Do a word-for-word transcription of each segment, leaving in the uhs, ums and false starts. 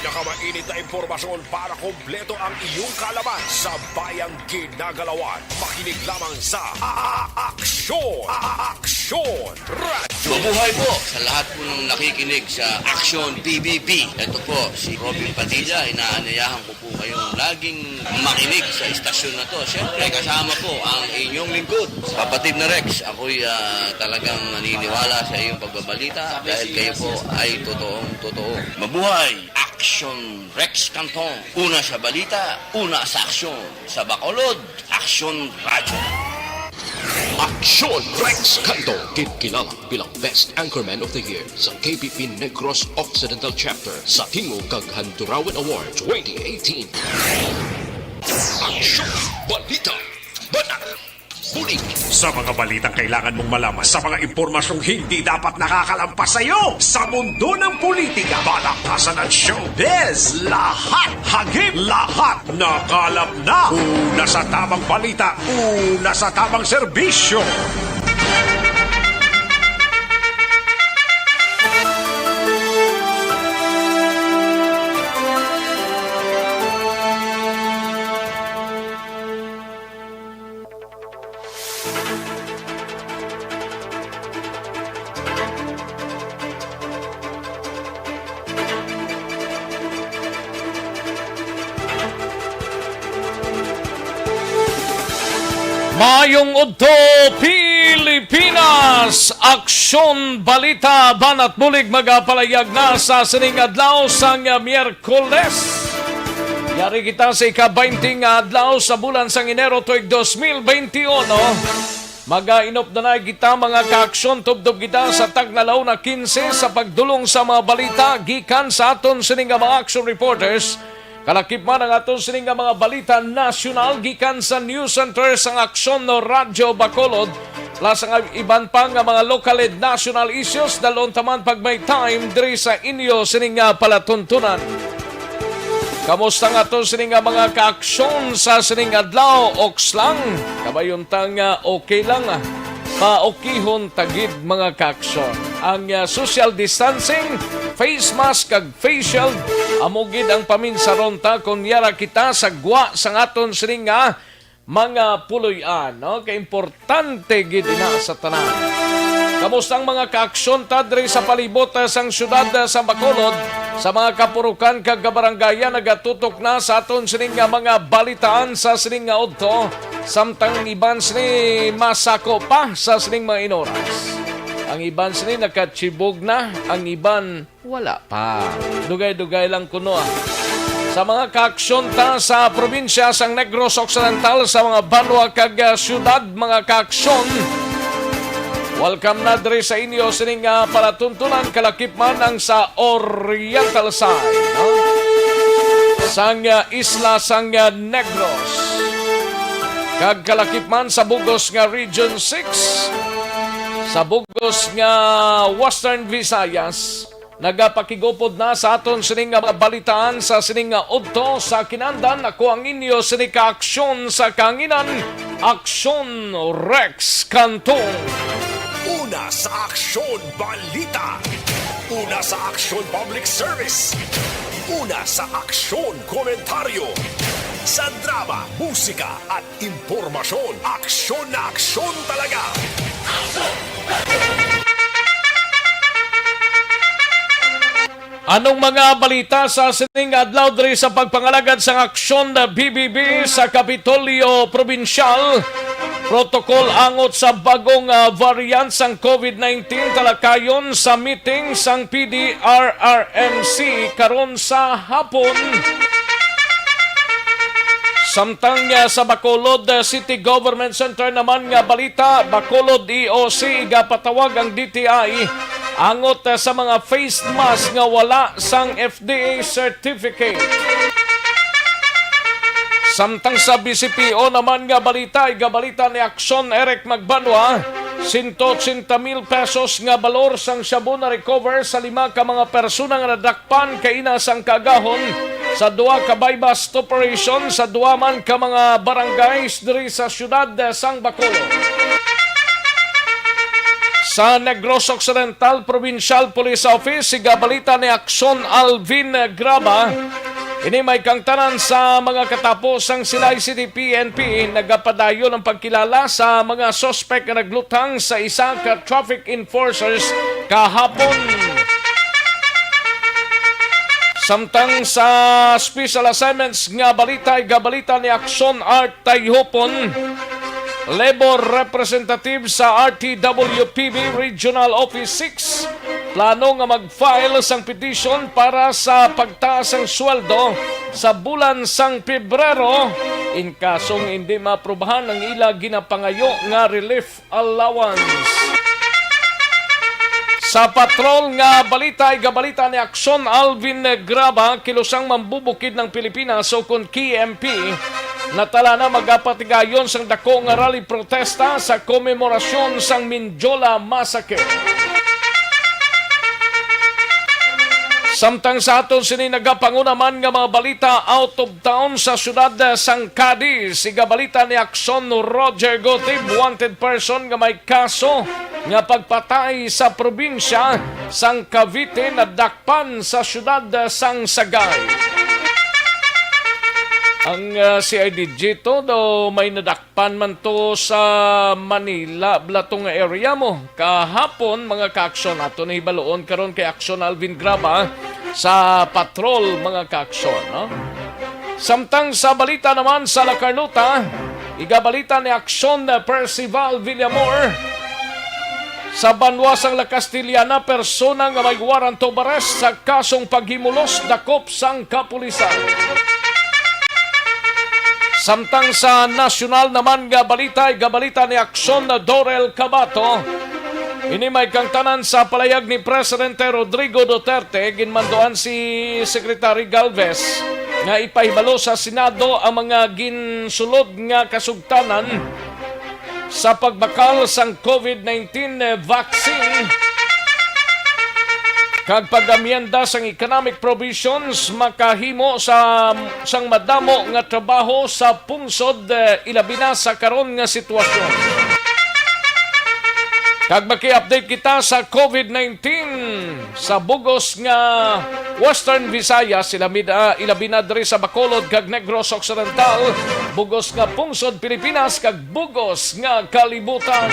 Kamainit na impormasyon para kompleto ang iyong kaalaman sa bayang ginagalawan. Makinig lamang sa A-, Aksyon! A-, Aksyon! Radyo! Mabuhay po sa lahat po ng nakikinig sa Aksyon P B B. Ito po si Robin Padilla. Inaanyayahan ko po kayong laging makinig sa istasyon na to. Siyempre, kasama po ang inyong lingkod, Kapatid na Rex. Ako'y, ah, talagang naniniwala sa iyong pagbabalita dahil kayo po ay totoong totoo. Mabuhay! Aksyon Rex Cantong. Una sa balita, una sa aksyon. Sa Bacolod, Aksyon Radyo. Aksyon Rex Cantong, ginkilala bilang Best Anchorman of the Year sa K P P Negros Occidental Chapter sa Tingog kag Handurawan Award twenty eighteen. Aksyon Balita. Banat. Bulig. Sa mga balitang kailangan mong malaman, sa mga impormasyong hindi dapat nakakalampas sa iyo, sa mundo ng politika, balaktasan at showbiz, lahat, hagip, lahat, nakalap na. Una sa tamang balita, una sa tamang serbisyo. Maayong udto, Pilipinas! Aksyon Balita, Banat Bulig, magapalayag na sa sining adlaw sang Miyerkules. Yari kita sa ika-twenty nga adlaw sa bulan sang Enero tuig dos mil benti uno. Magainop na na kita, mga kaaksyon, tubtob kita sa tagna la una quince sa pagdulong sa mga balita gikan sa aton sini nga mga action reporters. Kalakip man ang aton sini nga mga balita nasyonal gikan sa News Center sang Aksyon no Radyo Bacolod, plus ang iban pa nga mga local and national issues, dalon taman pag may time diri sa inyo sini nga palatuntunan. Kamusta nga to sini nga mga kaaksyon sa sining adlaw? Oks lang. Kabayon ta nga okay lang, ah. Paokihon ta gid, mga kaaksyon. Ang, ah, social distancing, face mask kag face shield, amo gid ang paminsaron ta kon yara kita sa gwa sang aton sining nga mga puloy-an, no? Kay importante gid ina sa tanan. Kamusta ang mga kaaksyon ta diri sa palibot, eh, sang siyudad, eh, sa Bacolod? Sa mga kapurukan kag kabarangayan, nagatutok na sa aton sining nga mga balitaan sa sining nga udto, samtang ang iban sini masako pa sa sining mga inoras. Ang iban sini nakachibog na, ang iban wala pa. Dugay-dugay lang kuno, ah. Sa mga kaaksyon ta sa probinsya sang Negros Occidental, sa mga banwa kag, ah, siyudad, mga kaaksyon, welcome na diri sa inyo sining, ah, palatuntunan, kalakip man ang sa Oriental side, no? Sang, ah, isla sang, ah, Negros. Kag kalakip man sa bugos nga Region six, sa bugos nga Western Visayas, nagapakigupod na sa aton sining nga balitaan sa sining nga udto sa kinandan. Ako ang inyo sini ka aksyon sa kanginan, Aksyon Rex Cantong. Una sa aksyon, balita. Una sa aksyon, public service. Una sa aksyon, komentaryo. Sa drama, musika, at impormasyon, aksyon na aksyon talaga. Anong mga balita sa sining adlaw diri sa pagpangalagad sang aksyon na B B B sa Kapitolyo Probinsyal? Protocol angot sa bagong, ah, variant sang COVID nineteen talakayon sa meeting sang P D R R M C karon sa hapon. Samtang, ah, sa Bacolod, ah, City Government Center naman nga balita, Bacolod E O C igapatawag ang D T I angot, ah, sa mga face mask nga wala sang F D A certificate. Samtang sa B C P O naman nga balita, igabalita ni Aksyon Eric Magbanwa, sento ochenta mil pesos nga balor sang shabu na-recover sa lima ka mga persona nga nadakpan kaina sang kaagahon sa duha ka buy-bust operation sa duha man ka mga barangays diri sa siyudad sang Bacolod. Sa Negros Occidental Provincial Police Office, igabalita ni Akson Alvin Graba. Ini may kangtanan sa mga katapo sang Silay City P N P, nagapadayon ang pagkilala sa mga suspek nga nagluthang sa isa ka traffic enforcers kahapon. Samtang sa special assignments nga balita, igabalita ni Akson Art Tayhupon, labor representative sa R T W P B Regional Office six, plano nga mag-file sang petition para sa pagtaas sang sweldo sa bulan sang Pebrero, in kasong hindi maaprubahan ang ila ginapangayo nga relief allowance. Sa patrol nga balita, igabalita ni Akson Alvin Graba, kilusang mambubukid ng Pilipinas o kon K M P, natala na magapatigayon sang dako nga rally protesta sa komemorasyon sang Mindiola Massacre. Samtang sa aton sini nagapanguna man nga mga balita out of town, sa siyudad sang Cadiz, igabalita ni Akson Roger Gotib, wanted person nga may kaso nga pagpatay sa probinsya sang Cavite nadakpan sa siyudad sang Sagay. Ang, ah, C I D G to daw may nadakpan man to sa Manila, bala to nga area mo. Kahapon, mga kaaksyon, ato na hibaluon karon kay Aksyon Alvin Graba sa patrol, mga kaaksyon, no? Samtang sa balita naman sa La Carlota, igabalita ni Aksyon Percival Villamor, sa banwa sang La Castellana, persona nga may warrant of arrest sa kasong paghimulos dakop sang kapulisan. Samtang sa nasyonal naman nga balita, igabalita ni Aksyon Dorel Cabato, ini may kangtanan sa palayag ni Presidente Rodrigo Duterte, ginmanduan si Secretary Galvez nga ipahibalo sa Senado ang mga ginsulod nga kasugtanan sa pagbakal sang COVID nineteen vaccine kag pag-amyenda sang economic provisions makahimo sa, sang madamo nga trabaho sa pungsod, eh, ilabi na sa karon nga sitwasyon. Kag maki-update kita sa COVID nineteen sa bugos nga Western Visayas, ilabi na, ilabi na diri sa Bacolod kag Negros Occidental, bugos nga pungsod Pilipinas, kag bugos nga kalibutan.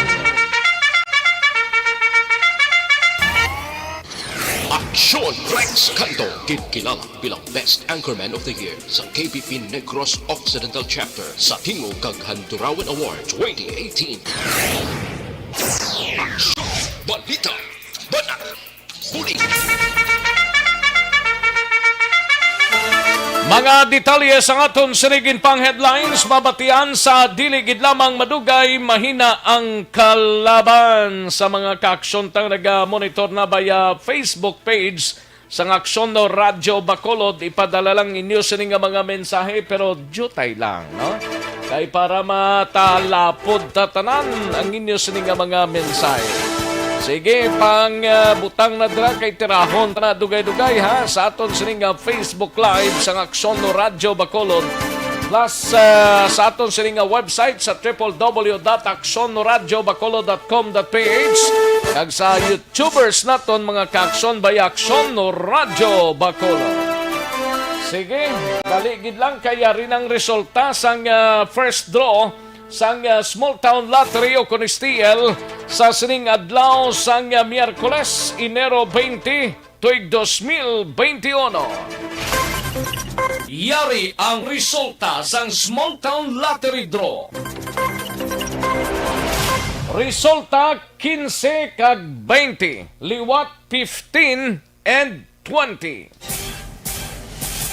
Aksyon Rex Canto, ginkilala bilang Best Anchorman of the Year sa K P P Negros Occidental Chapter sa Tingog kag Handurawan Award twenty eighteen. Aksyon! Balita! Banat! Bulig! Mga detalye sang aton sining pang headlines mabatian sa dili gid lamang madugay, mahina ang kalaban. Sa mga kaaksyon tang naga-monitor na via Facebook page sang Aksyon no Radyo Bacolod, ipadala lang inyo sini nga mga mensahe, pero diutay lang, no? Kay para matalapod ta tanan ang inyo sini nga mga mensahe. Sige, pang, ah, butang na dira kay tirahon ta na dugay-dugay, ha, sa aton sini nga Facebook Live sang Aksyon no Radyo Bacolod. Plus, ah, sa aton sini nga website sa triple W dot aksyon no radyo bacolod dot com dot P H, kag sa YouTube Tubers naton, mga kaaksyon, via Aksyon no Radyo Bacolod. Sige, dali gid lang kay yari nang resulta sang, ah, first draw sang, ah, Small Town Lottery o kon S T L sa sining adlaw sang, ah, Miyerkules, Enero twenty, tuig dos mil bente uno. Yari ang resulta sang Small Town Lottery Draw. Resulta, quince kag twenty, liwat fifteen and twenty.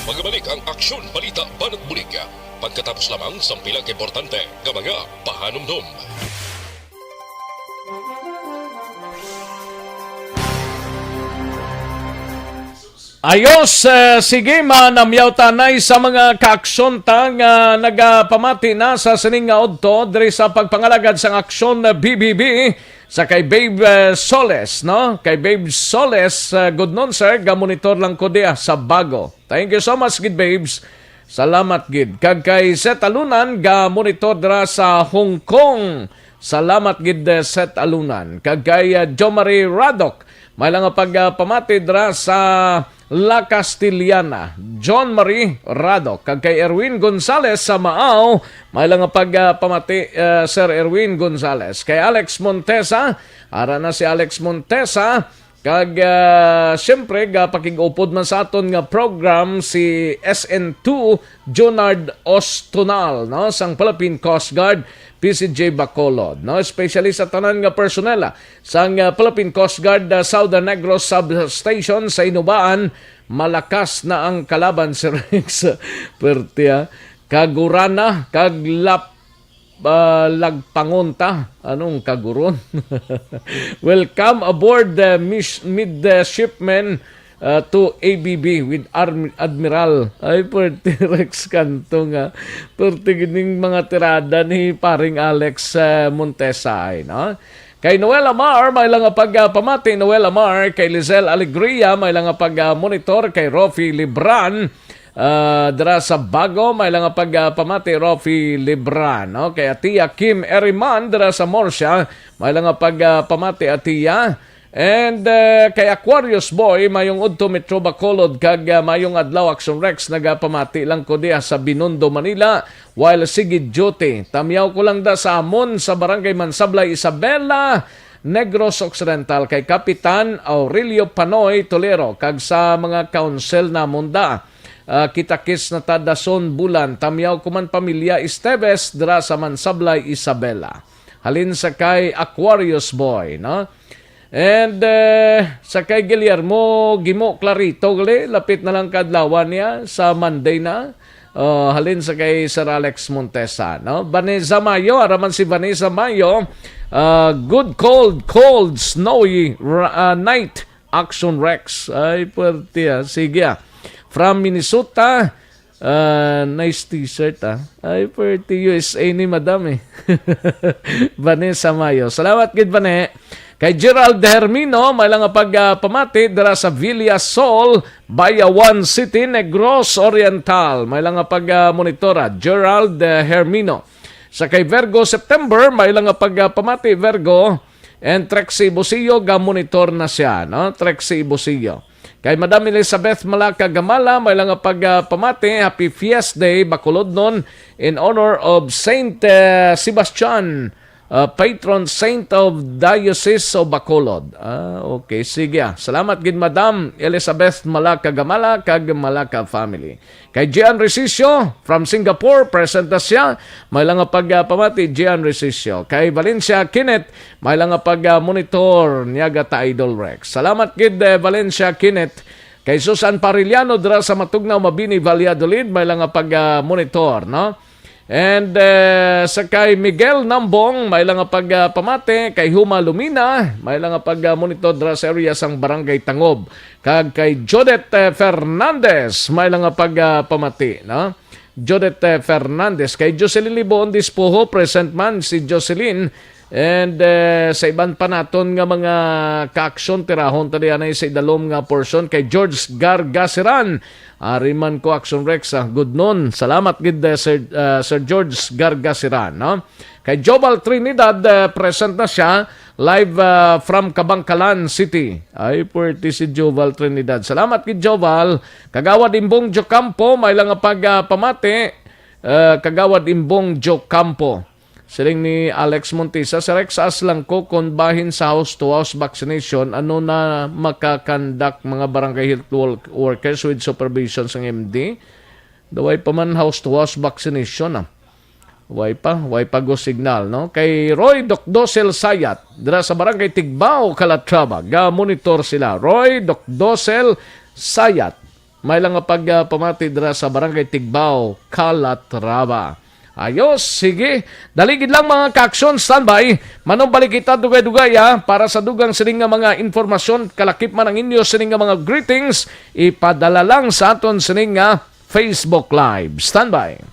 Magabalik ang Aksyon Balita Banat Bulig pagkatapos lamang sang pila ka importante nga mga pahanumdom. Ayos, eh, sige, manamyaw tanay sa mga kaaksyon ta nga nagapamati na sa sining nga udto diri sa pagpangalagad sang Aksyon B B B. Sa kay Babe, eh, Soles, no? Kay Babe Soles, eh, good noon, sir. Gamonitor lang ko diya sa Bago. Thank you so much, gid, babes. Salamat, gid. Kag kay Seth Alunan, gamonitor dira sa Hong Kong. Salamat gid, eh, Seth Alunan. Kag kay, ah, Jo Marie Radok, may lang nga pag, ah, pamati dira sa La Castellana. John Marie Radok. Kag kay Erwin Gonzalez sa Maaw, may lang nga pag, ah, pamati, ah, Sir Erwin Gonzalez. Kay Alex Montesa, ara na si Alex Montesa. Kag, ah, siyempre, gapakig-upod man sa aton nga program si S N two Junard Ostonal, no, sang Philippine Coast Guard, P C J Bacolod, no, especially sa tanan nga personnel, ah, sang, ah, Philippine Coast Guard, ah, Southern Negros Substation sa Inubaan. Malakas na ang kalaban, si Rex. Perte, ah. Kagurana, kag lap-, ah, lagpangon ta. Anong kaguron? Welcome aboard the mis-, midshipman, ah, to A B B with Arm-, Admiral. Ay, pwerte Rex Canto nga. Pwerte gining mga tirada ni paring Alex, ah, Montesa ay, no? Kay Noel Amar, may lang nga pag, ah, pamati, Noel Amar, kay Lizelle Alegria, may lang nga pag, ah, monitor, kay Rofi Libran, ah, dira sa Bago, may lang nga pag, ah, pamati, Rofi Libran, no? Kay Atia Kim Eriman, dira sa Murcia, may lang nga pag, ah, pamati, Atia. And, eh, kay Aquarius Boy, mayong udto Metro Bacolod, kag, ah, mayong adlaw, Action Rex, nagapamati lang ko diha sa Binondo, Manila, while sige duty. Tamyaw ko lang da sa amon sa Barangay Mansablay, Isabela, Negros Occidental, kay Kapitan Aurelio Panoy Tolero, kag sa mga council namon da. Ah, kita-kits na ta dason bulan. Tamyaw ko man pamilya Esteves dira sa Mansablay, Isabela. Halin sa kay Aquarius Boy, no? And, eh, sa kay Guillermo Gimo Clarito, gali, lapit na lang kadlawan niya sa Monday na. Oh, halin sa kay Sir Alex Montesa, no? Vanessa Mayo, ara man si Vanessa Mayo, ah, good cold, cold, snowy ra-, ah, night, Action Rex. Ay, pwerte, ah. Sige, ah. From Minnesota, ah, nice t-shirt, ah. Ay, pwerte, U S A ni madam, eh. Vanessa Mayo. Salamat gid, Vane. Kay Gerald Hermino, may lang nga pag, ah, pamati dira sa Villa Sol, Bayawan City, Negros Oriental. May lang nga pag, ah, monitora, Gerald, eh, Hermino. Sa kay Virgo September, may lang nga pag, ah, pamati, Virgo. And Trexie Busio, ga monitor na siya, no? Trexie Busio. Kay Madam Elizabeth Malaka Gamala, may lang nga pag, ah, pamati, happy fiesta day, Bacolodnon, in honor of Saint, eh, Sebastian, ah, patron saint of Diocese of Bacolod. Ah, okay. Sige, ah. Salamat gid, Madam Elizabeth Malaka Gamala, kag Malaka family. Kay Gian Resicio, from Singapore, present na siya. May lang nga pag, ah, pamati, Gian Resicio. Kay Valencia Kenneth, may lang nga pag, ah, monitor niya, gata Idol Rex. Salamat gid, eh, Valencia Kenneth. Kay Susan Pariliano, dira sa Matugnaw, Mabini, Valladolid, may lang nga pag, ah, monitor, no? And, eh, sa kay Miguel Nambong, may lang nga pag, ah, pamati. Kay Huma Lumina, may lang nga pag, ah, monitor dira sa area sang Barangay Tangob. Kag kay Judith, eh, Fernandez, may lang nga pag, ah, pamati, no? Judith, eh, Fernandez. Kay Jocelyn Liboon Dispuho, present man si Jocelyn. And, eh, sa iban pa naton nga mga ka-aksyon, tirahon ta diyan ay sa idalom nga portion kay George Gargasiran. Ari man ko, Action Rex, ah, good noon. Salamat gid, eh, Sir, ah, Sir George Gargasiran, no? Kay Jobal Trinidad, eh, present na siya, live, ah, from Kabangkalan City. Ay, pwerte si Jobal Trinidad. Salamat kay Jobal. Kagawad Imbong Jocampo, may lang nga pag, ah, pamati. Eh, Kagawad Imbong Jocampo. Siling ni Alex Montisa, "Sir Rex, ask lang ko kung bahin sa house-to-house vaccination, ano na makakandak mga barangay health wor-, workers with supervision sang M D? Daway pa man house-to-house vaccination, ah." Way pa, way pa go signal, no? Kay Roy Doc Dosel Sayat, dira sa Barangay Tigbao, Calatrava, ga monitor sila. Roy Doc Dosel Sayat, may lang nga pag, ah, pamati dira sa Barangay Tigbao, Calatrava. Ayos, sige. Dali gid lang, mga ka-aksyon, standby. Manumbalik kita dugay-dugay, ah, para sa dugang sining nga mga informasyon. Kalakip man ang inyo sining nga mga greetings, ipadala lang sa aton sining nga Facebook Live. Standby.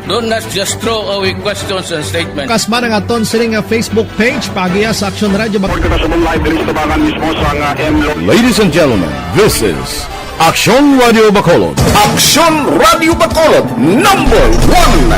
Don't not just throw away questions and statements. Kasma nga aton sini nga Facebook page, paagiha sa Aksyon Radyo Bacolod. Report ka sa live diri sa tabangan mismo sa nga M Lo- Ladies and gentlemen, this is Aksyon Radio Bacolod. Aksyon Radio Bacolod, number one.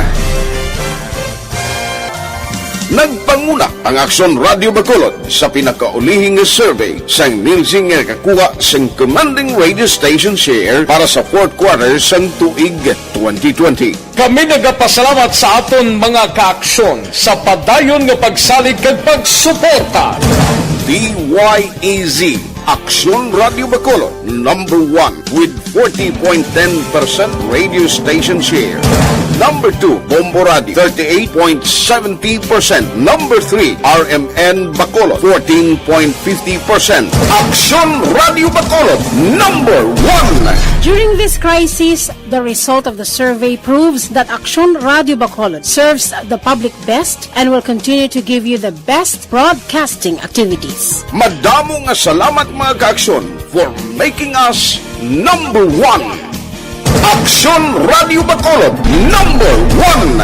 Nagpanguna ang Aksyon Radio Bacolod sa pinakaulihing survey sang Nielsen nga nakakuha sang commanding radio station share para sa fourth quarter sang tuig twenty twenty. Kami nagapasalamat sa aton mga kaaksyon sa padayon nga pagsalig kag pagsuporta. D Y E Z, Aksyon Radio Bacolod, number one with forty point ten percent radio station share. Number two, Bombo Radio, thirty-eight point seventy percent. Number three, R M N Bacolod, fourteen point fifty percent. Aksyon Radio Bacolod, number one. During this crisis, the result of the survey proves that Aksyon Radio Bacolod serves the public best and will continue to give you the best broadcasting activities. Madamo nga salamat, mga kaaksyon, for making us number one. Aksyon Radio Bacolod, number one.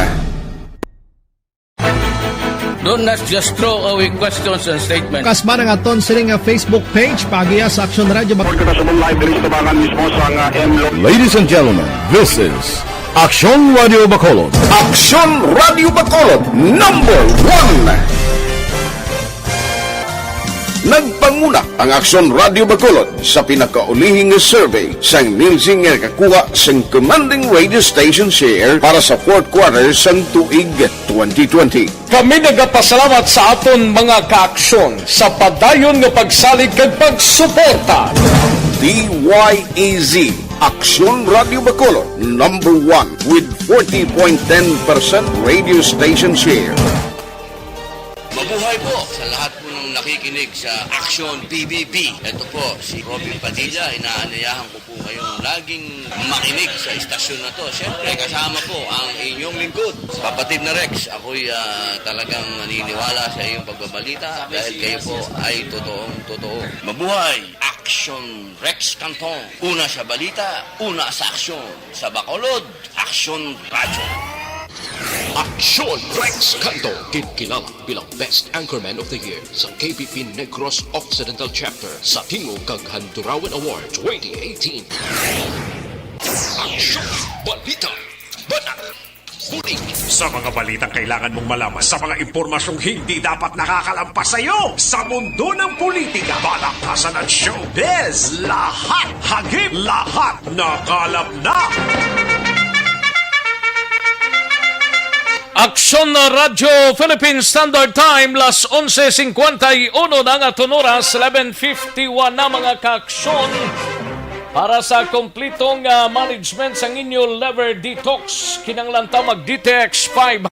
Don't not just throw away questions and statements. Kasma nga aton sini nga Facebook page, paagiha sa Aksyon Radio Bacolod. Report ka sa live diri sa tabangan mismo sa nga M Lo- Ladies and gentlemen, this is Aksyon Radio Bacolod. Aksyon Radio Bacolod, number one. Nagpanguna ang Aksyon Radio Bacolod sa pinakaulihing survey sang Nielsen nga nakakuha sang commanding radio station share para sa fourth quarter sang tuig twenty twenty. Kami nagapasalamat sa aton mga kaaksyon sa padayon nga pagsalig kag pagsuporta. D Y E Z, Aksyon Radio Bacolod, number one with forty point ten percent radio station share. Mabuhay po sa lahat po ng nakikinig sa Aksyon P B B. Ito po si Robin Padilla, inaanyayahan ko po kayong laging makinig sa istasyon na to. Siyempre, kasama po ang inyong lingkod, Kapatid na Rex. Ako'y, ah, talagang naniniwala sa iyong pagbabalita dahil kayo po ay totoong totoo. Mabuhay! Aksyon Rex Canton. Una sa balita, una sa aksyon. Sa Bacolod, Aksyon Radyo. Aksyon Rex Canton, ginkilala bilang Best Anchorman of the Year sa K B P Negros Occidental Chapter sa Tingog kag Handurawan Award twenty eighteen. Aksyon, balita, banat, bulig. Sa mga balitang kailangan mong malaman, sa mga impormasyong hindi dapat nakakalampas sa iyo, sa mundo ng politika, balaktasan at showbiz, lahat hagip, lahat nakalap na. Aksyon na Radyo Philippine Standard Time, las onse cincuenta y uno na ang aton oras, eleven fifty-one na, mga kaaksyon. Para sa kompletong, ah, management sang inyo liver detox, kinahanglan ta mag D T X five.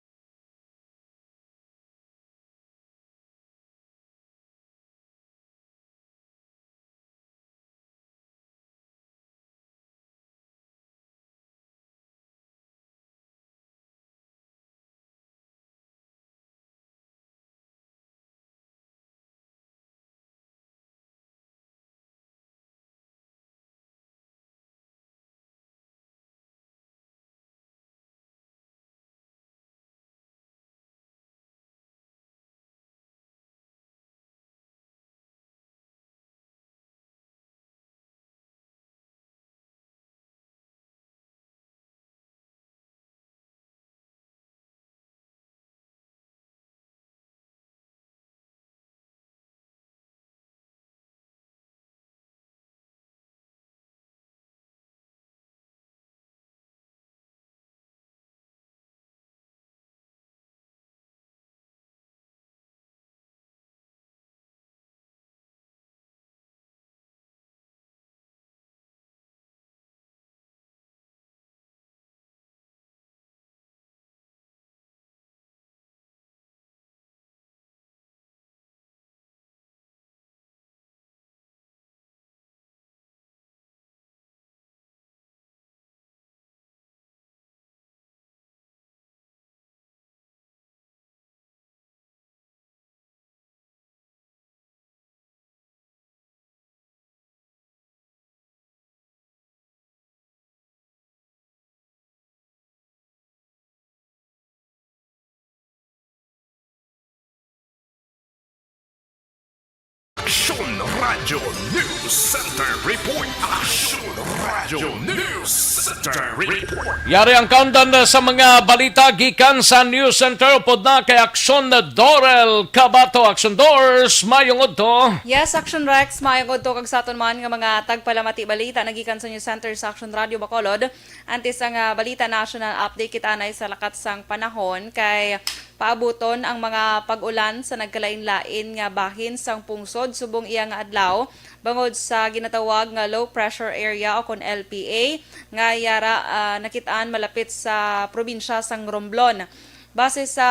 Radyo News Center Report. Aksyon Radyo News Center Report. Yari ang kaundan sa mga balita gikan sa News Center. Upod na kay Aksyon Dorel Cabato. Aksyon Dors, mayong udto. Yes, Action Rex, mayong udto kag sa aton man nga mga tagpalamati balita nagikan sa News Center sa Action Radio Bacolod. Antes ang ah, balita national update, kita anay sa lakat sang panahon kay paabuton ang mga pag-ulan sa nagkalain-lain nga bahin sang pungsod subong iya nga adlaw bangod sa ginatawag nga low pressure area o kon L P A nga yara ah, nakit-an malapit sa probinsya sang Romblon. Base sa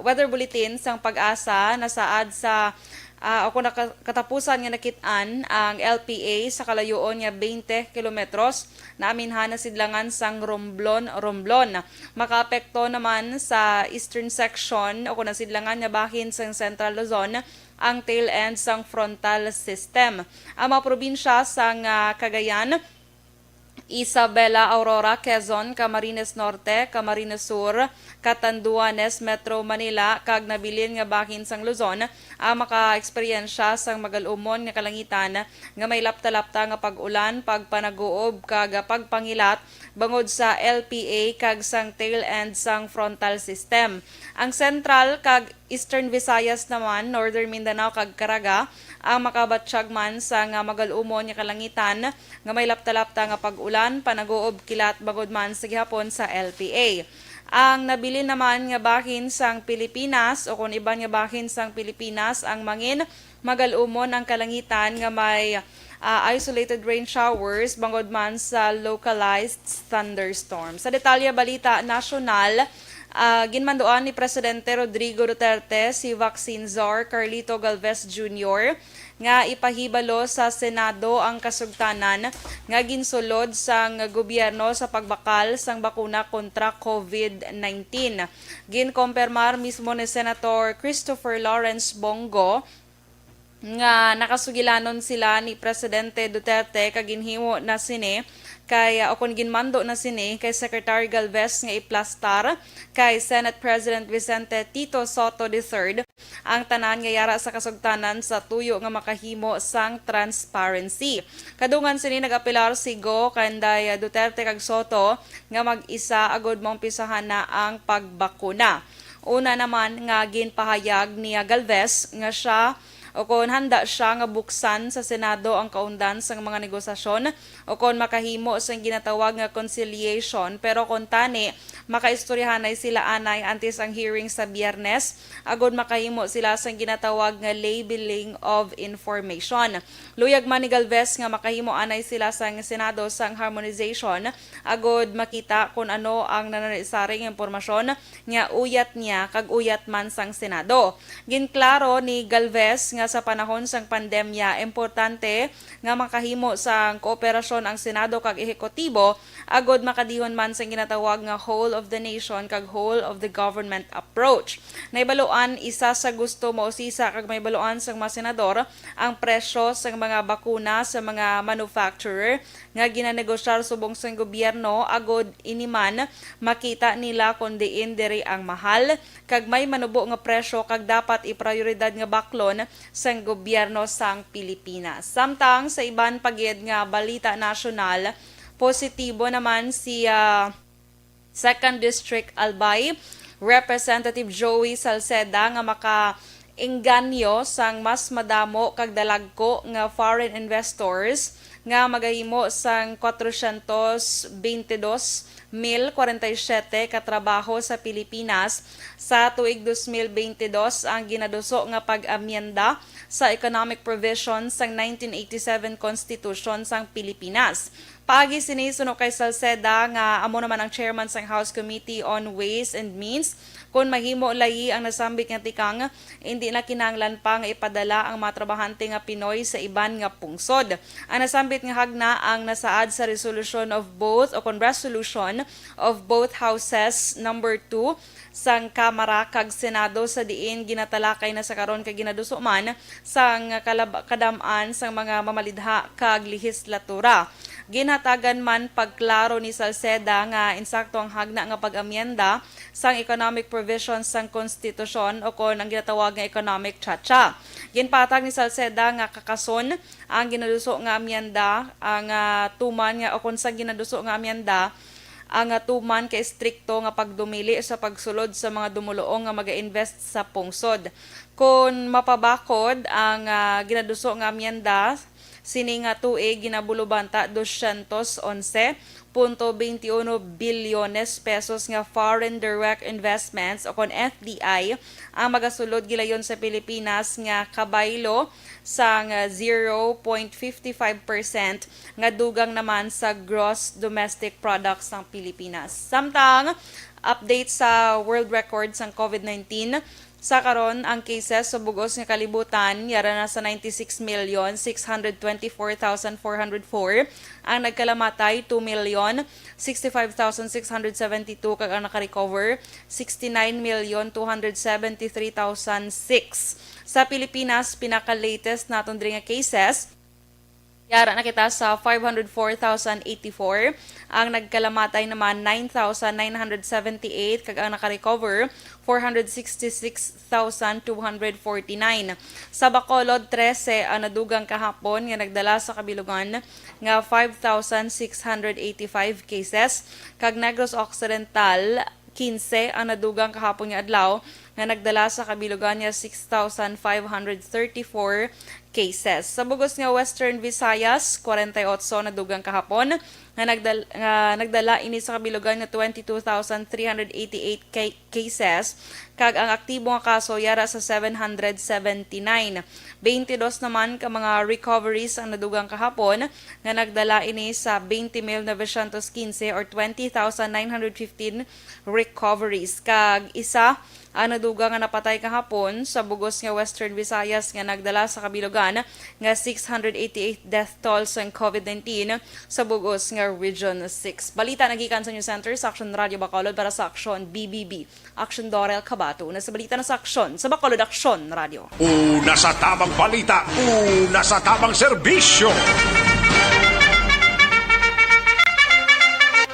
weather bulletin sang PAGASA, nasaad sa ah, o kon naka- katapusan nga nakit-an ang L P A sa kalayoon nga twenty kilometros, naaminhan na sidlangan sang Romblon, Romblon. Makaapekto naman sa eastern section o kon nasidlangan nga bahin sang Central Luzon ang tail end sang frontal system. Ang mga probinsya sang ah, Cagayan, Isabela, Aurora, Quezon, Camarines Norte, Camarines Sur, Catanduanes, Metro Manila, kag nabilin nga bahin sang Luzon ang makaeksperyensya sang magal-umon nga kalangitan nga may lapta-lapta nga pag-ulan, pagpanaguob, kag pagpangilat bangod sa L P A kag sang tail end sang frontal system. Ang Central kag Eastern Visayas naman, Northern Mindanao kag Caraga ang makabatyag man sang magal-umon nga kalangitan nga may lapta-lapta nga pag-ulan, panaguob, kilat bangod man sa gihapon sa L P A. Ang nabilin naman nga bahin sang Pilipinas o kon iban nga bahin sang Pilipinas ang mangin magal-umon ang kalangitan nga may ah, isolated rain showers bangod man sa localized thunderstorm. Sa detalye balita nasyonal, ah, ginmanduan ni Presidente Rodrigo Duterte si Vaccine Czar Carlito Galvez Junior nga ipahibalo sa Senado ang kasugtanan nga ginsulod sang gobyerno sa pagbakal sang bakuna kontra COVID nineteen. Ginkompermar mismo ni Senator Christopher Lawrence Bong Go nga nakasugilanon sila ni Presidente Duterte kag ginhimo na sini kay, o kon ginmando na sini kay Secretary Galvez nga iplastar kay Senate President Vicente Tito Sotto the third ang tanan nga yara sa kasugtanan sa tuyo nga makahimo sang transparency. Kadungan sini nag-apelar si Go kanday Duterte kag Sotto nga mag-isa agud maumpisahan na ang pagbakuna. Una naman nga ginpahayag ni Galvez nga siya o kon handa siya nga buksan sa Senado ang kaundan sang mga negosasyon o kon makahimo sang ginatawag nga conciliation, pero kon tani makaistoryahanay sila anay antes ang hearing sa Biyernes agud makahimo sila sang ginatawag nga labeling of information. Luyag man ni Galvez nga makahimo anay sila sang Senado sang harmonization agud makita kon ano ang nananisaring impormasyon nga uyat niya kag uyat man sang Senado. Ginklaro ni Galvez nga sa panahon sang pandemya, importante nga makahimo sang kooperasyon ang Senado kag Ehekutibo agud makadihon man sang ginatawag nga whole of the nation kag whole of the government approach. Nahibaluan, isa sa gusto mausisa kag mahibaluan sang mga senador ang presyo sang mga bakuna sa mga manufacturer nga ginanegosyar subong sang gobyerno agud ini man makita nila kon diin diri ang mahal kag may manubo nga presyo kag dapat iprayoridad nga baklon sang gobyerno sang Pilipinas. Samtang sa iban pa gid nga balita nasyonal, positibo naman si ah, Second District Albay Representative Joey Salceda nga maka engganyo sang mas madamo kag dalagko nga foreign investors nga magahimo sang kwatrocientos beintidos mil kwarenta y siyete ka trabaho sa Pilipinas sa tuig dos mil beintidos ang ginaduso nga pag-amyenda sa economic provisions sang nineteen eighty-seven Constitution sang Pilipinas. Paagi sini, suno kay Salceda nga amo naman ang chairman sang House Committee on Ways and Means, kon mahimo layi ang nasambit nga tikang, indi na kinahanglan pa nga ipadala ang mga trabahante nga Pinoy sa iban nga pungsod. Ang nasambit nga hagna ang nasaad sa resolution of both o kon resolution of both houses number two sang Kamara kag Senado sa diin ginatalakay na sa karon kag ginaduso man sang kalab- kadam-an sang mga mamalidha kag lehislatura. Ginhatagan man pagklaro ni Salceda nga insakto ang hagna nga pag-amyenda sang economic provisions sang konstitusyon o kon ang ginatawag nga economic cha-cha. Ginpatag ni Salceda nga kakason ang ginaduso nga amyenda, ang, ah, tuman nga, o kon sang ginaduso nga amyenda, ang, ah, tuman kay estrikto nga pagdumili sa pagsulod sa mga dumoluong nga mag-invest sa pungsod. Kon mapabakod ang, ah, ginaduso nga amyenda, sini nga tuig ginabulubanta dosyentos onse punto benti uno bilyones pesos nga foreign direct investments o kon F D I ang magasulod gilayon sa Pilipinas nga kabaylo sang zero point fifty five percent nga dugang naman sa gross domestic product sang Pilipinas. Samtang update sa world record sang covid nineteen, sa karon, ang cases sa bug-os nga kalibutan yara na sa ninety-six million six hundred twenty-four thousand four hundred four, ang nagkalamatay two million sixty-five thousand six hundred seventy-two, kag ang nakarecover sixty-nine million two hundred seventy-three thousand six. Sa Pilipinas, pinaka-latest naton diri nga cases, yara na kita sa five hundred four thousand eighty-four. Ang nagkalamatay naman, nine thousand nine hundred seventy-eight, kag ang nakarecover, four hundred sixty-six thousand two hundred forty-nine. Sa Bacolod, trese ang nadugang kahapon nga nagdala sa kabilugan nga five thousand six hundred eighty-five cases, kag Negros Occidental, kinse ang nadugang kahapon nga adlaw nga nagdala sa kabilugan nga six thousand five hundred thirty-four cases. Sa bug-os nga Western Visayas, kwarenta y otso nadugang kahapon nga nagdal-, nga nagdala ini sa kabilugan nga twenty-two thousand three hundred eighty-eight ca-, cases, kag ang aktibo nga kaso yara sa seven hundred seventy-nine. Twenty-dos naman ka mga recoveries ang nadugang kahapon nga nagdala ini sa twenty mil novecientos quince or twenty thousand nine hundred fifteen recoveries, kag isa ang nadugang nga napatay kahapon sa bug-os nga Western Visayas nga nagdala sa kabilugan nga six hundred eighty-eight death toll sang covid nineteen sa bug-os nga Region six. Balita nagikan sa News Center sa Aksyon Radio Bacolod para sa Aksyon B B B. Aksyon Dorel Cabato. Una sa balita na sa Aksyon, sa Bacolod Aksyon Radio. Una sa tabang balita, una sa tabang serbisyo.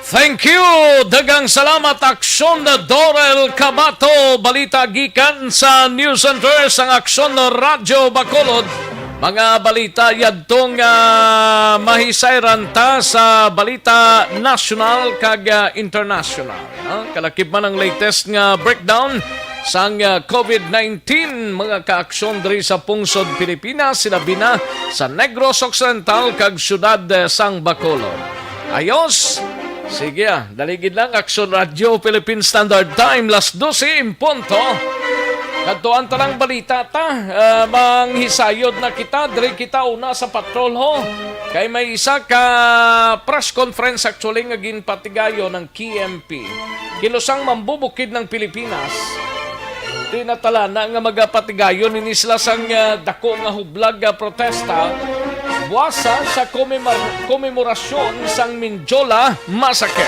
Thank you! Daghang salamat, Aksyon Dorel Cabato. Balita gikan sa News Center sang Aksyon Radyo Bacolod. Mga balita yadtong, ah, mahisayran ta sa balita nasyonal kag, ah, internasyonal. Ah, kalakip man ang latest nga breakdown sang, ah, covid nineteen, mga kaaksyon diri sa pungsod Pilipinas, sila bina sa Negros Occidental kag siyudad, eh, sang Bacolod. Ayos. Sige, ah, daligid lang, Aksyon Radyo, Philippine Standard Time, las dose en punto. Kadtuan ta lang balita ta, ah, manghisayod na kita, diri kita una sa patrol, ho. Kay may isa ka press conference actually nga ginpatigayon ng K M P. Kilusang mambubukid ng Pilipinas. Tinatalana nga magapatigayon ini sila sang, ah, dako nga hublag nga protesta buwasa sa komemor-, komemorasyon sang Mindiola Massacre.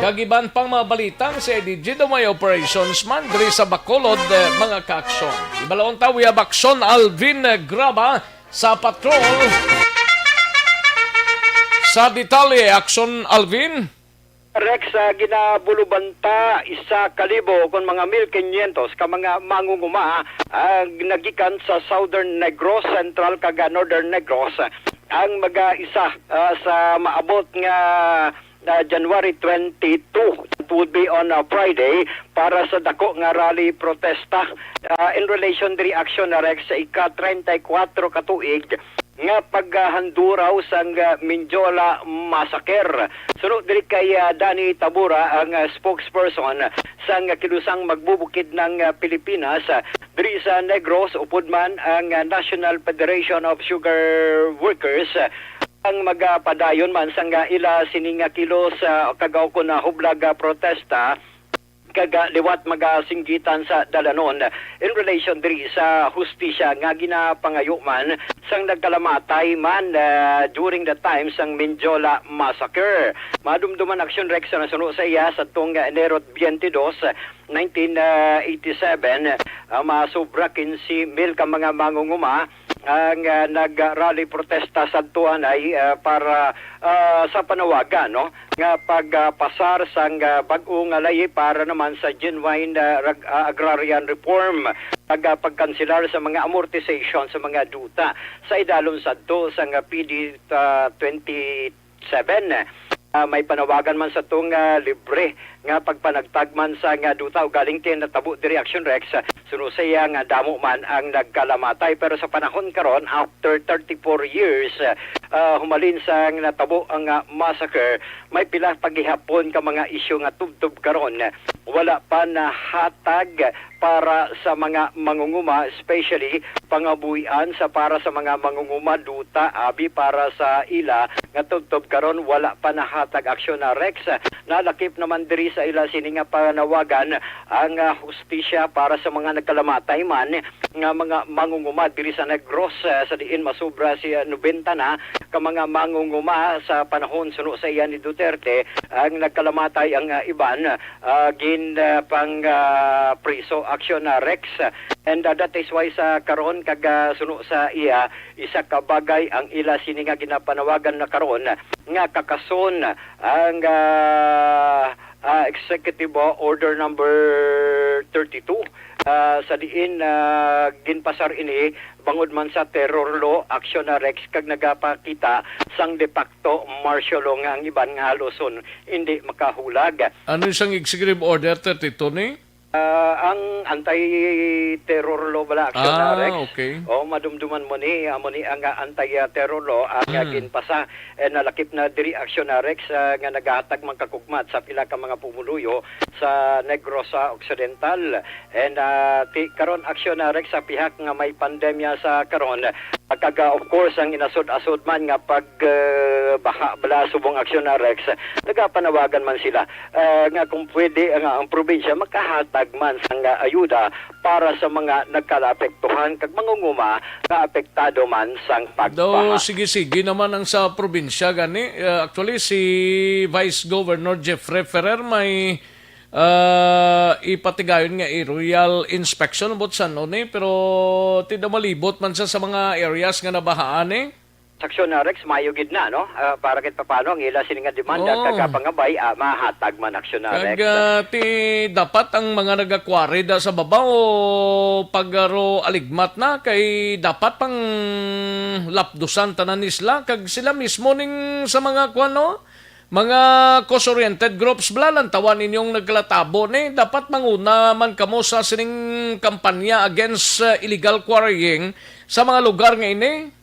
Kag iban pang mga balita, ang C I D G daw may operations man diri sa Bacolod, eh, mga kaaksyon. Ibalaon ta, we have Aksyon Alvin, eh, Graba sa patrol. Sa detalye, Aksyon Alvin. Rex, ah, ginabulubanta isa ka libo kon mga mil kinyentos ka mga mangunguma ang nagikan sa Southern Negros, Central kag, ah, Northern Negros. Ang mag-isa, ah, sa maabot nga, ah, January twenty-two, it would be on, ah, Friday, para sa dako nga rally protesta, ah, in relation diri, Aksyon, Rex, sa ika treinta y cuatro ka tuig nga paghanduraw sang, ah, Mindiola Massacre. Suno diri kay, ah, Danny Tabora, ang, ah, spokesperson sang, ah, Kilusang Magbubukid ng, ah, Pilipinas, ah, diri sa Negros, upod man ang, ah, National Federation of Sugar Workers, ah, ang magapadayon man sang, ah, ila sini nga kilos, ah, kag kon, ah, hublag, ah, protesta, kag, ah, liwat magasinggitan sa dalanon in relation diri sa hustisya nga ginapangayo man sang nagkalamatay man, ah, during the time sang Mindiola Massacre. Madumduman, Aksyon, Rex, sa nasuno sa iya sa tong Enero twenty-dos, nineteen eighty-seven, ah, masobra quince mil ka mga mangunguma ang, ah, nag-rally protesta sa Tuanay, ah, para, ah, sa panawagan, no, nga pagpasar sang, ah, bag-o nga layi para naman sa genuine, ah, rag-, ah, agrarian reform, kag, ah, pagkanselar sa mga amortization sa mga duta sa idalom sadto sang, ah, P D, ah, twenty seven. Ah, may panawagan man sa tong, ah, libre nga pagpanagtag man sa nga duta ugaling kay natabo diri Action Rex, ah, suno sa iya nga damo man ang nagkalamatay. Pero sa panahon karon, after thirty-four years, ah, ah, humalin sa natabo ang, ah, massacre, may pila pa gihapon ka mga isyu nga tubtob karon wala pa nahatag para sa mga mangunguma, especially pangabuhian sa para sa mga mangunguma, duta abi para sa ila nga tubtob karon wala pa nahatag aksyon na Rex. Nalakip naman diri sa ila sini nga panawagan ang, ah, hustisya para sa mga nagkalamatay man nga mga mangunguma diri sa Negros, ah, sa diin masubra si, ah, nobenta na ka mga mangunguma sa panahon suno sa iya ni Duterte ang nagkalamatay, ang, ah, iban ah, gin, ah, pang, ah, priso action na Rex. And, ah, that is why sa karon kag, ah, suno sa iya, isa ka bagay ang ila sini nga ginapanawagan na karon nga kakason ang, ah, ah, Executive Order number thirty-two, ah, sa diin, ah, ginpasar ini bangod man sa terror law action na Rex kag nagapakita sang de facto martial law nga ang iban nga haluson hindi makahulag. Ano sang Executive Order thirty-two ni? Ah, ang anti-terror law bala, action na Ah, Rex. Okay. O, madumduman mo ni, amo ni ang, ah, anti-terror law ang, ah, Mm. ginpasa. Eh, nalakip na diri action na Rex, ah, nga nagahatag man kakugmat sa pila ka mga pumuluyo sa Negros Occidental. And, ah, ti-, karon action na Rex sa pihak nga may pandemya sa karon. Kag, ah, of course, ang inasod-asod man nga pag, ah, baha bala subong aksyon na Rex, nagapanawagan man sila, ah, nga kung pwede nga ang probinsya makahatag man sang, ah, ayuda para sa mga nagkalaapektuhan kag mangunguma nga apektado man sang pagbaha. Sige, sige naman ang sa probinsya gani. Ah, actually, si Vice Governor Jeffrey Ferrer may ah, ipatigayon nga i-royal inspection about sa ano ni, pero ti daw malibot man sa, sa mga areas nga nabahaan ni. Aksyon na Rex, mayo gid na, no? Ah, para kahit papano ang ila sini nga demanda Oo. Kag pangabay, ah, mahatag man aksyon na Kag, Rex. Ah, ti dapat ang mga nagakwari da sa babaw pagaro aligmat na kay dapat pang lapdusan tanan ni sila kag sila mismo ning sa mga kuan, no? Mga cost-oriented groups, bala lang tawa ninyong nagkalatabo ni. Dapat manguna man kamo sa sining kampanya against, uh, illegal quarrying sa mga lugar nga ini.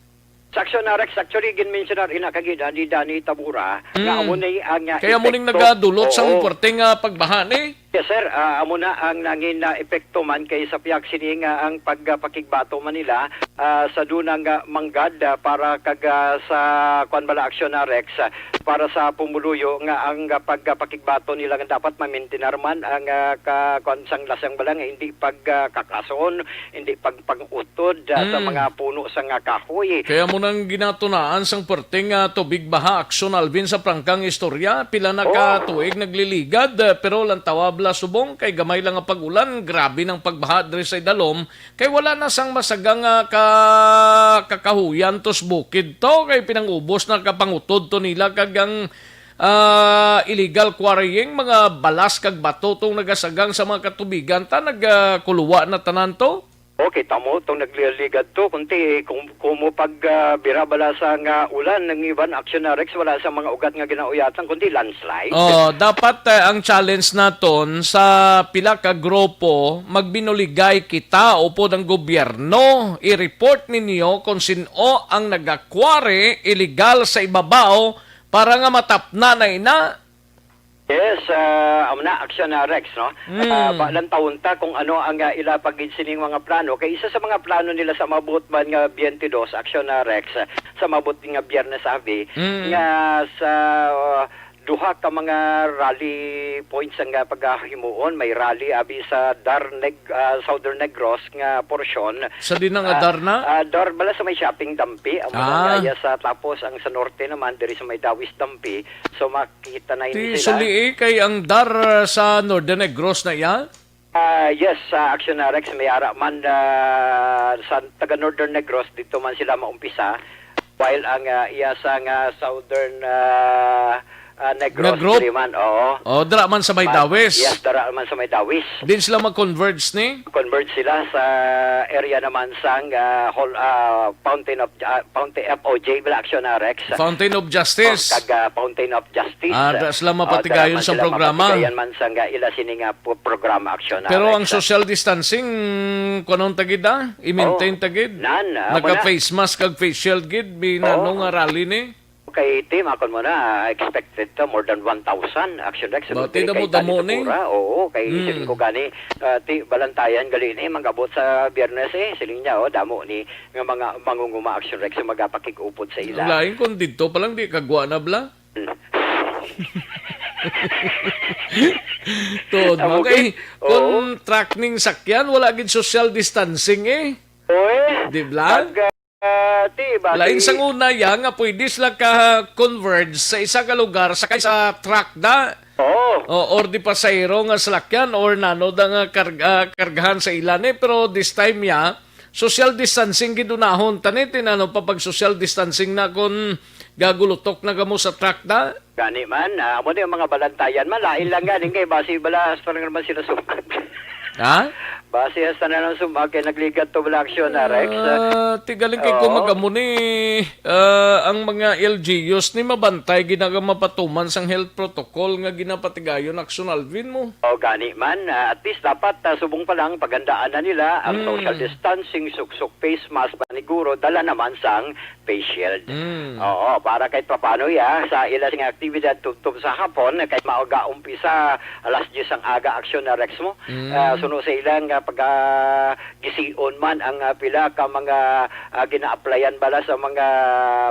Sa aksyon na Rex, actually, ginmensyonar ina kagina ni Danny Tabura nga Mm. amo ni ang, uh, Kaya mo ning epekto. Nagadulot sang Oo. Puwerte nga pagbaha ni. Yes, sir. Ah, amo na ang nangin na epekto man kay sa pihak sini nga ang pagpakigbato man nila, ah, sa dunang, ah, manggad, ah, para kag, ah, sa kuan bala aksyon na Rex, ah, para sa pumuluyo nga ang, ah, pagpakigbato nila nga dapat mamintinar man ang, ah, ka, kuan sang lasang bala nga hindi pag, ah, kakason, hindi pag pang-utod, ah, sa Mm. mga puno sa nga kahoy. Kaya mo nang ginatunaan sang perting, ah, tubig baha, Aksyon Alvin, sa prangkang istorya. Pila na ka Oh. tuig nagliligad, ah, pero lantawa bala subong kay gamay lang nga pag-ulan, grabe nang pagbaha diri sa idalom. Kay wala na sang masagang, ah, ka-, kakahuyan tos bukid to, kay pinangubos na kapangutod to nila kag ang, ah, illegal quarrying, mga balas kag bato tong nagasagang sa mga katubigan ta, nagakuluwa na tanan to. Okay, tamo tong nagliligad to. Kunti, kung, kung mo pag, ah, bira bala sa nga ulan, ng iban action na Rex, wala sa mga ugat nga ginauyatan, kundi landslide. Oh, dapat, eh, ang challenge naton sa pila ka grupo, magbinuligay kita upod ang gobyerno. I-report ninyo kung sin-o ang nagakwari illegal sa ibabaw para nga matapna na ina. Yes, ah, amo na, aksyon na, Rex, no? Mm. Ah, ba, lantawon ta kung ano ang, ah, ila pa gid sining mga plano. Kay isa sa mga plano nila sa maabot man nga twenty-two, aksyon na, Rex, sa maabot nga Biyernes, abi, Mm. nga sa, ah, duha ka mga rally points ang, ah, paghimuon. May rally, abi, sa Dar Neg-, ah, Southern Negros nga porsyon. Sa di na nga Ah, Dar na? Ah, Dar bala sa may shopping Dampi, amo na Ah. nga iya sa, tapos ang sa norte naman, diri sa may Dawis Dampi. So, makita na Ti ini sila. Suli, eh, kay ang Dar, uh, sa Northern Negros na iya? Ah, yes, sa Action Rex, may ara man, ah, sa taga Northern Negros, dito man sila maumpisa. While ang, ah, iya sa nga Southern, ah, ah, Negros, Negros? Diri man, oo. Oh, dira man sa may Dawis. Yes, dira man sa may Dawis. Din sila mag-converge ni? Converge sila sa area naman sang, ah, hol-, ah, Fountain of, ah, Fountain, F O J, bala, Action Rex. Fountain of Justice. Oh, kag, ah, Fountain of Justice. Ah, da sila mapatigayon sa programa. Oh, da man sila mapatigayon man sang, ah, ila sini nga pu-, programa, Action Rex. Pero ang social distancing, kunon ta gid, ah? I-maintain ta gid? Oh, nan, ah, amo na. Naka-face mask kag face shield gid, binano nga rally ni? Kay, Tim, akon mo na, expected to more than one thousand, Action Rex. Ba, ti, damo-damo ni. Oo, kay siling ko gani, ah, ti, balantayan gali ni, mag-abot sa Biyernes, eh. Siling niya, oh, damo ni nga mga mangunguma, Action Rex, nga magapakig-upod sa ila. Ang lain kung didto pa lang, di kagwa na bala. Hmm. Tuod man kay, oo, kung truck ning sakyan, wala gid social distancing, eh. Oy. Di bala? Pag, ah, ti, basi lain sang una, ya, nga pwede sila ka-converge sa isa ka lugar, sakay sa truck da. Oo. O, or di pasahero nga salakyan, or nano da nga karg-, ah, kargahan sa ila ni. Pero this time, ya, social distancing gid unahon. Tani, tinano pa pag social distancing na kung gagulutok na kamo sa truck da? Gani man, ah, amo ni ang mga balantayan man, lain lang gani kay basi bala, hasta na naman sila sumag. Ha? Basi hasta na naman sumag kay nagligat to bala, Action Rex. Ah, ti galing kay kung mag-amo ni, ah, ang mga L G Us ni mabantay, ginaga mapatuman sang health protocol nga ginapatigayon, Action Alvin mo. O, gani man, ah, at least dapat, ah, subong pa lang paghandaan na nila ang social distancing, suksok face mask, paniguro, dala naman sang face shield. Mm. Oo, para kahit papano, ya, sa ila nga aktibidad tubtob sa hapon, kay mauga umpisa alas diyes ang aga, Action Rex mo. Mm. Ah, suno sa ilang, ah, pag, ah, gisiun man ang, ah, pila ka mga, ah, gina-applyan bala sa mga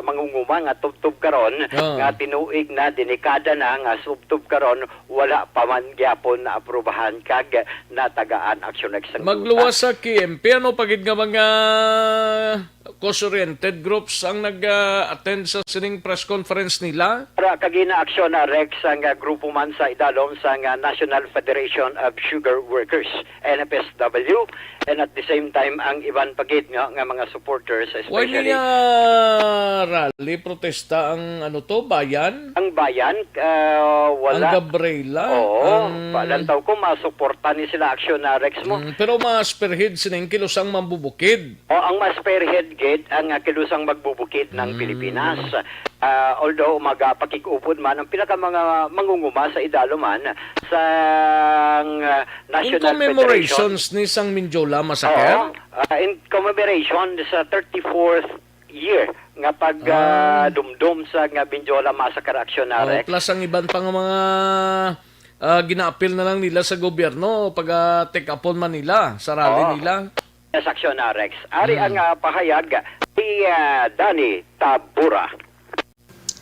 mangunguma nga tubtob karon, ah, nga tinuig na, dinekada na nga tubtob karon, wala pa man gyapon naaprubahan kag natagaan, Action Rex, ang duta. Magluwas sa K M P, ano pa gid nga mga cause-oriented groups ang nag-attend sa sining press conference nila? Para kagina, Action Rex, ang, ah, grupo man sa idalom sang, ah, National Federation of Sugar Workers, N F S W, and at the same time, ang iban pa gid nga, nga mga supporters, especially. Wala niya rally, protesta ang, ano to, bayan? Ang bayan, ah, wala. Ang Gabriela? Oo. Ang, lantaw ko, masuporta ni sila, Action Rex mo. Mm, pero ma-spearhead sining kilusang mambubukid. O, ang ma-spearhead gid ang, ah, kilusang magbubukid ng Pilipinas. Ah, although magapakig-upod man ang pila ka mga mangunguma sa idalom man sang, ah, National Federation. In commemorations ni sang Mindiola Massacre? Oo, ah, in commemoration sa thirty-fourth year nga pag, ah, dumdum sa nga Mindiola Massacre, Action Rex. Plus ang iban pa nga mga, ah, ginaapil na lang nila sa gobyerno pag, ah, take upon man nila sa rally nila. Yes, Action Rex. Ari ang, ah, pahayag ni, ah, Danny Tabura.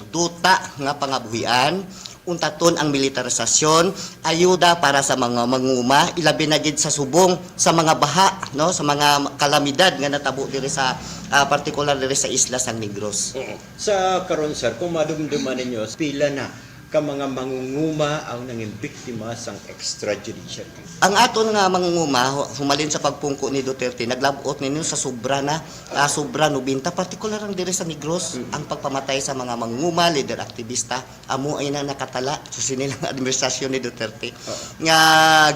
Duta nga pangabuhian, untaton ang militarisasyon, ayuda para sa mga manguma, ilabi na gid sa subong sa mga baha, no, sa mga kalamidad nga natabo diri sa, ah, partikular diri sa isla sang Negros. Oo. Sa karon, sir, kung madumduman ninyo, pila na ka mga mangunguma ang nangin biktima sang extrajudicial killing? Ang aton nga mangunguma, hu-, humalin sa pagpungko ni Duterte, naglab-ot ninyo sa sobra na, ah, sobra nobenta, partikular ang diri sa Negros, ang pagpamatay sa mga mangunguma, leader, aktibista, amo ay nang nakatala sa sini lang administrasyon ni Duterte. Oo. Nga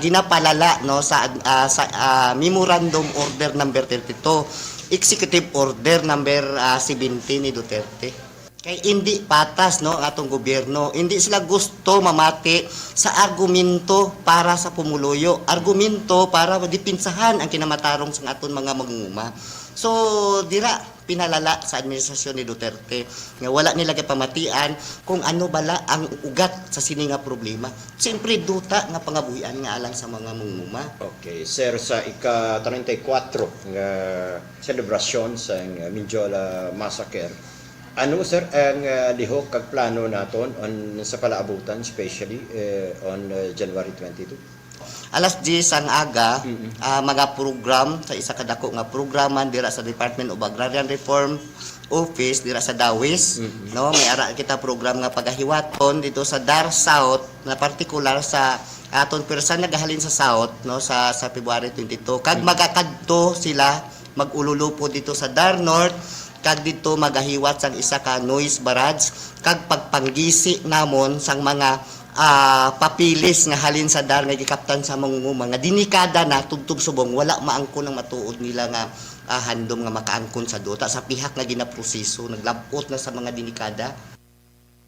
ginapalala, no, sa, ah, sa, ah, Memorandum Order number thirty-two, Executive Order number, ah, seventy ni Duterte. Kay indi patas, no, ang atong gobyerno. Indi sila gusto mamati sa argumento para sa pumuluyo, argumento para dipinsahan ang kinamatarong sang aton mga mangunguma. So, dira pinalala sa administrasyon ni Duterte nga wala nila gipamatian kung ano bala ang ugat sa sini nga problema. Siyempre, duta nga pangabuhian nga alang sa mga mangunguma. Okay, sir, sa ika treinta y cuatro nga selebrasyon sa Mindiola Massacre, ano, sir, ang, ah, lihok kag plano naton on sa palaabutan, especially, eh, on, ah, January twenty-two? Alas diyes ang aga, ah, mga program sa isa ka dako nga programa dira sa Department of Agrarian Reform Office dira sa Dawis, no? May ara kita program nga pagahiwaton dito sa Dar South, na partikular sa Aton pwersa nagahalin sa south, no, sa, sa February twenty-two. Kag Mm. magakadto sila, mag-ululupod dito sa Dar North, kag dito magahiwat sang isa ka noise barrage, kag pagpanggisi namon sang mga, ah, papeles nga halin sa Dar nga gikaptan sa mangunguma nga delikada na tubtob subong wala maangkon ang matuod nila nga, ah, handom nga makaangkon sa duta sa pihak nga ginaproseso, naglab-ot na sa mga delikada.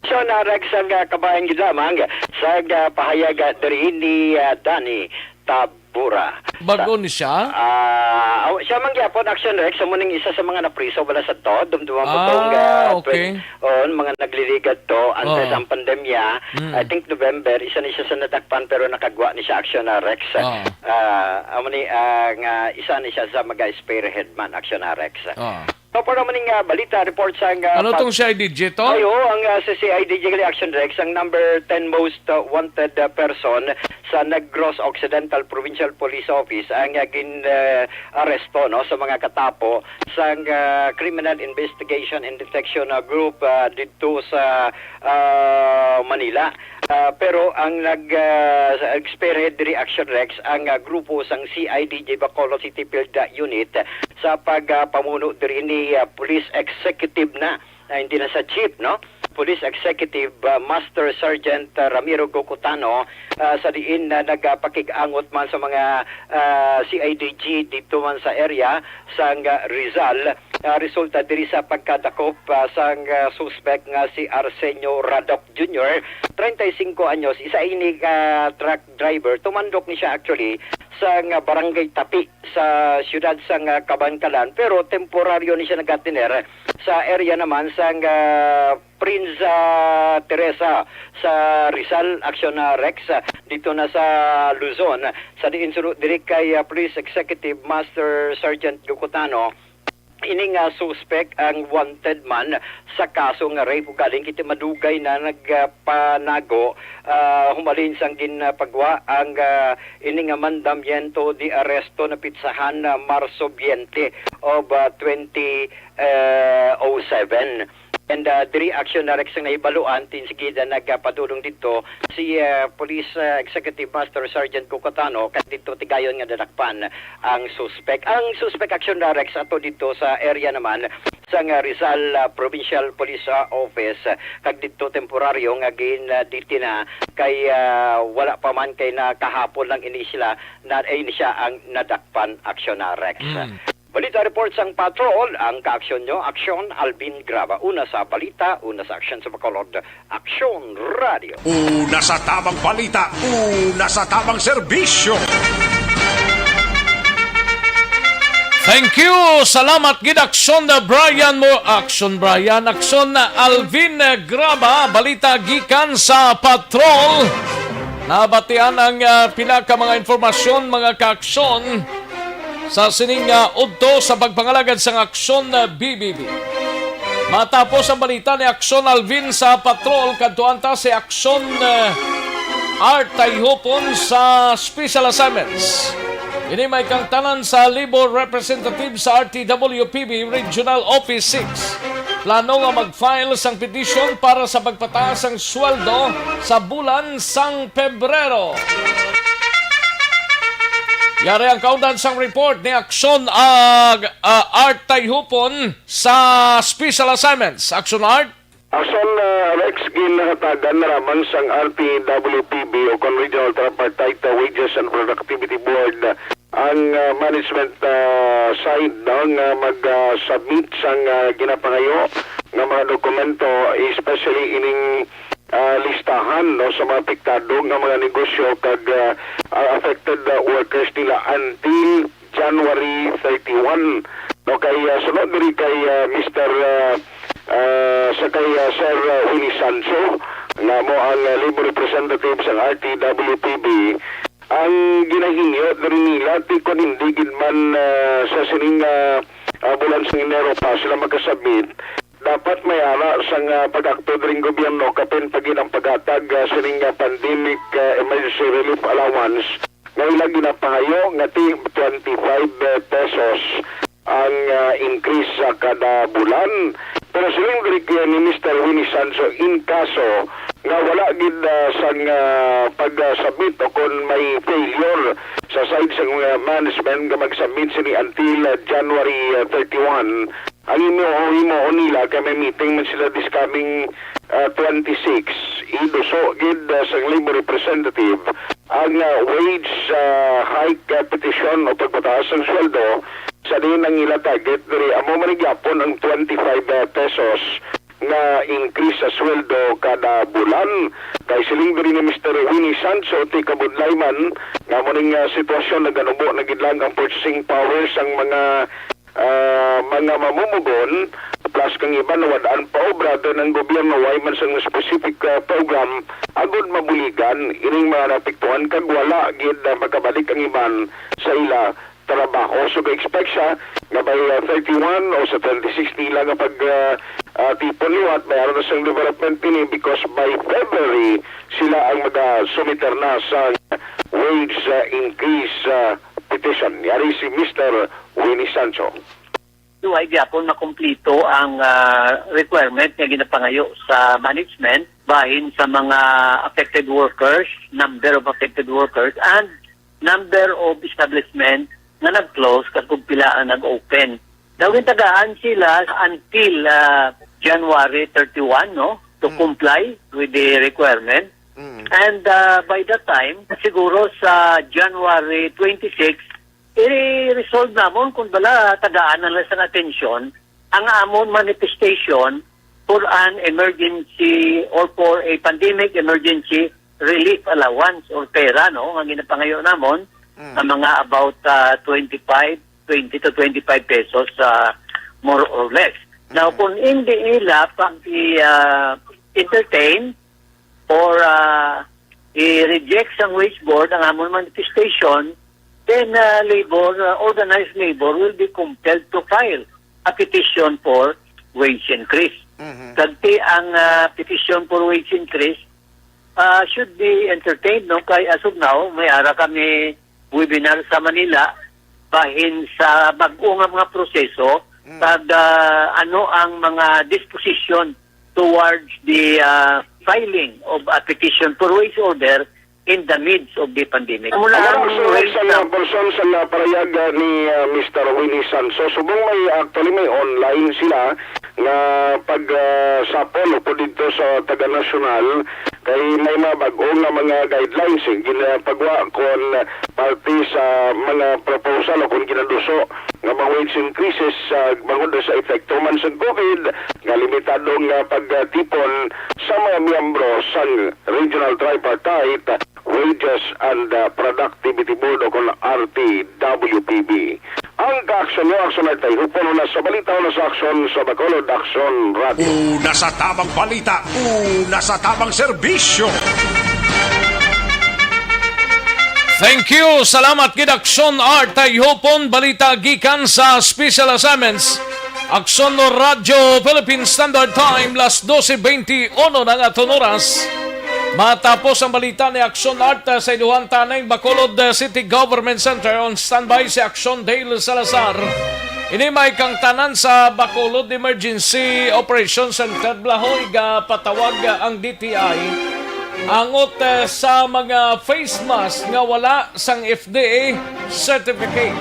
So, na Rex ang, ah, kabahin gid lamang sa, ah, pahayag, ah, diri ni, ah, Danny Tabura. Bag-o ni siya? Ah, aw, siya man gyapon, Action Rex, amo ning isa sa mga napriso bala sa to, dumduma mo Ah, tong, ah, okay. twen-, on, mga nagliligad to, antes Oh. ang pandemya, Mm. I think November, isa ni siya sa nadakpan, pero nakagwa ni siya, Action, ah, Rex. Oh. Ah, amo ni, ah, nga isa ni siya sa mga spearhead man, Action, ah, Rex. Oh. So, para man ning, ah, balita, report sa, ah, Ano pat- tong C I D G to? Ay, oo, ang, ah, sa C I D G gali, Action Rex, ang number ten most, ah, wanted, ah, person sa Negros Occidental Provincial Police Office ang, ah, gin, ah, aresto, no, sa mga katapo sang, ah, Criminal Investigation and Detection, ah, Group, ah, didto sa, ah, Manila. Ah, pero ang nag, ah, spearhead diri, Action Rex, ang, ah, grupo sang C I D G Bacolod City Field, ah, Unit sa pagpamuno diri ni, ah, Police Executive na, ah, hindi na sa chief, no? Police Executive, ah, Master Sergeant, ah, Ramiro Gocotano, ah, sa diin na nagapakig-angot man sa mga, ah, C I D G dito man sa area sang, ah, Rizal, ah, resulta diri sa pagkadakop, ah, sang, ah, suspek nga si Arsenio Radoc Junior, treinta y cinco anyos, isa ini ka truck driver. Tumandok ni siya actually sa nga barangay Tapi sa siyudad sang, ah, Kabankalan, pero temporaryo ni siya nagatiner sa area naman sang, ah, Prince, ah, Teresa sa Rizal, Action, ah, Rex, ah, dito na sa Luzon. Sa diin suno diri kay, ah, Police Executive Master Sergeant Gocotano, ini nga suspek ang wanted man sa kaso nga rape, ugaling kay madugay na nagpanago, ah, humalin sang ginpagwa ang, ah, ini nga mandamiento de arresto na pitsahan na Marso twenty of, ah, twenty, eh, oh seven. And, ah, diri, Action, na Rex, ang nahibaluan, tinsigida nagpadulong dito si, ah, Police, ah, Executive Master Sergeant Gocotano, kag dito tigayon nga nadakpan ang suspek. Ang suspek, Action, na Rex, ato dito sa area naman sang, ah, Rizal, ah, Provincial Police, ah, Office, ah, kag dito temporaryo nga gin, ah, detina kay, ah, wala pa man kay na kahapon lang ini sila na, eh, ini siya ang nadakpan, Action, na Rex. Mm. Balita report sang Patrol, ang kaaksyon nyo, Aksyon Alvin Graba. Una sa balita, una sa aksyon sa Bacolod, Aksyon Radio. Una sa tamang balita, una sa tamang serbisyo. Thank you. Salamat gid, Aksyon Brian mo, Aksyon Brian, Aksyon Alvin Graba. Balita gikan sa Patrol. Nabatian ang, ah, pila ka mga impormasyon, mga kaaksyon, sa sining, ah, udto sa pagpangalagad sang Aksyon, ah, B B B. Matapos ang balita ni Aksyon Alvin sa Patrol, kadtuan ta si Aksyon, ah, Art Tayhupon sa Special Assignments. Ini may kangtanan sa Labor Representative sa R T W P B Regional Office six. Plano nga mag-file sang petisyon para sa pagpataas sang sweldo sa bulan sang Pebrero. Yari ang kaundan sang report ni Aksyon, ah, ah, Art Tayhupon sa Special Assignments. Aksyon, Art. Aksyon, ah, Rex, ginhatagan na lamang sang R T W P B o kon Regional Tripartite, ah, Wages and Productivity Board ang, ah, management, ah, side, no, nga mag, ah, submit sang, ah, ginapangayo nga mga dokumento, especially ining, ah, listahan, no, sa mga apektado nga mga negosyo kag, ah, ah, affected, ah, workers nila until January thirty-one. No, kay, ah, sunod diri kay, ah, Mister, ah, ah, sa kay, ah, Sir, ah, Willie Sancho, nga mo ang, ah, labor representative sa R T W P B, ang ginahingyo diri nila, ti kon hindi gid man, ah, sa sining, ah, ah, bulan sa Enero pa sila makasubmit, dapat may ara sang, ah, pag-akto diri ang gobyerno kapin pa gid ang paghatag, ah, sining, ah, pandemic, ah, emergency relief allowance nga ila ginapangayo nga ti twenty-five pesos ang, ah, increase sa kada bulan. Pero siling diri kay ni Mister Winnie Sancho, in kaso nga wala gid, ah, sang, ah, pag-submit o kon may failure sa side sang, ah, management nga mag-submit sini until, ah, January, ah, thirty-one. Ang imo, himuon nila kay may meeting man sila this coming, ah, twenty-six. Iduso gid, ah, sang labor representative ang, ah, wage, ah, hike, ah, petition o pagpataas sang sweldo sa diin ang ila target diri amo man gyapon ang twenty-five, ah, pesos nga increase sa sweldo kada bulan. Kay siling diri ni Mister Winnie Sancho, ti kabudlay man nga amo ning, ah, sitwasyon naganubo na gid lang ang purchasing power sang mga, ah, mga mamumugon, plus kang iban nawad-an pa obra, then ang gobyerno way man sang specific, ah, program agud mabuligan ining mga naapektuhan kag wala gid, ah, makabalik ang iban sa ila trabaho. So, ga-expect siya nga by, uh, thirty-one o sa twenty-six nila nga pag, uh, uh, tipon liwat, may aron na siyang development ini because by February sila ang magasumiter na sa wage, uh, increase, uh, petition. Yari si Mister Winnie Sancho. Way gyapon makumplito ang, ah, requirement nga ginapangayo sa management bahin sa mga affected workers, number of affected workers, and number of establishment nga nag-close kag kung pila ang nag-open. Daw gintagaan sila until, ah, January thirty-one, no, to Mm. comply with the requirement. Mm. And, ah, by that time, siguro sa January twenty-six, i-resolve namon kung bala tagaan na lang sang atensyon ang amon manifestation for an emergency or for a pandemic emergency relief allowance or pera, no, nga ginapangayo namon Mm. nga mga about, ah, twenty-five, twenty to twenty-five pesos, ah, more or less. Now, Mm. kung hindi nila pag i-, ah, entertain or, ah, i-reject sang wage board ang amon manifestation, then, ah, labor, ah, organized labor will be compelled to file a petition for wage increase. Mhm. Kag ti ang, ah, petition for wage increase, ah, should be entertained, no? Kay as of now, may ara kami webinar sa Manila bahin sa bag-o nga mga proseso Mm. kag, ah, ano ang mga disposition towards the, ah, filing of a petition for wage order in the midst of the pandemic. Mula Ang ang aksyon wage sa na- mga person sa naparayag, ah, ni, ah, Mister Winnie Sancho, subong may actually may online sila nga pag, ah, sapol upod didto sa taga nasyonal kay may mga bag-o nga mga guidelines, eh, ginapagwa kon parte sa mga proposal o kon ginaduso nga mga wage increases sa bangod sa epekto man sa COVID nga limitado nga pagtipon sa mga miyembro sang Regional Tripartite Wages and, uh, Productivity Board o kon R T W P B. Ang kaaksyon nyo, Aksyon Artay, hupon na sa balita, una sa aksyon sa Bacolod Aksyon Radio. Una sa tamang balita, una sa tamang serbisyo. Thank you. Salamat gid, Aksyon Art. Tay hupon balita gikan sa Special Assignments. Aksyon Radyo Philippine Standard Time, las doce veintiuno na nga aton oras. Matapos ang balita ni Aksyon Art, ah, sa iduhan taning Bacolod, ah, City Government Center, on standby si Aksyon Dale Salazar. Ini may kangtanan sa Bacolod Emergency Operation Center, Blahoy, gapatawag ang D T I angot, eh, sa mga face mask nga wala sang F D A certificate.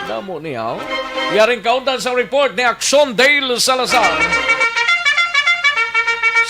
Damo niya, oh. Yaring kaundan sa report ni Aksyon Dale Salazar.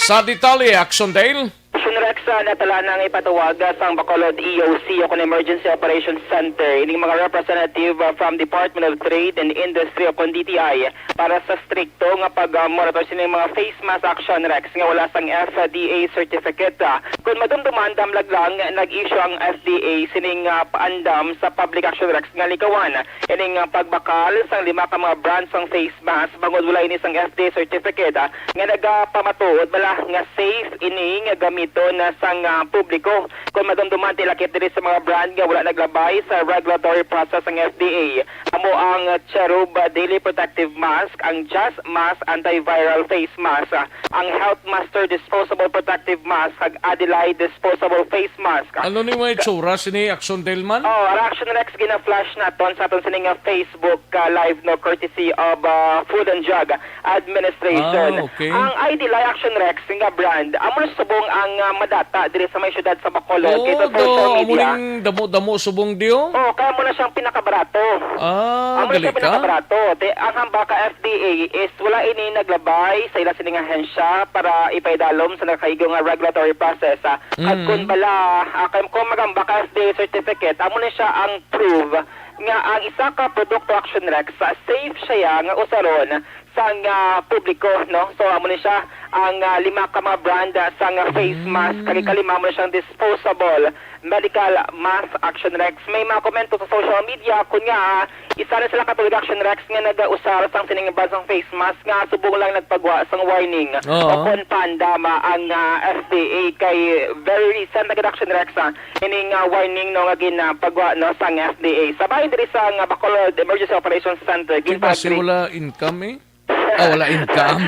Sa detalye, Aksyon Dale. Action Rex, ah, natala na nga ipatawag, ah, sang Bacolod E O C o kon Emergency Operations Center ining mga representative, ah, from Department of Trade and Industry o kon D T I para sa strikto nga pag, ah, monitor sining mga face mask, Action Rex, nga wala sang F D A certificate. Ah, kon madumduman, damlag lang nag-issue ang F D A sining, ah, paandam sa public, Action Rex, nga likawan ining, ah, pagbakal sang lima ka mga brand sang face mask bangod wala ini sang F D A certificate, ah, nga nagapamatuod bala nga safe ini nga gamiton na sang, ah, publiko. Kon madumduman, ti lakip diri sa mga brand nga wala naglabay sa regulatory process ang F D A. Amo mo ang Cherub Daily Protective Mask, ang Just Mask Antiviral Face Mask, ang Health Master Disposable Protective Mask, kag Adelai Disposable Face Mask. Ano ni may tsura sini, Action Delman? Oh, ang Action Rex gina-flash naton sa aton sini nga Facebook, ah, live, no, courtesy of, ah, Food and Drug Administration. Ah, okay. Ang Adelai, Action Rex nga brand, amo na subong ang, ah, madata diri sa may siyudad sa Bacolod. Oh, kay sa do, social amo media ning damo-damo subong diyo? Oh, kaya mo na siyang pinakabarato. Ah, amo na siya gali ka? Pinakabarato. Te, ang hambal ka F D A is wala ini naglabay sa ila sining ahensya para ipaidalom sa nakaigo nga regulatory process, ah. At Mm. Kung bala, ah, kay, kung magambal ka F D A certificate, amo na siya ang prove nga ang isa ka produkto, Action Rex, ah, safe siya nga usaron sang, ah, publiko, no? So, amo ni siya ang, ah, lima ka mga brand, ah, sang, ah, face mask. Mm. Kag ikalima, amo ni siyang disposable medical mask, Action Rex. May mga komento sa social media, kun nga, ah, isa na sila ka tuig, Action Rex, nga nagausar sang sining brand sang face mask nga subong lang nagpagwa sang warning Oo. O kon pandama ang, ah, F D A kay very recent na gid, Action Rex, ah, ining, ah, warning, no, nga ginapagwa, no, sang F D A. Sa bahin diri sa nga Bacolod Emergency Operations Center, Di ba si ginpag- wala income eh? Ah, wala income.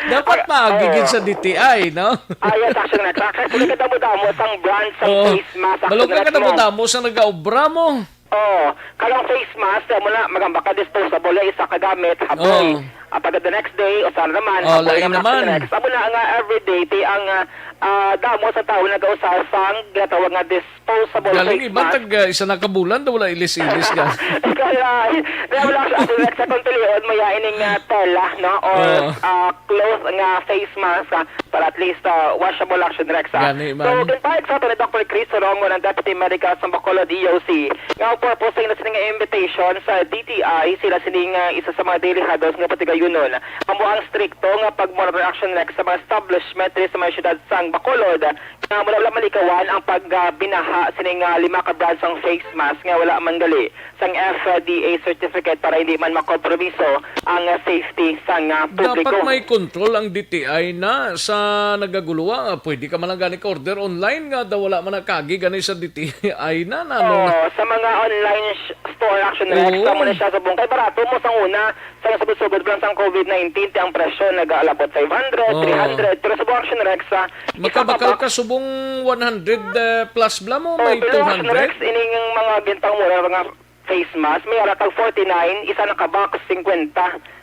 Dapat Ah, maagi gid oo. Sa D T I, no? Ah, yes, Action Rex. Actually, kadamo-damo sang brand sang Oo. Face mask, Action Balog ka Rex, no? Kadamo-damo sa nagaobra mo. Oh, kanang face mask, amo na, magambal ka disposable, isa ka gamit, haboy. Oo. Ah, pagka the next day, usa na naman, Oh, haboy lain na naman, naman. Action Rex. Amo na nga everyday, ti ang, ah, ah, damo sa tawo nagausar sang ginatawag nga disposable Galing face iba, mask. Tag, ah, isa na ka bulan, daw wala ilis-ilis ka. Ikaw lang. Kaya wala siya, Action Rex, sa kung pilion mo, ya, ining, ah, tela, no? Or, Oo. ah, cloth nga face mask, ah, para at least, ah, washable, Action Rex, ah. Gani man. So, ginpahayag sa aton ni Doctor Chris Sorongon, ang Deputy Medical sa Bacolod E O C, nga ang purpose sa sini nga invitation sa D T I, sila sini nga isa sa mga daily huddles nga patigayunon, amo ang strikto nga pag-monitor, Action Rex, sa mga establishment diri sa mga syudad sang Bacolod, nga wala, wala malikawan ang pag, ah, binaha sini nga lima ka brands sang face mask nga wala man gali sang F D A certificate para hindi man makompromiso ang, ah, safety sang, ah, publiko. Dapat may control ang D T I na sa nagaguluwa. Pwede ka man lang gani ka-order online nga daw wala man nakagi gani sa D T I na, na, ano na. Oo, sa mga online sh-, store, Action Rex, Oo. Sa muna siya sa bungkay. Barato mo sa una, sa sugod-sugod pa lang sang COVID nineteen, ti ang presyo nag-aalabot five hundred, Oo. Three hundred. Pero sa buang Action Rex, sa isa ka Makabakal box, ka subong one hundred, eh, plus bala mo, Oh, may pero Action two hundred? Rex, ining mga gintang mura, mga face mask, may ara tag forty-nine, isa na ka box, fifty.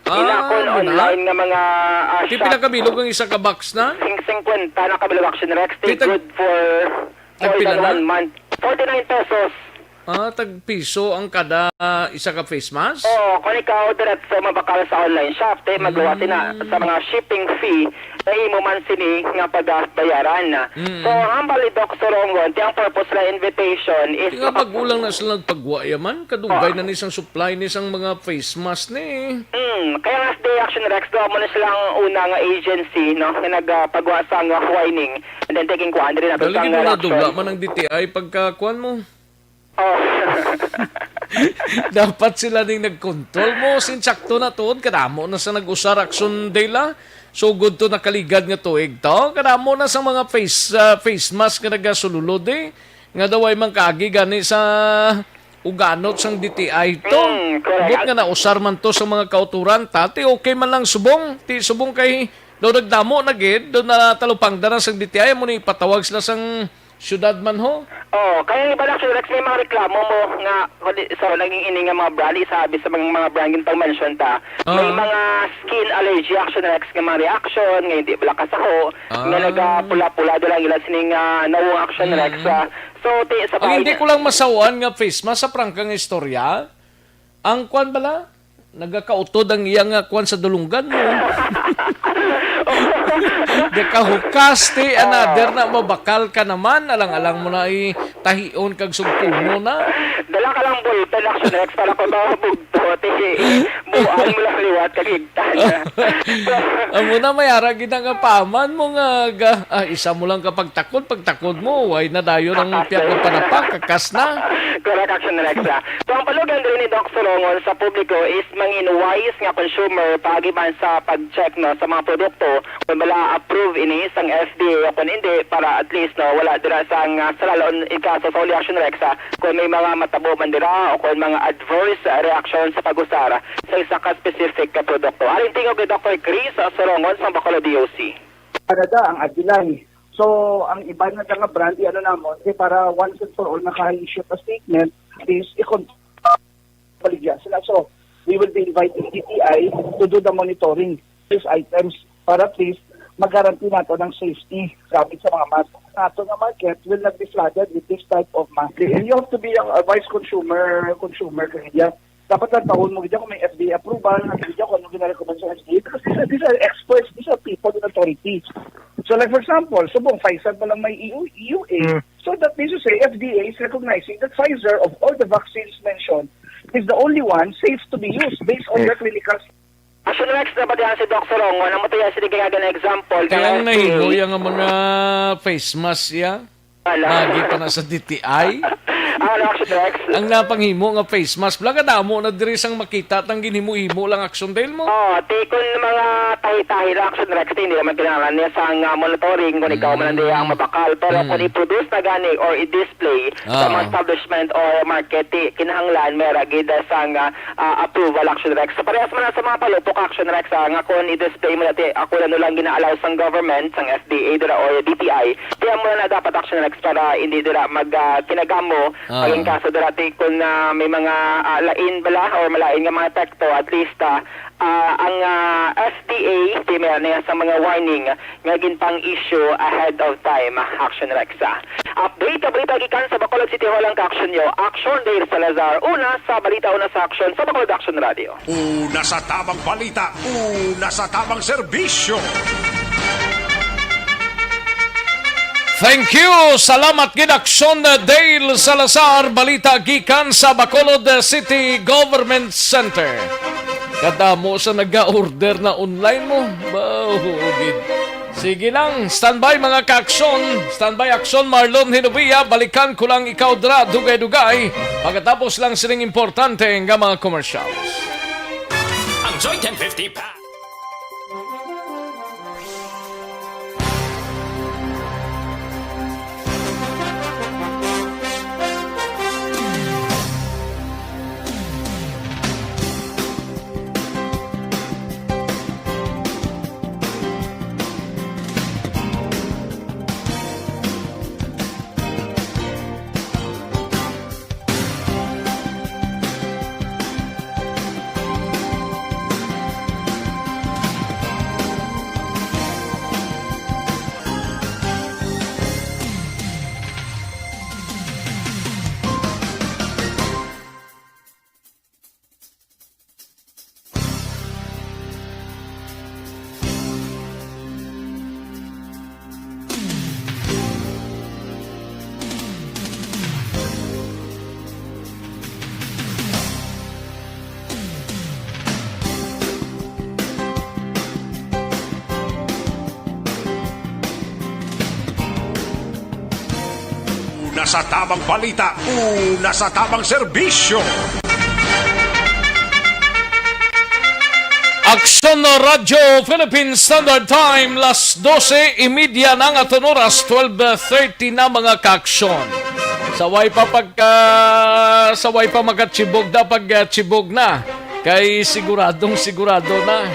Ah, Ina kon muna? Online nga mga, ah, Ti shop. Pila ka bilog ang isa ka box na? Sing-, fifty na ka bilog, Action Rex. Ti Stay tag-, good for more tagpila than na? One month. Forty-nine pesos. Ah, tag piso ang kada, ah, isa ka face mask? Oo, kung ikaw diretso mabakal sa online shop, te, magluwas na Mm. sa mga shipping fee na imo man sini nga pagabayaran. Mm. So, hambal ni Doc Sorongon, ti ang purpose sa invitation is Di nga, makap- magulang na sila nagpagwa yaman, kadugay Oo. Na ni sang supply ni sang mga face mask ni. Hmm, kaya nga sa Day Action Rex, daw mo na silang una nga agency, no, nga nagpagwa sa nga whining. And then, taking kuan, diri na Galing sa nga mo na, reaction. Dula man ang D T I pagka kuan mo. Oh. Dapat sila ning nag-control mo. Sinsakto na tuod, kadamo na sa nag-usar, Action Dela. Sugod to nakaligad nga tuig to. Kadamo na sa mga face, ah, face mask nga nagasululod eh. Nga daw ay mangkagi gani sa uganot sang D T I to. Mm, correct. Ambot nga nausar man to sa mga kauturan. Tati, okay man lang subong. Ti subong kay daw nagdamo na gid, daw natalupangda na sang D T I, amo ni ipatawag sila sang syudad man ho. Oh, kaya yung iba na, Rex, may mga reklamo mo nga, kundi, so, naging ini nga mga brand, isabi sa mga, mga brand yung pang-mention ta. May Ah. Mga skin allergy, Action Rex, nga mga reaction, nga hindi bala kasaho, nga Ah. Nagapula-pula, doon lang ila sining, ah, nawong, Action Rex, Mm. Ah. So, ti, sa Ang bahay hindi niya. Ko lang masawan nga face mask sa prangkang istorya, ang kwan bala? Nagakautod ang iya nga kwan sa dulunggan mo. Nakahukas, ti, Oh. Another na mabakal ka naman. Alang-alang mo na itahion kag sugpuno na. Dala ka lang ballpen, Action Rex, para kung mabugto, ti. Kuhaan mo lang liwat, kag higtan na. Amo na, may ara gid nga paman mo nga ga-, ah, isa mo lang ka pagtakod, pagtakod mo, way na dayon ang Kakas piyag na. Panapak, kakas na. Correct, Action Rex, ah. So, ang palugan diri ni Doc Sorongon sa publiko is mangin wise nga consumer paagi man sa pag-check, no, sa mga produkto kung bala approve ini sang F D A o kung hindi, para at least, no, wala dira sang, ah, salalaon ikaso sa uli, Action Rex, ah, kung may mga matabo man dira o kung mga adverse, ah, reaction sa pag-usar sa isa ka specific ka produkto. Aring tingog ni Doctor Chris Sorongon sa Bacolod D O C. Canada ang Agilay. So, ang iban nga mga brand, ano namon, kay para once and for all, naka-issue a statement, is i-con-, baligya sila. So, we will be inviting D T I to do the monitoring these items para at least mag-guarantee nato ng safety gamit sa mga mask. Nato nga market will not be flooded with this type of mask. You have to be a, a wise consumer, consumer kaya. Dapat lang taon mo gid kung may F D A approval, gid kung ano ginarecommend sa F D A. Because these are, these are experts, these are people with authority. So, like, for example, subong Pfizer pa lang may E U, E U A. Mm. So that means to say F D A is recognizing that Pfizer, of all the vaccines mentioned, is the only one safe to be used based on Mm. their clinical Action Rex, nabatihan si Doc Sorongon, ang matuya sini kay nga example nga Kaya ang F D A. Nahimo yang mga face mask, ya? Wala. Agi pa na sa D T I. Ano, Action Rex? Ang napanghimo nga face mask, wala kadamo na diri sang makita tang ginhimo-himo lang action dahil mo. Oh, ti kun mga tahi-tahi lang, Action Rex, ti hindi naman kinahanglan niya sang, ah, monitoring kung ikaw man ang Mm. diya ang mabakal. Pero Mm. kung i-produce na gani or i-display sa mga Ah. establishment or market, ti kinahanglan may ra gid sang, ah, ah, approval, Action Rex. Sa parehas man sa mga palupok, Action Rex, ah, nga kung i-display mo dati, ako lang lang gina-allow sang government, sang F D A dira or D T I, kaya mo na dapat, Action Rex, para hindi dira mag, ah, kinagamo, Ah. maging kaso dira ti kung, ah, may mga, ah, lain bala or malain nga mga epekto, at least, ah, ah, ang, ah, F D A, ti may niya sa mga warning nga ginpang-issue ahead of time, Action Rex. Update, balita gikan sa Bacolod City Hall ang ka-action nyo. Action Dale Salazar, una sa balita, una sa action sa Bacolod Action Radio. Una sa tamang balita, una sa tamang serbisyo. Thank you. Salamat gid, Action Dale Salazar. Balita gikan sa Bacolod City Government Center. Kadamo sa naga-order na online mo. Ba, oo, gid. Sige lang, standby mga ka-aksyon. Standby, Aksyon Marlon Hinubia. Balikan ko lang ikaw dra, dugay-dugay. Pagkatapos lang sining importante nga mga commercials. Ang Joy ten fifty pa. Una sa tamang balita, una sa tamang serbisyo. Aksyon Radyo Philippine Standard Time, las dose y media na nga aton oras, twelve thirty na, mga kaaksyon. Sa way pa pagka, sa way pa makachibog na, pag, ah, chibog na. Kay siguradong sigurado na.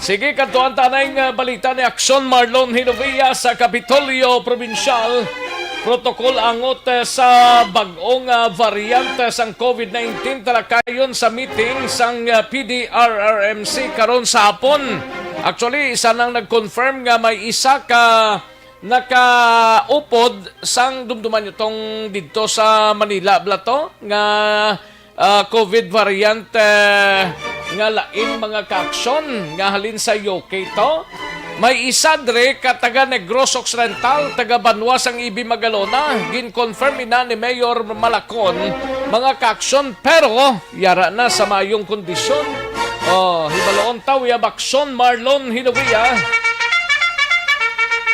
Sige, kadtuan ta anay nga balita ni Aksyon Marlon Hilovia sa Kapitolyo Probinsyal. Protocol angot, eh, sa bag-ong, ah, variant, eh, sang COVID nineteen, talakayon sa meeting sang, ah, P D R R M C karon sa hapon. Actually, isa nang nag-confirm nga may isa ka nakaupod sang dumduman nyo tong didto sa Manila, bala to, nga, ah, COVID variant, eh, nga lain, mga kaaksyon, nga halin sa U K to. May isa dre ka taga Negros Occidental, taga banwa sang E B Magalona. Gin-confirm ina ni Mayor Malacon, mga kaaksyon, pero yara na sa mayong kondisyon. Oh, hibaloon ta, Kuya Bakson Marlon Hilaguia.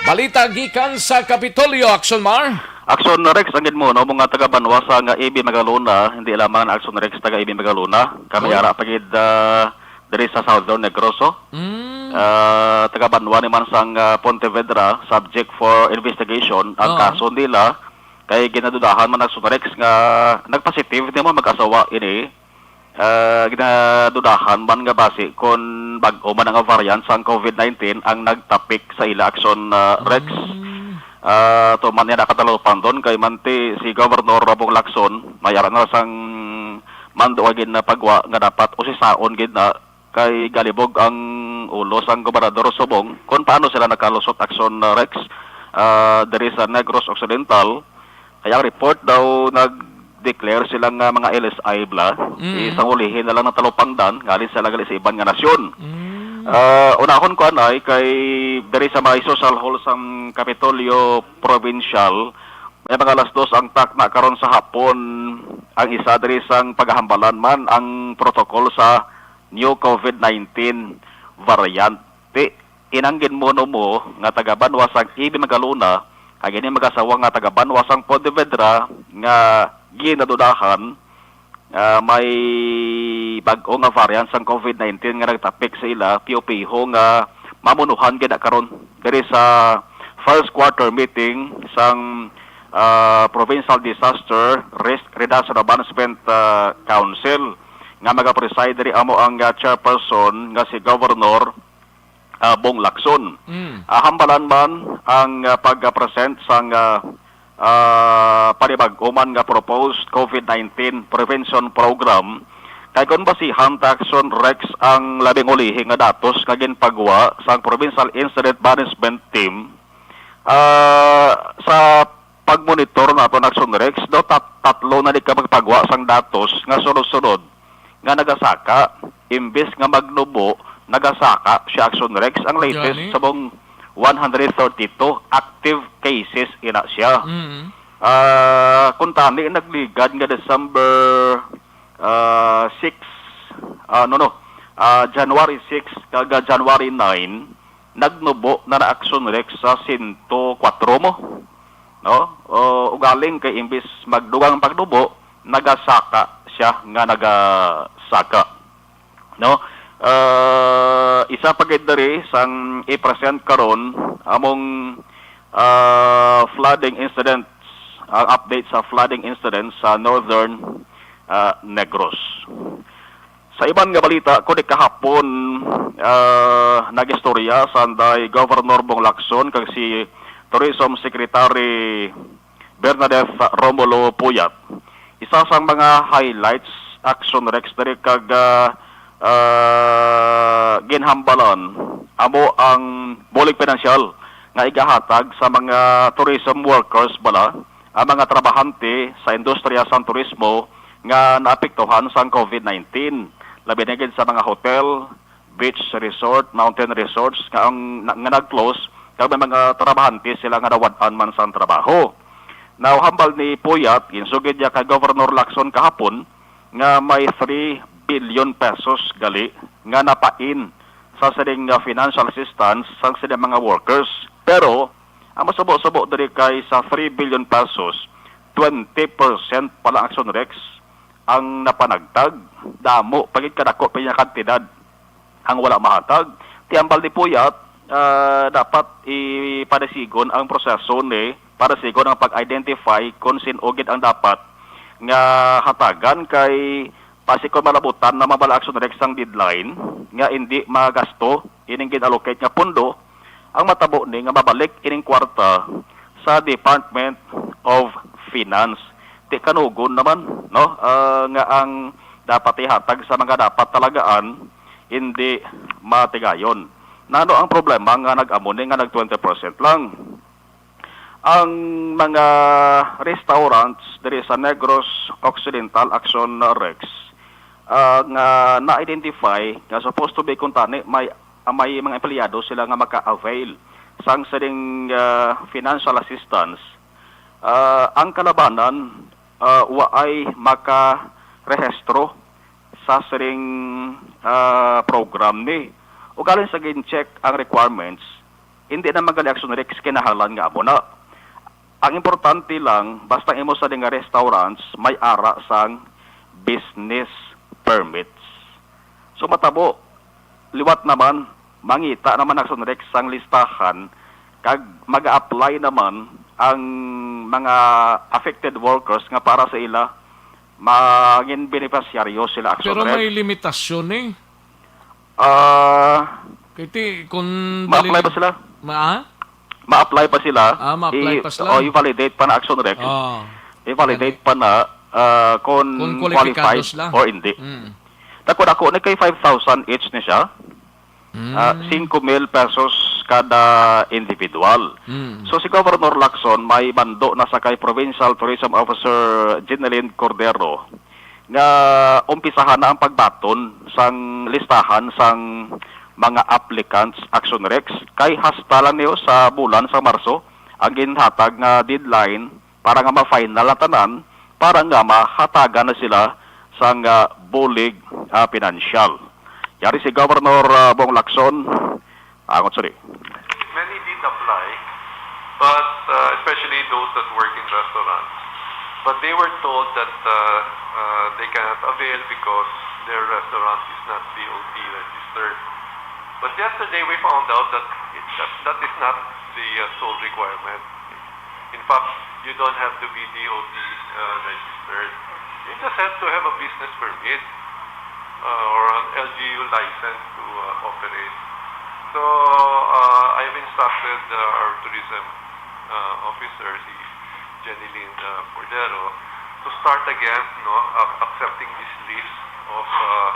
Balita gikan sa Kapitolyo, Action Mar. Action Rex, ang gid mo, no, mga taga-banwa sa nga A B Magalona, hindi lamang ang Action Rex taga A B Magalona. Kami Oy. ara pa gid, ah, diri sa Southern Negros, oh. Mm. Ah, taga-banwa ni man sang, ah, Pontevedra, subject for investigation ang Oo. kaso nila. Kay ginadudahan man ang Action Rex nga nagpositive ni mo mag-asawa ini. Ah, ginadudahan man nga basi kon bag-o man nga variant sang covid nineteen ang nagtapik sa ila, Action, ah, Rex. Mm. Ah, tuman niya nakatalupang doon kay manti si Governor Bong Lacson, may ara na sang mando nga ginapagwa nga dapat usisaon gid na kay galibog ang ulo sang Gobernador subong kung paano sila nakalusot, Action, ah, Rex, ah, diri sa Negros Occidental. Kaya ang report daw nag-declare sila nga mga L S I bala. Mm. Isang ulihin na lang ng talupangdan, ngalin sila gali sa iban nga nasyon. Mm. Ah, unahon ko anay kay diri sa may social hall sang Kapitolyo Provincial, may mga alas dos ang takna karon sa hapon. Ang isa diri sang pagahambalan man ang protocol sa new covid nineteen variant. Ti, inang ginmuno mo nga taga-banwa sang A B Magalona, kag ini mag-asawa nga taga-banwa sang Pontevedra nga ginadudahan, ah, may bag-o nga variant sang covid nineteen nga nagtapik sa ila, piho-piho nga mamunuhan gid na karon diri sa first quarter meeting sang, ah, Provincial Disaster Risk Reduction Management, ah, Council nga magapreside diri amo ang, ah, chairperson nga si Governor, ah, Bong Lacson. Mm. Ah, hambalan man ang, ah, pag-present sang, ah, ah, panibag-o man nga proposed covid nineteen prevention program. Kay kung basihan ta, Action Rex, ang labing ulihi nga datos nga ginpagwa sang Provincial Incident Management Team, ah, sa pagmonitor nato, Action Rex, daw tat-, tatlo na di ka magpagwa sang datos nga sunod-sunod nga nagasaka. Imbis nga magnubo, nagasaka siya, Action Rex. Ang latest Gani? Sa mong one hundred thirty-two active cases ina siya. Mm. Ah, kung tani nagligad nga December, ah, six, ah, no, no, ah, January six kag, ah, January nine, nagnubo na na, Action Rex, sa sento kwatro mo, no? O, ugaling kay imbis magdugang pagnubo, nagasaka siya nga nagasaka, no? Ah, isa pa gid diri sang i-present karon among, ah, flooding incidents, ang update sa flooding incidents sa Northern, ah, Negros. Sa iban nga balita, kundi kahapon, ah, nagistorya sanday Governor Bong Lacson kag si Tourism Secretary Bernadette Romulo Puyat. Isa sang mga highlights, Action Rex, diri kag, ah, ah, ginhambalan amo ang bulig pinansyal nga igahatag sa mga tourism workers bala, ang mga trabahante sa industriya sang turismo nga naapektuhan sang covid nineteen, labi na gid sa mga hotel, beach resort, mountain resorts nga ang, nga nag-close, kag may mga trabahante sila nga nawad-an man sang trabaho. Now, hambal ni Puyat, ginsugid niya kay Governor Lacson kahapon nga may three billion pesos gali nga napain sa sining, ah, financial assistance sang sining mga workers. Pero ang masubo-subo diri kay sa three billion pesos, twenty percent pa lang, Action Rex, ang napanagtag. Damo pa gid, kadako pa niya kantidad ang wala mahatag. Ti hambal ni Puyat, ah, dapat ipadasigon ang proseso ni, padasigon ang pag-identify kung sin-o gid ang dapat nga hatagan, kay basi kon malabutan na man bala, Action Rex, ang deadline nga indi magasto ining gin-allocate nga pondo, ang matabo ni nga mabalik ining kwarta sa Department of Finance. Ti kanugon naman, no, ah, nga ang dapat ihatag sa mga dapat talagaan, hindi matigayon. Nano ang problema nga nag-amo ni nga nag twenty percent lang? Ang mga restaurants diri sa Negros Occidental, Action Rex, ah, nga na-identify nga supposed to be kuntani may, may mga empleyado sila nga maka-avail sang sining, ah, financial assistance, ah, ang kalabanan, ah, waay makarehistro sa siring, ah, program ni. Ug halin sa gin-check ang requirements, hindi na man gali Action Rex kinahanglan nga amo na. Ang importante lang, basta imo sa nga restaurants, may ara sang business permits. So, matabo, liwat naman, mangita naman Action Rex sang listahan, kag mag-apply naman ang mga affected workers nga para sa ila, mangin benepisyaryo sila Action Pero Rex. May limitasyon eh. Ah, Kay ti, kung ma-apply dali- ba sila? Ma-, ah? Ma-apply pa sila. Ah, ma-apply I-, pa sila. O, i-validate pa na Action Rex. Oh. I-validate Gani. pa na, ah, kung Kung kwalipikado qualified sila. or hindi. Mm. Dako-dako ni kay five thousand each ni siya. Mm. Ah, cinco mil pesos kada individual. Mm. So, si Governor Lacson may mando na sa kay Provincial Tourism Officer Jeneline Cordero nga umpisahan na ang pagbaton sang listahan sang mga applicants Action Rex, kay hasta lang niyo sa bulan sa Marso ang ginhatag nga deadline para nga ma-final ang tanan, para nga mahatagan na sila sang, ah, bulig, ah, pinansyal. Yari si Governor, ah, Bong Lacson, angot sini. Many did apply, but, uh, especially those that work in restaurants. But they were told that, uh, uh, they cannot avail because their restaurant is not D O T registered. But yesterday we found out that it, that, that is not the, uh, sole requirement. In fact, you don't have to be D O T, uh, registered. You just have to have a business permit, uh, or an L G U license to, uh, operate. So, uh, I've instructed, uh, our tourism, uh, officer, si Jeneline, uh, Cordero, to start again, no, ac-, accepting this list of, uh,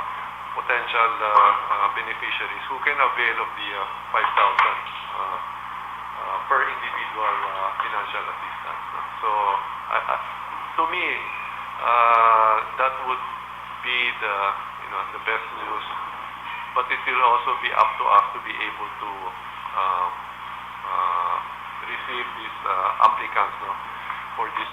potential, uh, uh, beneficiaries who can avail of the, uh, five thousand, uh, uh, per individual, uh, financial assistance, no? So, uh, uh, to me, uh, that would be the, you know, the best news, but it will also be up to us to be able to, uh, uh, receive these, uh, applicants, no, for this.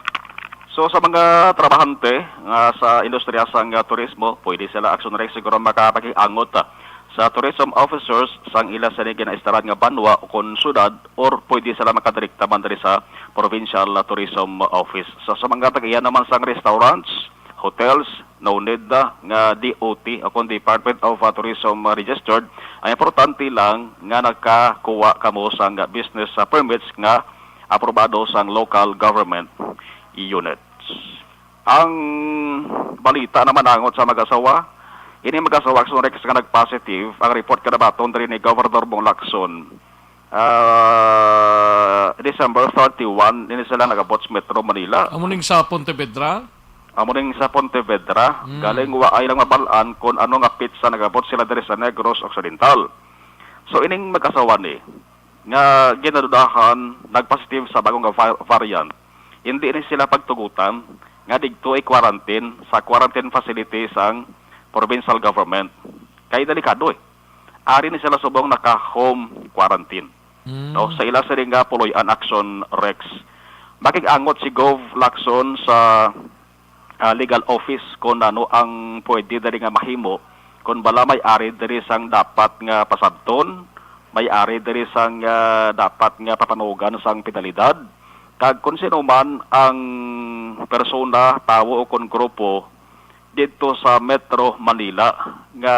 So, sa mga trabahante nga sa industriya sang, ah, turismo, pwede sila Action Rex siguro makapakig-angot, ah, sa tourism officers sang ila sini ginaistaran nga banwa o kon syudad, or pwede sila makadirekta man diri sa provincial, ah, tourism office. So, sa mga tag-iya naman sang restaurants, hotels, no need na nga D O T o kon Department of, ah, Tourism registered. Ang importante lang nga nakakuha kamo sang business, ah, permits nga aprobado sang local government units. Ang balita naman angot sa mag-asawa, ini mag-asawa Action Rex nga nag-positive ang report kanabaton diri ni Governor Bong Lacson. Ah, December thirty-one, ini sila nag-abot sa Metro Manila. Amo ning sa Pontevedra? Amo ning sa Pontevedra. Mm. Galing wa ay lang mabal-an kung ano nga petsa nag-abot sila diri sa Negros Occidental. So, ining mag-asawa ni, nga ginadudahan nagpositive sa bagong nga va-, variant, hindi ni sila pagtugutan nga digto i-quarantine sa quarantine facility sang provincial government. Kay delikado eh. Ari ni sila subong naka-home quarantine. Mm. No? Sa ila sini nga puloy-an Action Rex. Makig-angot si Gov Lacson sa, ah, legal office kung ano ang pwede diri nga mahimo, kung bala may ari diri sang dapat nga pasabton, may ari diri sang, ah, dapat nga papanugan sang penalidad, kag kung sino man ang persona, tawo o kon grupo didto sa Metro Manila nga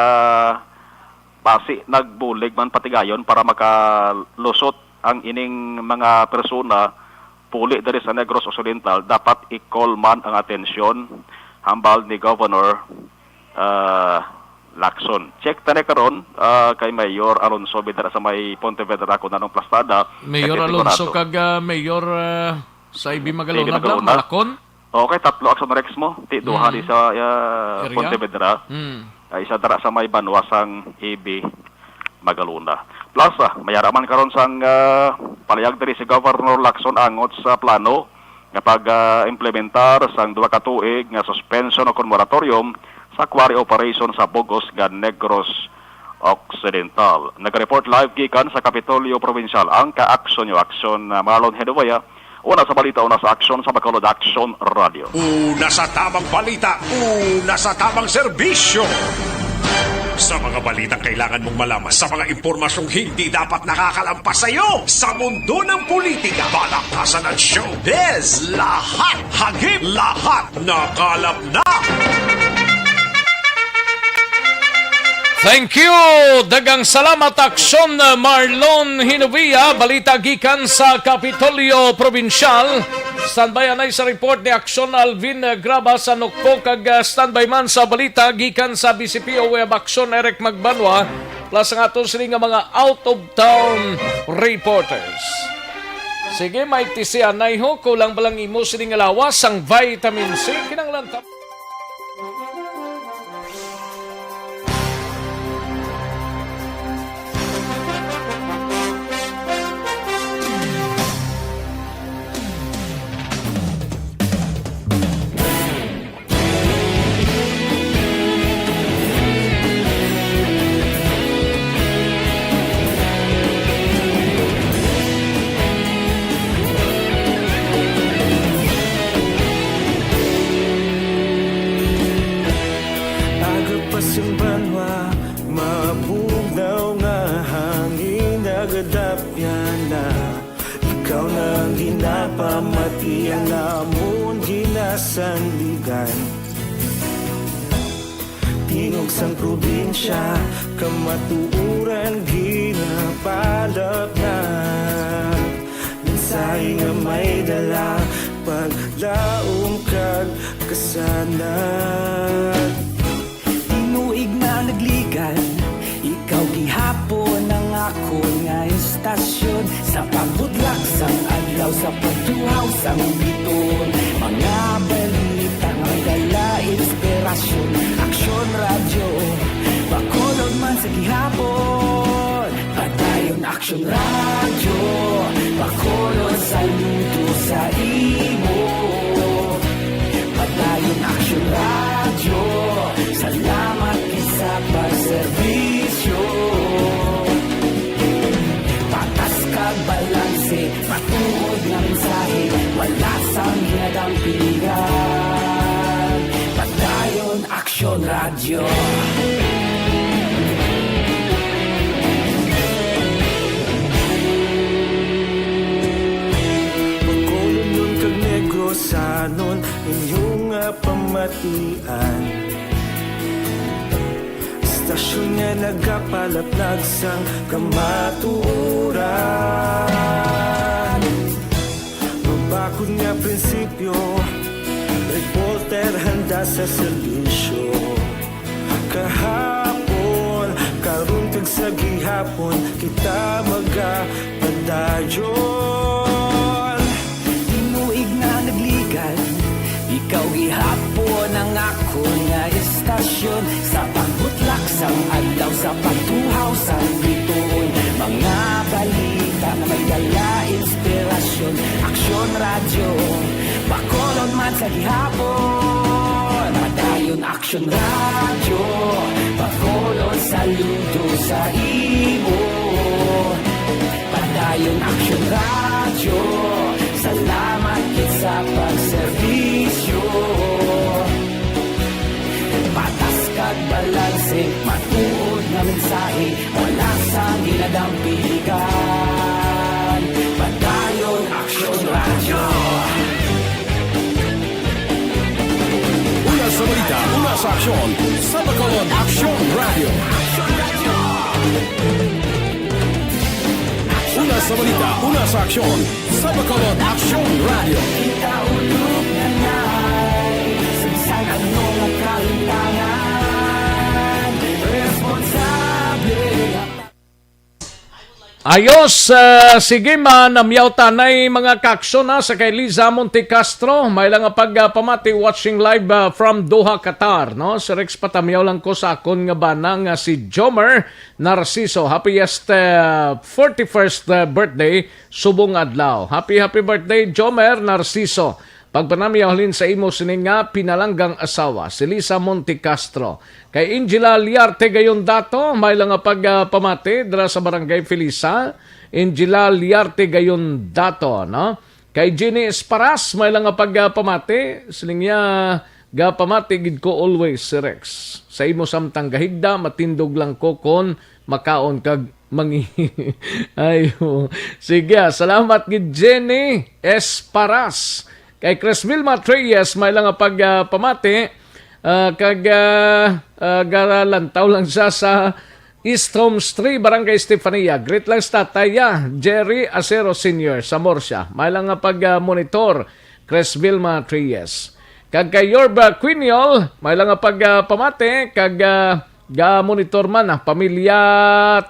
basi nagbulig man patigayon para makalusot ang ining mga persona puli diri sa Negros Occidental, dapat i-call man ang atensyon, hambal ni Governor, ah, Lacson. Check ta ni karon, ah, kay Mayor Alonso Vedra sa may Pontevedra, kung anong plastada. Mayor Kay Alonso Sigurado. kag, ah, Mayor, ah, sa Ibi Magalona, Ibi Magalona. Malacon? Okay, tatlo Action Rex mo. Ti duha Mm. di sa, ah, Area? Pontevedra. Mm. Ah, isa dara sa may banwa sang Ibi Magalona. Plus, ah, may ara man karon sang, ah, palayag diri si Governor Lacson angot sa plano nga pag, ah, implementar sang duha ka tuig nga suspension o kon moratorium sa quarry operation sa Bugos nga Negros Occidental. Nag-report live gikan sa Kapitolyo Provincial ang ka-Aksyon Yo Aksyon, ah, Marlon Hedovea, Una sa balita, una sa aksyon, sa Bacolod Action Radio. Una sa tamang balita, una sa tamang serbisyo. Sa mga balitang kailangan mong malaman, sa mga impormasyong hindi dapat nakakalampas sa iyo, sa mundo ng politika, balakasan at showbiz, lahat, hagip, lahat, nakalap na. Thank you! Daghang salamat, Aksyon, Marlon Hinovia. Balita gikan sa Kapitolyo Probinsyal. Standby anay sa report ni Aksyon Alvin Graba sa Nokpo, kag, ah, standby man sa balita gikan sa B C P O Web, Aksyon Eric Magbanwa, plus ang aton sini nga mga out-of-town reporters. Sige, may tisianay ho, kulang pa lang imo sini nga lawas, ang vitamin C, kinahanglan ta- Aga pa sang banwa, mabugnaw nga hangin nagadapyan na. Ikaw na ang ginapamati, ang amon ginasandigan. Tingog sang probinsya, kamatuoran ginapalapnag. Mensahe nga may dala, paglaom kag kasanag. Tinuig na nagligan, ikaw gihapon ang akon nga istasyon. Sa pagbutlak sang adlaw, sa pagtuhaw sang biton, mga balita nga may dala inspirasyon. Aksyon Radyo, Bacolod man sa gihapon. Padayon Aksyon Radyo, Bacolod, saludo sa imo. Padayon Aksyon Radyo, salamat gid sa pagserbisyo. Patas kag balanse, matuod nga mensahe, wala sang ginadampigan. Padayon Aksyon Radyo. Bacolodnon kag Negrosanon, inyo nga pamatian. Istasyon nga nagapalaplag sang kamatuoran. Mabakod nga prinsipyo, reporter handa sa serbisyo. Kahapon, karon kag sa gihapon, kita magapadayon. Tinuig na nagligan, ikaw gihapon ang akon nga istasyon. Sa pagbutlak sang adlaw, sa pagtuhaw sang bituon, mga balita nga may dala inspirasyon. Aksyon Radyo, Bacolod man sa gihapon. Padayon Aksyon Radyo, Bacolod, saludo sa imo. Padayon Aksyon Radyo, salamat gid sa pagserbisyo. Patas kag balanse, matuod nga mensahe, wala sang ginadampigan. Padayon Aksyon Radyo. Una sa balita, una sa aksyon, sa Bacolod Aksyon Radyo. Una sa balita, una sa aksyon, sa Bacolod Aksyon Radyo. Kita ulog na nai, sa bisan ano nga kalimtangan, responsable. Ayos, ah, sige man, namyaw tanay mga kaaksyon, ha, sa kay Liza Monte Castro. May lang nga pagpamati, watching live, ah, from Doha, Qatar, no? Si Rex, patamyaw lang ko sa akon nga bana nga si Jomer Narciso. Happiest, ah, forty-first, ah, birthday subong adlaw. Happy, happy birthday, Jomer Narciso. Pagpanamyaw halin sa imo sini nga pinalanggang asawa, si Lisa Monte Castro. Kay Angela Liarte gayon dato, may lang nga pagpamati dira sa Barangay Felisa. Angela Liarte gayon dato, no? Kay Jenny Esparas, may lang nga pagpamati, siling niya, "Gapamati gid ko always, si Rex. Sa imo samtang gahigda, matindog lang ko kon makaon kag mangi." Ay, oo. Sige, ah, salamat gid, Jenny Esparas. Kay Chris Vilma Treyes, may lang nga pagpamati, ah, kag, ah, ah, galantaw lang siya sa East Homes three, Barangay Estefania. Greet lang sa tatay, ah, Jerry Acero Senior sa Morsia. May lang nga pag, ah, monitor, Chris Vilma Treyes. Kag kay Yorba Quiniol, may lang nga pag, ah, pamati, kag, ah, ga-monitor man, ah, pamilya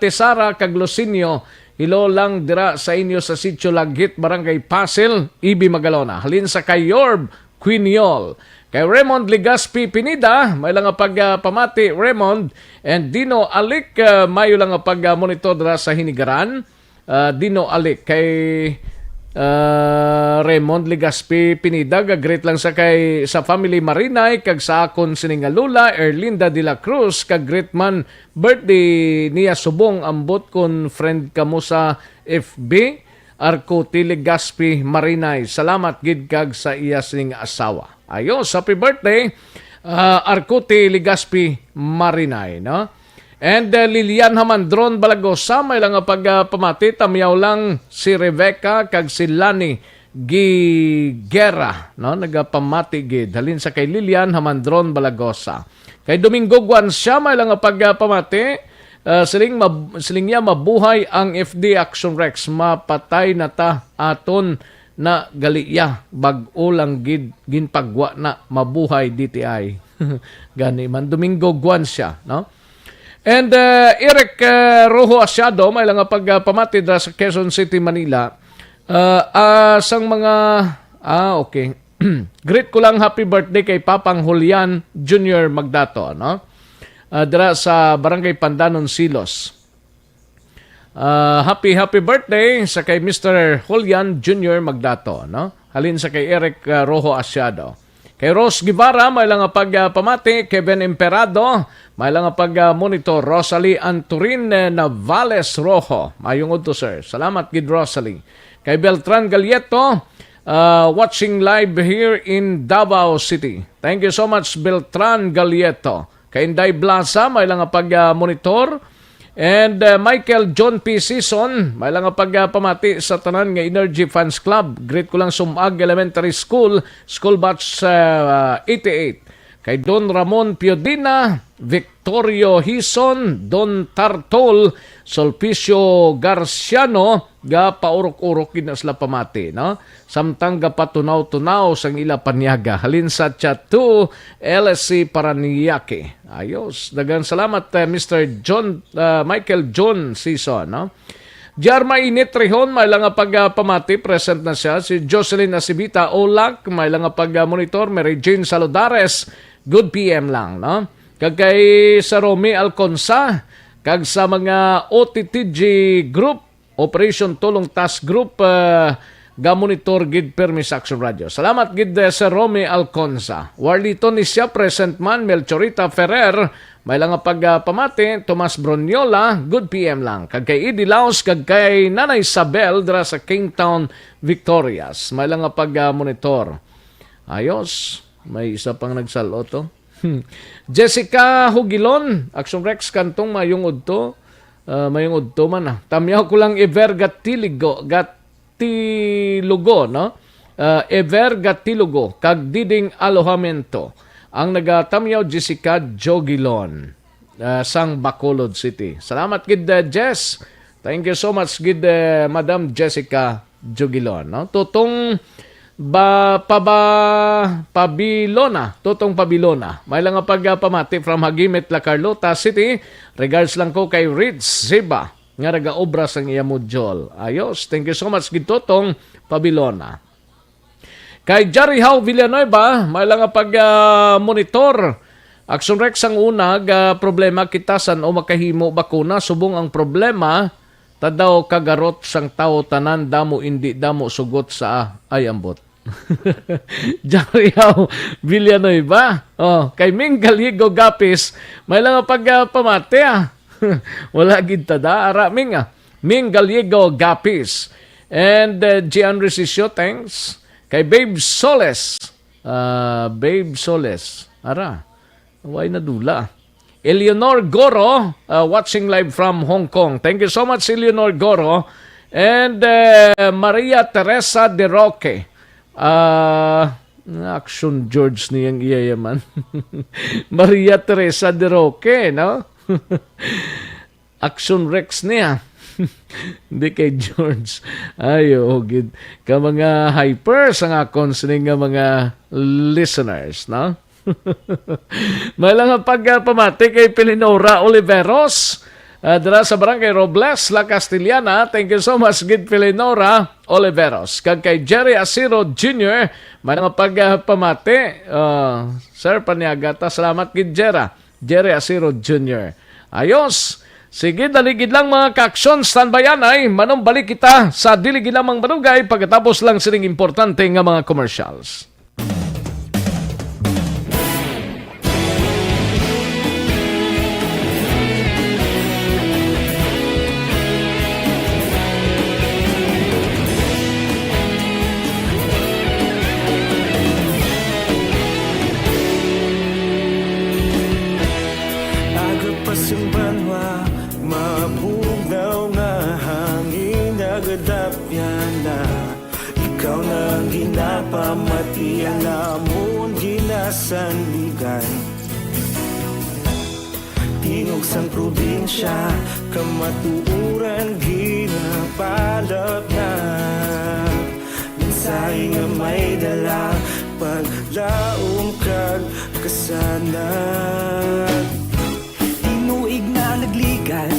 Tesara kag Lucinio. Hello lang dira sa inyo sa Sitio Lagit, Barangay Pasil, Ibi Magalona. Halin sa kay Yorb Quiniol. Kay Raymond Legaspi Pinida, may lang nga pagpamati, Raymond, and Dino Alik, ah, mayo lang nga pag-monitor dira sa Hinigaran. Ah, Dino Alik, kay, ah, Raymond Legaspi Pinida, ga-greet lang sa kay, sa family Marinay, kag sa akon sini nga lola, Erlinda de la Cruz, kag greet man birthday niya subong, ambot kon friend kamo sa F B. Arcoti Legaspi Marinay. Salamat gid kag sa iya sing asawa. Ayos, happy birthday, ah, Arcoti Legaspi Marinay, no? And, uh, Lilian Hamandron Balagosa, may lang nga pagpamati, tamyaw lang si Rebecca kag si Lani Gigera, no? Nagapamati gid. Halin sa kay Lilian Hamandron Balagosa. Kay Domingo Guancia, may lang nga pagpamati, ah, siling, mab-, siling niya, "Mabuhay ang F D Action Rex, mapatay na ta aton na gali iya, bag-o lang gid ginpagwa na, mabuhay D T I." Gani man, Domingo Guancia, no? And, uh, Eric, uh, Rojo Asiado, may lang nga pagpamati dira sa Quezon City, Manila. Uh, uh, sang mga, ah, okay. Greet ko lang happy birthday kay Papang Julian Junior Magdato, no? Uh, dira sa Barangay Pandanon, Silos. Ah, happy, happy birthday sa kay Mister Julian Junior Magdato, no? Halin sa kay Eric, ah, Rojo Asiado. Kay Rose Guevara, may lang nga pagpamati, Kevin Emperado, may lang nga pagmonitor, Rosalie Anturin, eh, Navales Rojo. Mayong udto, sir. Salamat gid, Rosalie. Kay Beltran Galieto, ah, watching live here in Davao City. Thank you so much, Beltran Galieto. Kay Inday Blasa, may lang nga pag, ah, monitor. And, ah, Michael John P. Season, may lang nga pag, ah, pamati sa tanan nga Energy Fans Club. Greet ko lang Sumag Elementary School, School Batch, ah, eighty-eight. Kay Don Ramon Piodina, Victorio Hison, Don Tartol, Sulpicio Garciano, gapaurok-urok gid na sila pamati, no? Samtang gapatunaw-tunaw sang ila panyaga. Halin sa Chat two, L S C Paranaque. Ayos. Daghang salamat, eh, Mister John, ah, Michael John Season, no? J R Mainit Rihon, may lang nga pag, ah, pamati, present na siya. Si Jocelyn Asibita Olak, may lang nga pag, ah, monitor. Mary Jane Saludares, good P M lang, no? Kag kay sa Romy Alconsa, kag sa mga O T T G Group, Operation Tulong Task Group, ah, gamonitor gid pirmi sa Action Radio. Salamat gid, eh, Sir Romy Alconza. Warlito ni siya, present man. Melchorita Ferrer, may lang nga pag, ah, pamati. Tomas Broniola, good P M lang. Kag kay Eddie Laos, kag kay Nanay Isabel, dira sa Kingtown, Victorias. May lang nga pag, ah, monitor. Ayos. May isa pang nagsalot, oh. Jessica Hugilon, Action Rex, kantong mayong udto. Ah, mayong udto man, ah. Tamyaw ko lang Ever Gatiligo, Gatilugo, no? Ah, Ever Gatilugo, kag Diding Alojamiento. Ang nagatamyaw, Jessica Jogilon, ah, sang Bacolod City. Salamat gid, ah, Jess. Thank you so much gid, eh, Madam Jessica Jugilon, no? Tutong ba, paba, Pabilona, Tutong Pabilona. May lang nga pagpamati from Hagimit, La Carlota City. Regards lang ko kay Ritz Ziba, nga nagaobra sang iya module. Ayos. Thank you so much gid, Tutong Pabilona. Kay Jarihaw Villanueva, may lang nga pag, ah, monitor. Action Rex, ang una, ga problema kita san-o makahimo bakuna. Subong ang problema, ta daw kagarot sang tawo tanan, damo indi damo sugot sa, ay, ambot. Jarihaw Villanueva. Oh, kay Ming Gallego Gapis, may lang nga pag, ah, pamati, ah. Wala gid ta da, ara, Ming, ah. Ming Gallego Gapis. And, uh, Gian Resisio, thanks. Kay Babe Soles. Ah, Babe Soles. Ara, way nadula. Eleanor Goro, uh, watching live from Hong Kong. Thank you so much, Eleanor Goro. And, uh, Maria Teresa De Roque. Ah, Action George niyang iya yaman. Maria Teresa De Roque, no? Action Rex niya. Hindi kay George. Ay, oo, gid. Ka mga hypers ang akon sining nga mga listeners, no? May lang ang pagpamati kay Pilinora Oliveros. Ah, dira sa Barangay Robles, La Castellana. Thank you so much, gid Pilinora Oliveros. Kag kay Jerry Asiro Junior, may nga pagpamati. Ah, Sir Paniaga, ta salamat gid, Jera. Jerry Asiro Junior. Ayos. Sige, dali gid lang, mga kaaksyon. Standby anay. Manumbalik kita sa dili gid lamang madugay pagkatapos lang sining importante nga mga commercials. Aga pa sing banwa, mabugnaw nga hangin nagadapyan na. Ikaw na ang ginapamatian namon ginasandigan. Tingog sang probinsya, kamatuoran ginabalat na. Mensahe nga may dala, paglaom kag kasanag. Tinuig na nagligan,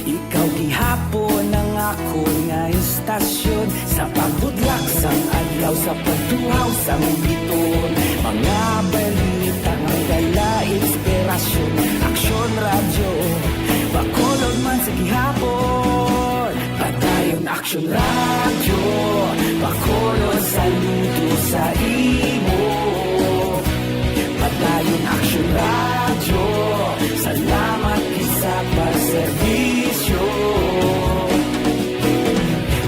ikaw gihapon ang akon nga istasyon. Sa pagbudlak sang adlaw, sa pagtuhaw sang bituon, mga balita nga may dala inspirasyon. Aksyon Radyo, Bacolod man sa gihapon. Padayon Aksyon Radyo, Bacolod, saludo sa imo. Padayon Aksyon Radyo, salamat gid sa pagserbisyo.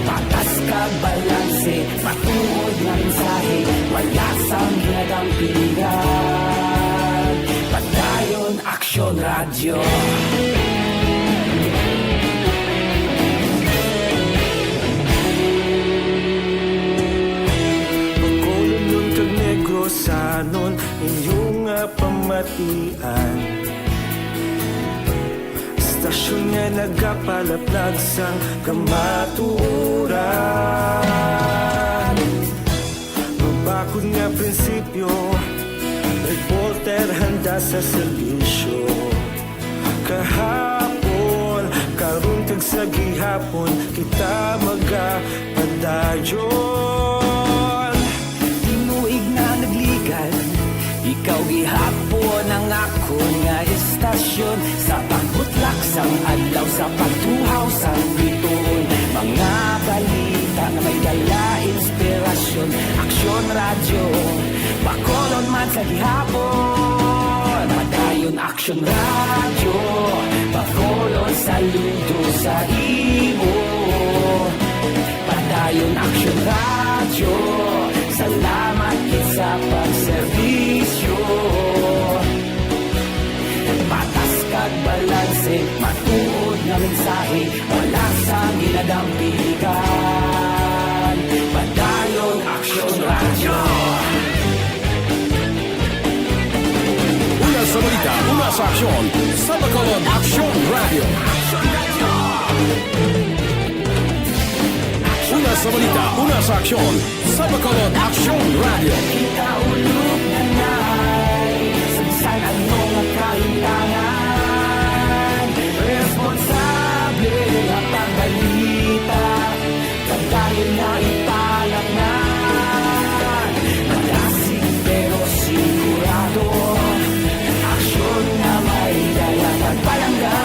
Patas kag balanse, matuod nga mensahe, wala sang ginadampigan. Padayon Aksyon Radyo. Bacolodnon kag Negrosanon, inyo nga pamatian. Istasyon nga nagapalaplag sang kamatuoran. Mabakod nga prinsipyo, reporter handa sa serbisyo. Kahapon, karon kag sa gihapon, kita magapadayon. Tinuig na nagligan, ikaw gihapon ang akon nga istasyon. Sa pagbutlak sang adlaw, sa pagtuhaw sang bituon, mga balita nga may dala inspirasyon. Aksyon Radyo, Bacolod man sa gihapon. Padayon Aksyon Radyo, Bacolod, saludo sa imo. Padayon Aksyon Radyo, salamat gid sa pagserbisyo. Patas kag balanse, matuod nga mensahe, wala sang ginadampigan. Padayon Aksyon Radyo. Una sa balita, una sa aksyon, sa Bacolod Aksyon Radyo. Una sa balita, una sa aksyon, sa Bacolod Aksyon Radyo. Kita ulog na nay, sa bisan ano nga kahimtangan, responsable nga pagbalita. Pagdayon na ipalatnan, madasig pero sigurado. Aksyon nga may dala kag palangga.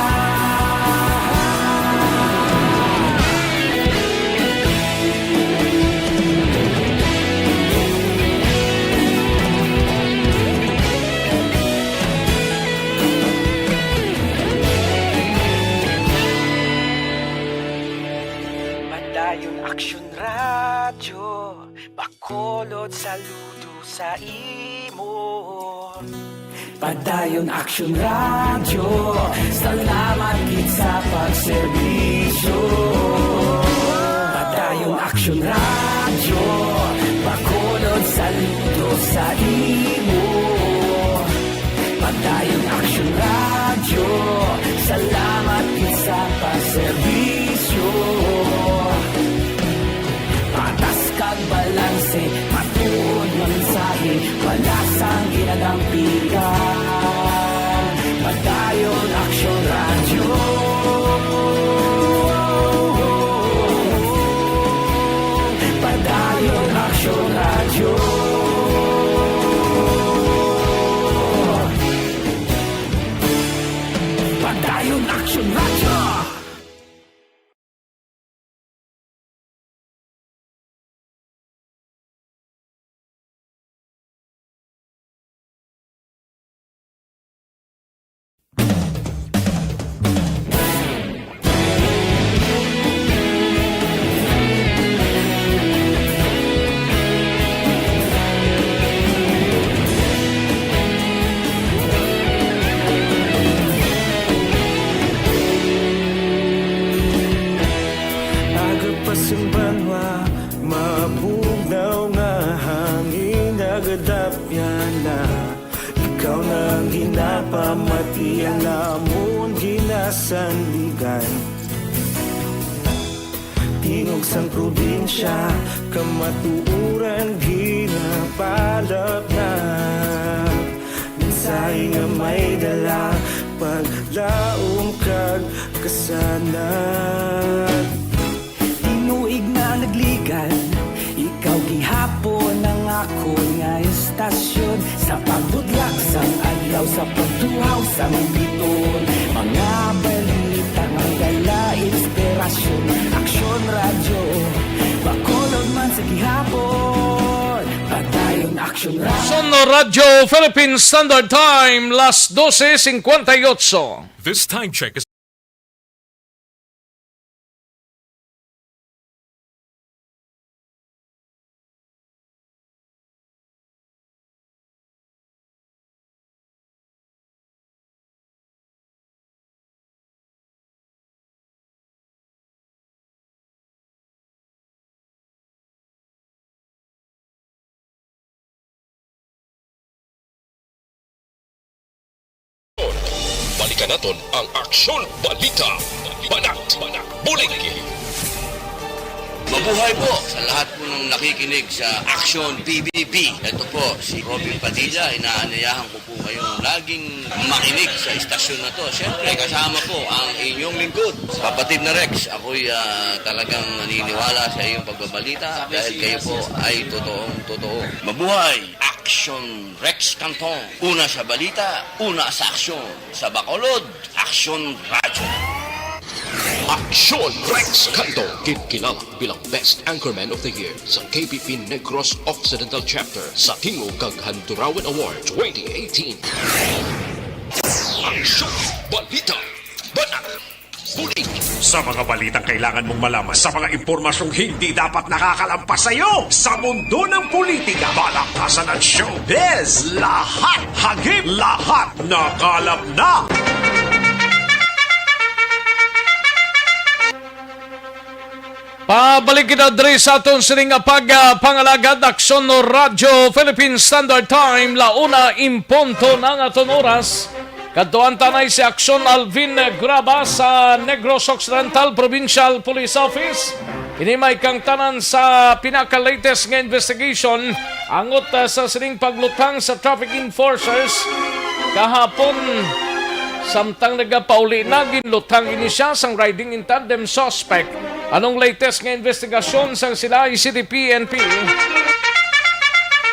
Saludo sa imo. Padayon Action Radio, salamat gid sa pagserbisyo. Padayon Action Radio, Bacolod, saludo sa imo. Padayon Action Radio, salamat gid sa pagserbisyo. Patas kag balanse, matuod nga mensahe, wala sang ginadampigan. Padayon Action Radio. Padayon Action Radio. Padayon Action Radio. Aga pa sing banwa, mabugnaw nga hangin, nagadapyan na. Ikaw na ang ginapamati, ang amon ginasandigan. Tingog sang probinsya, kamatuoran ginapalapnap. Mensahe nga may dala, paglaom kag kasanag. Tinuig na nagligan, ikaw gihapon ang akon nga estasyon. Sa pagbudlak sang adlaw, sa pagtuhaw sang biton, mga balita nga dala inspirasyon. Aksyon Radyo, Bacolod man sa gihapon. Padayon Aksyon Radyo. Son Radyo Philippine Standard Time, las doce cincuenta y ocho. This time check is Balikan naton ang Aksyon Balita. Banat, bulig. Mabuhay po sa lahat po ng nakikinig sa Action P B B. Ito po si Robin Padilla. Inaanyayahan ko po kayong laging makinig sa istasyon na to. Siyempre, kasama po ang inyong lingkod, Kapatid na Rex. Ako'y, ah, talagang naniniwala sa iyong pagbabalita dahil kayo po ay totoong totoo. Mabuhay! Action Rex Canton. Una sa balita, una sa aksyon. Sa Bacolod, Aksyon Radyo. Aksyon Rex Canton, kinkilala bilang Best Anchorman of the Year sa K P P Negros Occidental Chapter sa Tingog kag Handurawan Award twenty eighteen. Aksyon Balita. Banat. Bulig. Sa mga balitang kailangan mong malaman, sa mga impormasyong hindi dapat nakakalampas sa iyo, sa mundo ng politika, balaktasan at showbiz, lahat hagip, lahat nakalap na. Pabalik kita diri sa aton sining nga pag, ah, pangalagad. Aksyon Radyo Philippine Standard Time, la una en punto na ang aton oras. Kadtuan ta anay si Aksyon Alvin Graba sa Negros Occidental Provincial Police Office. Ini may kaangtanan sa pinaka-latest nga investigation angot, ah, sa sining pagluthang sa traffic enforcers kahapon. Samtang nagapauli na, ginluthang ini siya sang riding in tandem suspect. Anong latest nga investigasyon sang Silay City P N P?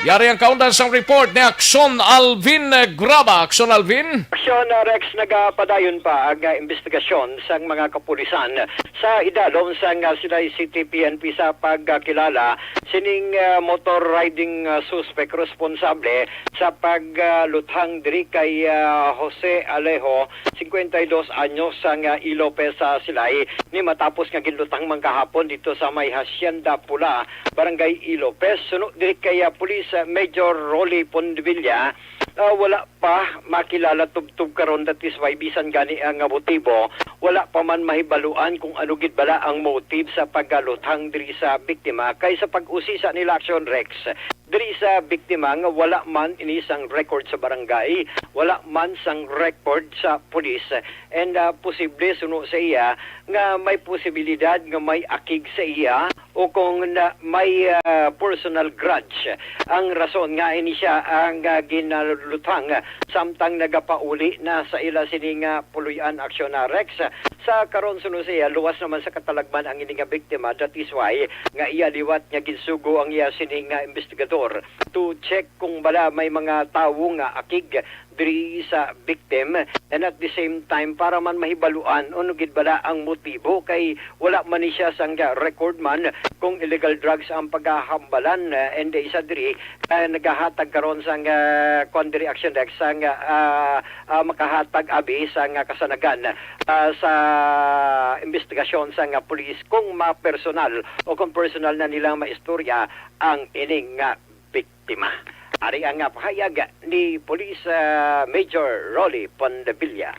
Yari ang kaundan sang report ni Aksyon Alvin Graba. Aksyon Alvin. Aksyon, uh, Rex, nagapadayon pa ang, uh, investigasyon sang mga kapulisan sa idalom sang, uh, Silay City P N P sa pagkilala sining, uh, motor riding, uh, suspect responsable sa pagluthang diri kay, uh, Jose Alejo singkwenta y dos anyos, sang, ah, Ilopez sa Silay, ni matapos nga ginlutang man kahapon dito sa may Hacienda Pula, Barangay Ilopez, suno diri kay, ah, Police, ah, Major Rolly Pondevilla. Ah, wala pa makilala tubtob karon, that is why bisan gani ang, ah, motibo, wala pa man mahibaluan kung ano gid bala ang motive sa pagkalutang diri sa biktima. Kay sa pag-usisa nila, Action Rex, diri sa biktima nga wala man ini sang record sa barangay, wala man sang record sa pulis, and, ah, posible suno sa iya nga may posibilidad nga may akig sa iya o kung na may, ah, personal grudge ang rason nga ini siya ang, ah, ginalutang samtang nagapauli na sa ila sini nga puloy-an, Action Rex. Sa karon, suno sa iya, luwas naman sa katalagman ang ini nga biktima. That is why nga iya liwat nga ginsugo ang iya sini nga investigador to check kung bala may mga tawo nga akig diri sa victim, and at the same time para man mahibaluan ano gid bala ang motibo, kay wala man ni siya sang record man kung illegal drugs ang paghahambalan, eh, and isa diri, eh, nagahatag karon sang, eh, kuan diri, Action Rex, sang, ah, ah, makahatag abi sang kasanagan, ah, sa investigasyon sang pulis kung ma-personal o kung personal na nilang maistorya ang ining nga biktima. Ari ang, ah, pahayag ni Police, ah, Major Rolly Pondevilla.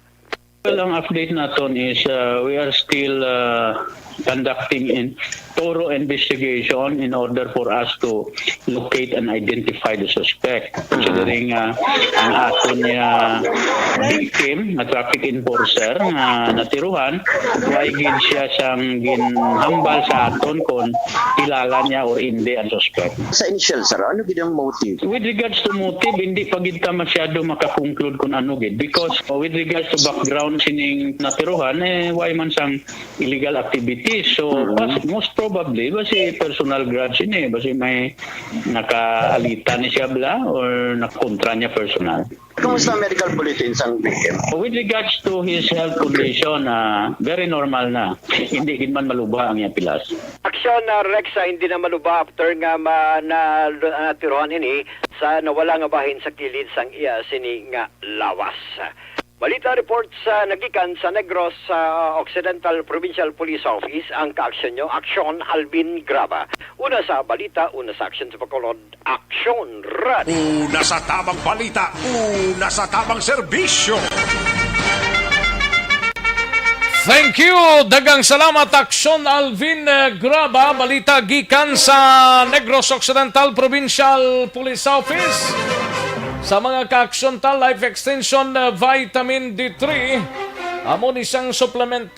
Well, ang update naton is, uh, we are still, uh, conducting in thorough investigation in order for us to locate and identify the suspect. Considering, uh, ang aton niya victim, nga traffic enforcer, nga natiruhan, way gid siya sang ginhambal sa aton kung kilala niya or hindi ang suspect. Sa initial, sir, ano gid ang motive? With regards to motive, hindi pa gid ta masyado makakonclude kung ano gid. Because, uh, with regards to background sining natiruhan, eh, way man sang illegal activities. So, Mhm. pas-, most probably, basi personal grudge ini, basi may nakaalitan ni siya bala or nakontra niya personal. Kumusta ang medical bulletin sang victim? With regards to his health condition, ah, very normal na. Hindi gid man maluba ang iyang pilas. Action, ah, Rex, ah, hindi na maluba after nga ma-, na, natiruhan ini sa nawala nga bahin sa kilid sang iya sini nga lawas. Balita report sa nagikan sa Negros, ah, Occidental Provincial Police Office, ang kaaksyon nyo, Aksyon Alvin Graba. Una sa balita, una sa aksyon sa Bacolod, Aksyon Red. Una sa tamang balita, una sa tamang serbisyo. Thank you. Daghang salamat, Aksyon Alvin, eh, Graba. Balita gikan sa Negros Occidental Provincial Police Office. Sa mga kaaksyon ta, Life Extension, eh, Vitamin D three. Amo ni siyang supplement.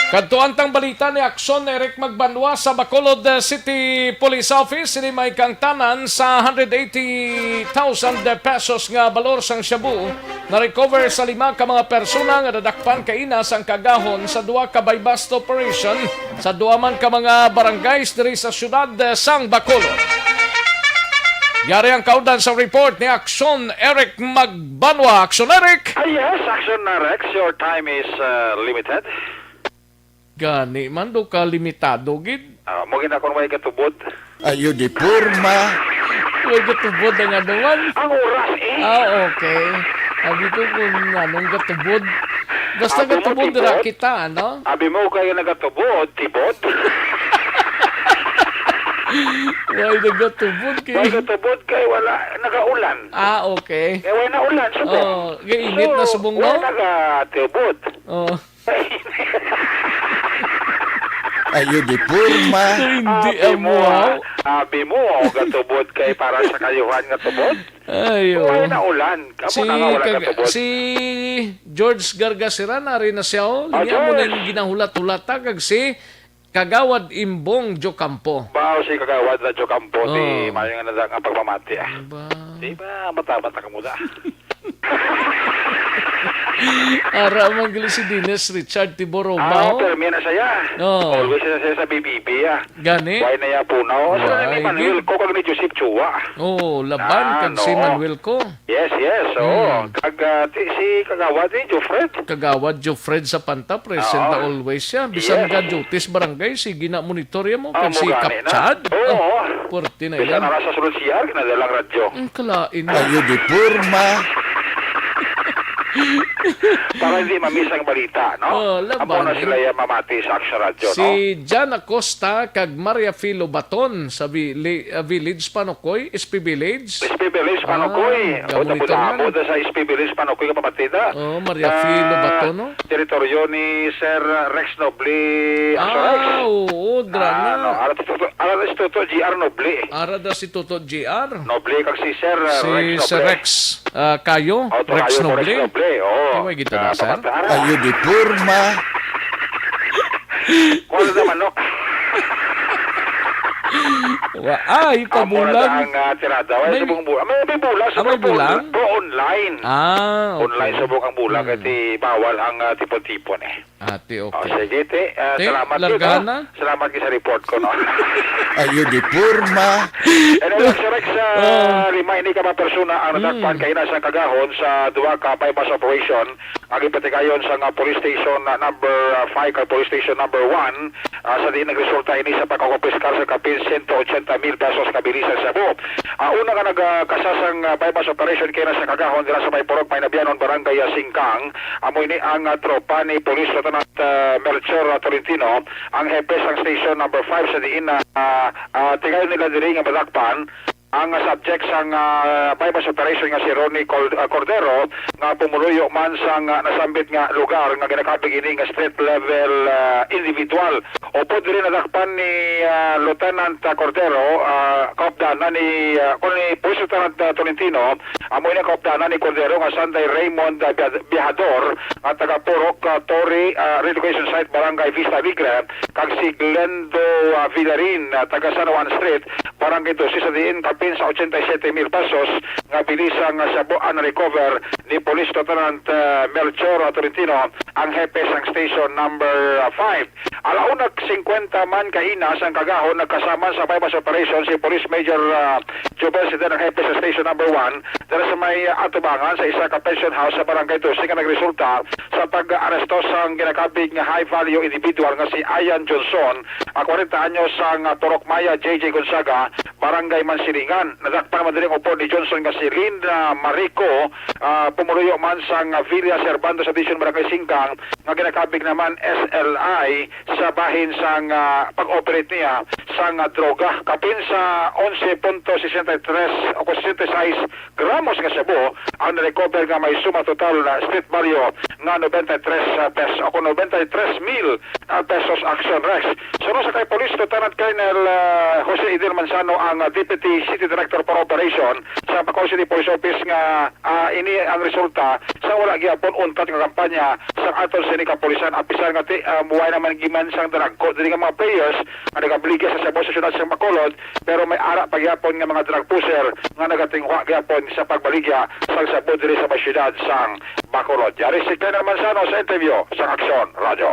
Kadtuan tang balita ni Aksyon Eric Magbanwa sa Bacolod, eh, City Police Office, sini may kaangtanan sa hundred eighty thousand pesos nga balor sang shabu na-recover sa lima ka mga persona nga nadakpan kaina sang kaagahon sa duha ka buy-bust operation sa duha man ka mga barangays diri sa siyudad, eh, sang Bacolod. Yari ang kaundan sa report ni Aksyon Eric Magbanwa. Aksyon, Eric! Ah, yes, Action, uh, Rex, your time is, uh, limited. Gani man, do ka limitado gid. Ah, mo gid akong way katubod. Ayo, di porma. Way katubod ang ano man. Ang oras, eh. Ah, okay. Abi ko kung anong katubod. Basta katubod, dira kita, ano? Abi mo kayo nagatubod, tibod. Why nagatubod kay Why gatubod kay wala nagaulan? Ah, okay. Kay wala na ulan, subong. Oh, kay init na subong, wala no? Nagatubod. Oh. Ayo di porma. Hindi Abi amo, mo, ah. Abi mo, oh, gatubod kay para sa kayuhan nga tubod. Ayo. Wala na ulan. Kamo Si na nga wala kag- gatubod. Si George Gargasira, nari na siya, oh. Ah, Linya mo na George. Yung ginahulat-hulata, kag si Kagawad Imbong Jocampo. Bao si Kagawad na Jocampo, di Oh. mayo nga nadang ang pagpamati, ah. Diba? Di ba, mata-mata ka muna. Ara man gali si Dennis Richard Tiboroba, Ah, oh. Pero may na siya. Oh. Always na siya sa B B B, ah. Gani? Why na ya punaw? Sa ni Why? Manuel Ko kag ni Joseph Chua. Oh, laban Ah, kag si no. Manuel Ko. Yes, yes, oo. Hmm. Kag, ah, ti-, si Kagawad ni Jofred. Kagawad Jofred sa Panta, present Oo. na always siya. Bisan Yes. ka duties barangay, sige na monitorya mo. Ah, Kag mo si gani na. Kapchad. Oo. Ah, puwerte na Bisan yan. Nara sa sulod C R, kinadalang radyo. Ang kalain na. Ayo di porma. Para hindi mamiss ang balita, no? Oh, laban, Amo na eh. sila yung mamati sa Action Radio, Si no? Jan Acosta kag Maria Filo Baton sa Vili-, ah, Village Panokoy, S P Village. S P Village, Ah, Panokoy. Gamunitor Buda-buda, man. Buda sa S P Village, Panokoy, kapatid, ah. Oh, Maria Sa Filo Baton, no? teritoryo ni Sir Rex Noble, Action Rex. Ah, oo, dra Ah, na. no, ara si Toto, ara si Toto G R Noble. Ara da si Toto G R. Noble kag si Sir, uh, Si Rex Sir Noble. Rex, ah, Kayo, Oh, to Rex kayo, Rex Noble. Noble, oo. Kay way gid to Ah, na, sir? Pamataran. Ayo di porma. Kuha na manok. Wa-, ay, Amo na pabulan. ang, ah, tirada. Ay, May subong bu-, may, may bula, Ah, may subong bula? bula. Pro online. Ah, okay. Online subong ang bula, Hmm. kasi bawal ang, ah, tipon-tipon eh. Ate, Oh, okay. sige, te. Ah, Te, salamat largahan gid, no? na? Salamat gid sa report ko, no? Ayo di porma. Anyway, Sir Rex, ah, Oh. lima ini ka mga persona ang nadakpan Mm. kaina sa kagahon sa duha ka buy-bust operation nga ginpatigayon sa nga police station, ah, number, ah, five kag police station number one, ah, sa diin nagresulta ini sa pagkakumpiskar sa kapin sento ochenta mil pesos nga bilisang shabu. Ah, una nga nagkasasang, ah, buy-bust operation kaina sa kagahon dira sa may Purok Maynabianon, Barangay, ah, Singkang, Amo ini ang, ah, tropa ni Police Lieutenant, ah, Melchor, ah, Tolentino, ang hepe sang Station Number Five sa diin na, ah, ah, tigayon nila diri nga madakpan ang, ah, subject sang, ah, buy-bust operation nga si Ronnie Col-, ah, Cordero nga pumuluyo man sang, ah, nasambit nga lugar nga ginakabig ini nga street level, ah, individual. Upod diri nadakpan ni, ah, Lieutenant, ah, Cordero, ah, kaupdanan ni, ah, kun ni Police Lieutenant, ah, Tolentino, amo ini ang kaupdanan ni Cordero nga sanday Raymond, ah, Bia-, Viajador, nga taga Purok, ah, Torre, ah, Relocation Site, Barangay Vista Alegre, kag si Glendo, ah, Villarin, ah, taga San Juan Street, Barangay Doce, sa diin kapin sa ochenta y siete mil pesos nga bilisang shabu ang na-recover ni Police Lieutenant, ah, Melchor, ah, Tolentino, ang hepe sang Station Number Five. Ala una singkwenta man kaina sang kagahon nagkasama sa buy-bust operation si Police Major, ah, Jobel Sidon, ang hepe sa Station Number One, dala sa may, ah, atubangan sa isa ka pension house sa Barangay Doce nga nagresulta sa pag-aresto sang ginakabig nga high-value individual nga si Ian Johnson, ah, kwarenta anyos, sang, ah, Purok Maya, J J Gonzaga, Barangay Mansilingan. Nadakpan naman diri ang upod ni Johnson nga si Lynn, ah, Marico, ah, pumuluyo man sang, ah, Villa Servando Subdivision, Barangay Singkang, nga ginakabig naman S L I sa bahin sang, ah, pag-operate niya sang, ah, droga. Kapin sa onse punto sesenta y tres o sesenta y seis gramos nga shabu ang na-recover nga may suma total na street value nga noventa y tres, ah, pesos o noventa y tres mil, ah, pesos, Action Rex. Suno sa kay Police Lieutenant Colonel, ah, Jose Idel Manzano, ang, ah, Deputy City Director for Operation sa Bacolod City Police Office, nga, ah, ini ang resulta sa wala gyapon untat nga kampanya sa aton sini kapulisan, apisar nga ti, ah, buhay naman giman sang dragko diri nga mga players nga nagabaligya sa shabu sa siyudad sa Bacolod, pero may ara pa gyapon nga mga drug pusher nga nagatinguha gyapon sa pagbaligya sang shabu diri sa may siyudad sang Bacolod. Yari si Colonel Manzano sa interview sa Aksyon Radio.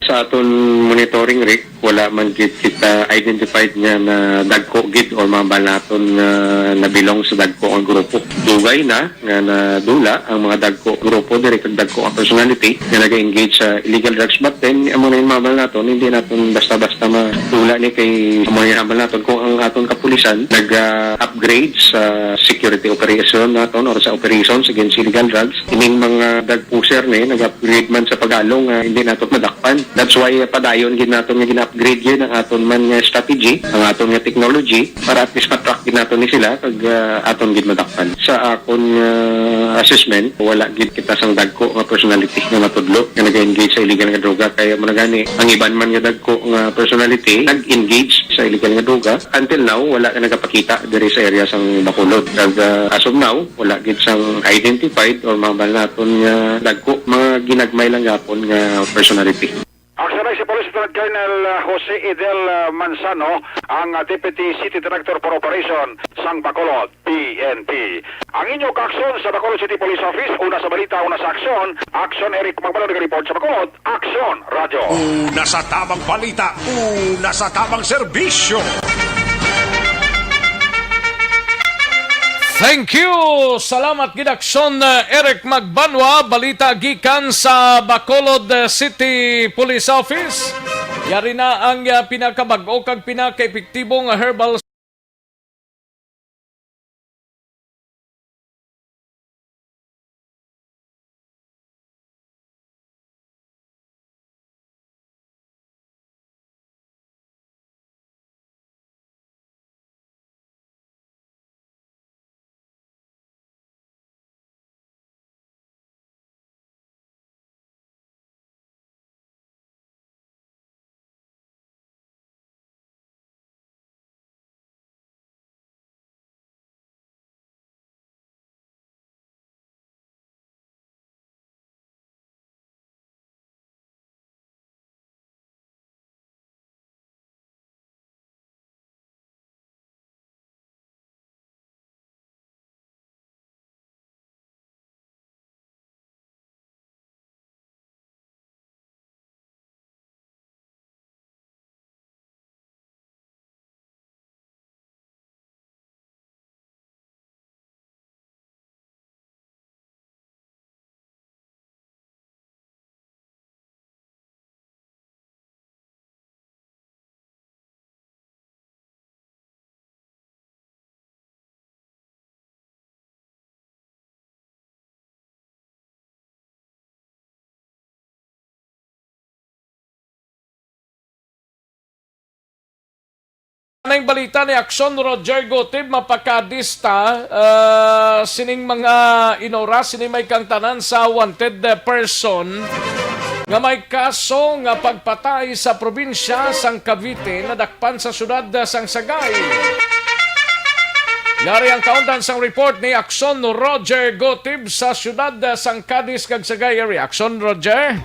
Sa aton monitoring, Rick, wala man gid kita identified nga nadagko gid or mga balaton nga nabilong sa dagko nga grupo. Dugay na nga nadula ang mga dagko grupo diri kag dagko nga personality nga naga-engage sa illegal drugs. But then, amo na yung mga balaton, hindi naton basta-basta madula ni kay amo na yung balaton kung ang aton kapulisan nag-upgrade sa security operation naton or sa operations against illegal drugs. Ining mga drug pusher ni nag-upgrade man sa pag-along nga hindi nato madakpan. That's why, uh, padayon gid naton nga gina-upgrade gyud ang aton man nga strategy, ang aton nga technology, para at least ma-track gid naton ni sila kag, uh, aton gid madakpan. Sa akon, uh, assessment, wala gid kita sang dagko nga personality nga matudlo nga nag-engage sa illegal nga droga. Kay amo na gani, ang iban man nga dagko nga personality nag-engage sa illegal nga droga. Until now, wala ka nagapakita diri sa area sang Bacolod. Kag, uh, as of now, wala gid sang identified or mabal naton nga dagko, mga ginagmay lang gapon nga personality. Aksyon Rex, si Police Lieutenant Colonel, uh, Jose Edel, uh, Manzano, ang, uh, Deputy City Director for Operation sang Bacolod, P N P. Ang inyo kaaksyon sa Bacolod City Police Office, una sa balita, una sa aksyon. Aksyon Eric Magbalon, report sa Bacolod, Aksyon Radyo. Una sa tamang balita, una sa tamang serbisyo. Thank you. Salamat gid, Aksyon, uh, Eric Magbanwa. Balita gikan sa Bacolod, uh, City Police Office. Yari na ang, uh, pinakabag-o kag pinakaepektibo nga herbal Anay balita ni Aksyon Roger Gutib, mapakadista, ah, sining mga inora, sini may kangtanan sa wanted, eh, person nga may kaso nga pagpatay sa probinsya sang Cavite, nadakpan sa syudad, eh, sang Sagay. Yari ang kaundan sang report ni Aksyon Roger Gutib sa syudad, eh, sang Cadiz kag Sagay area. Aksyon, Roger.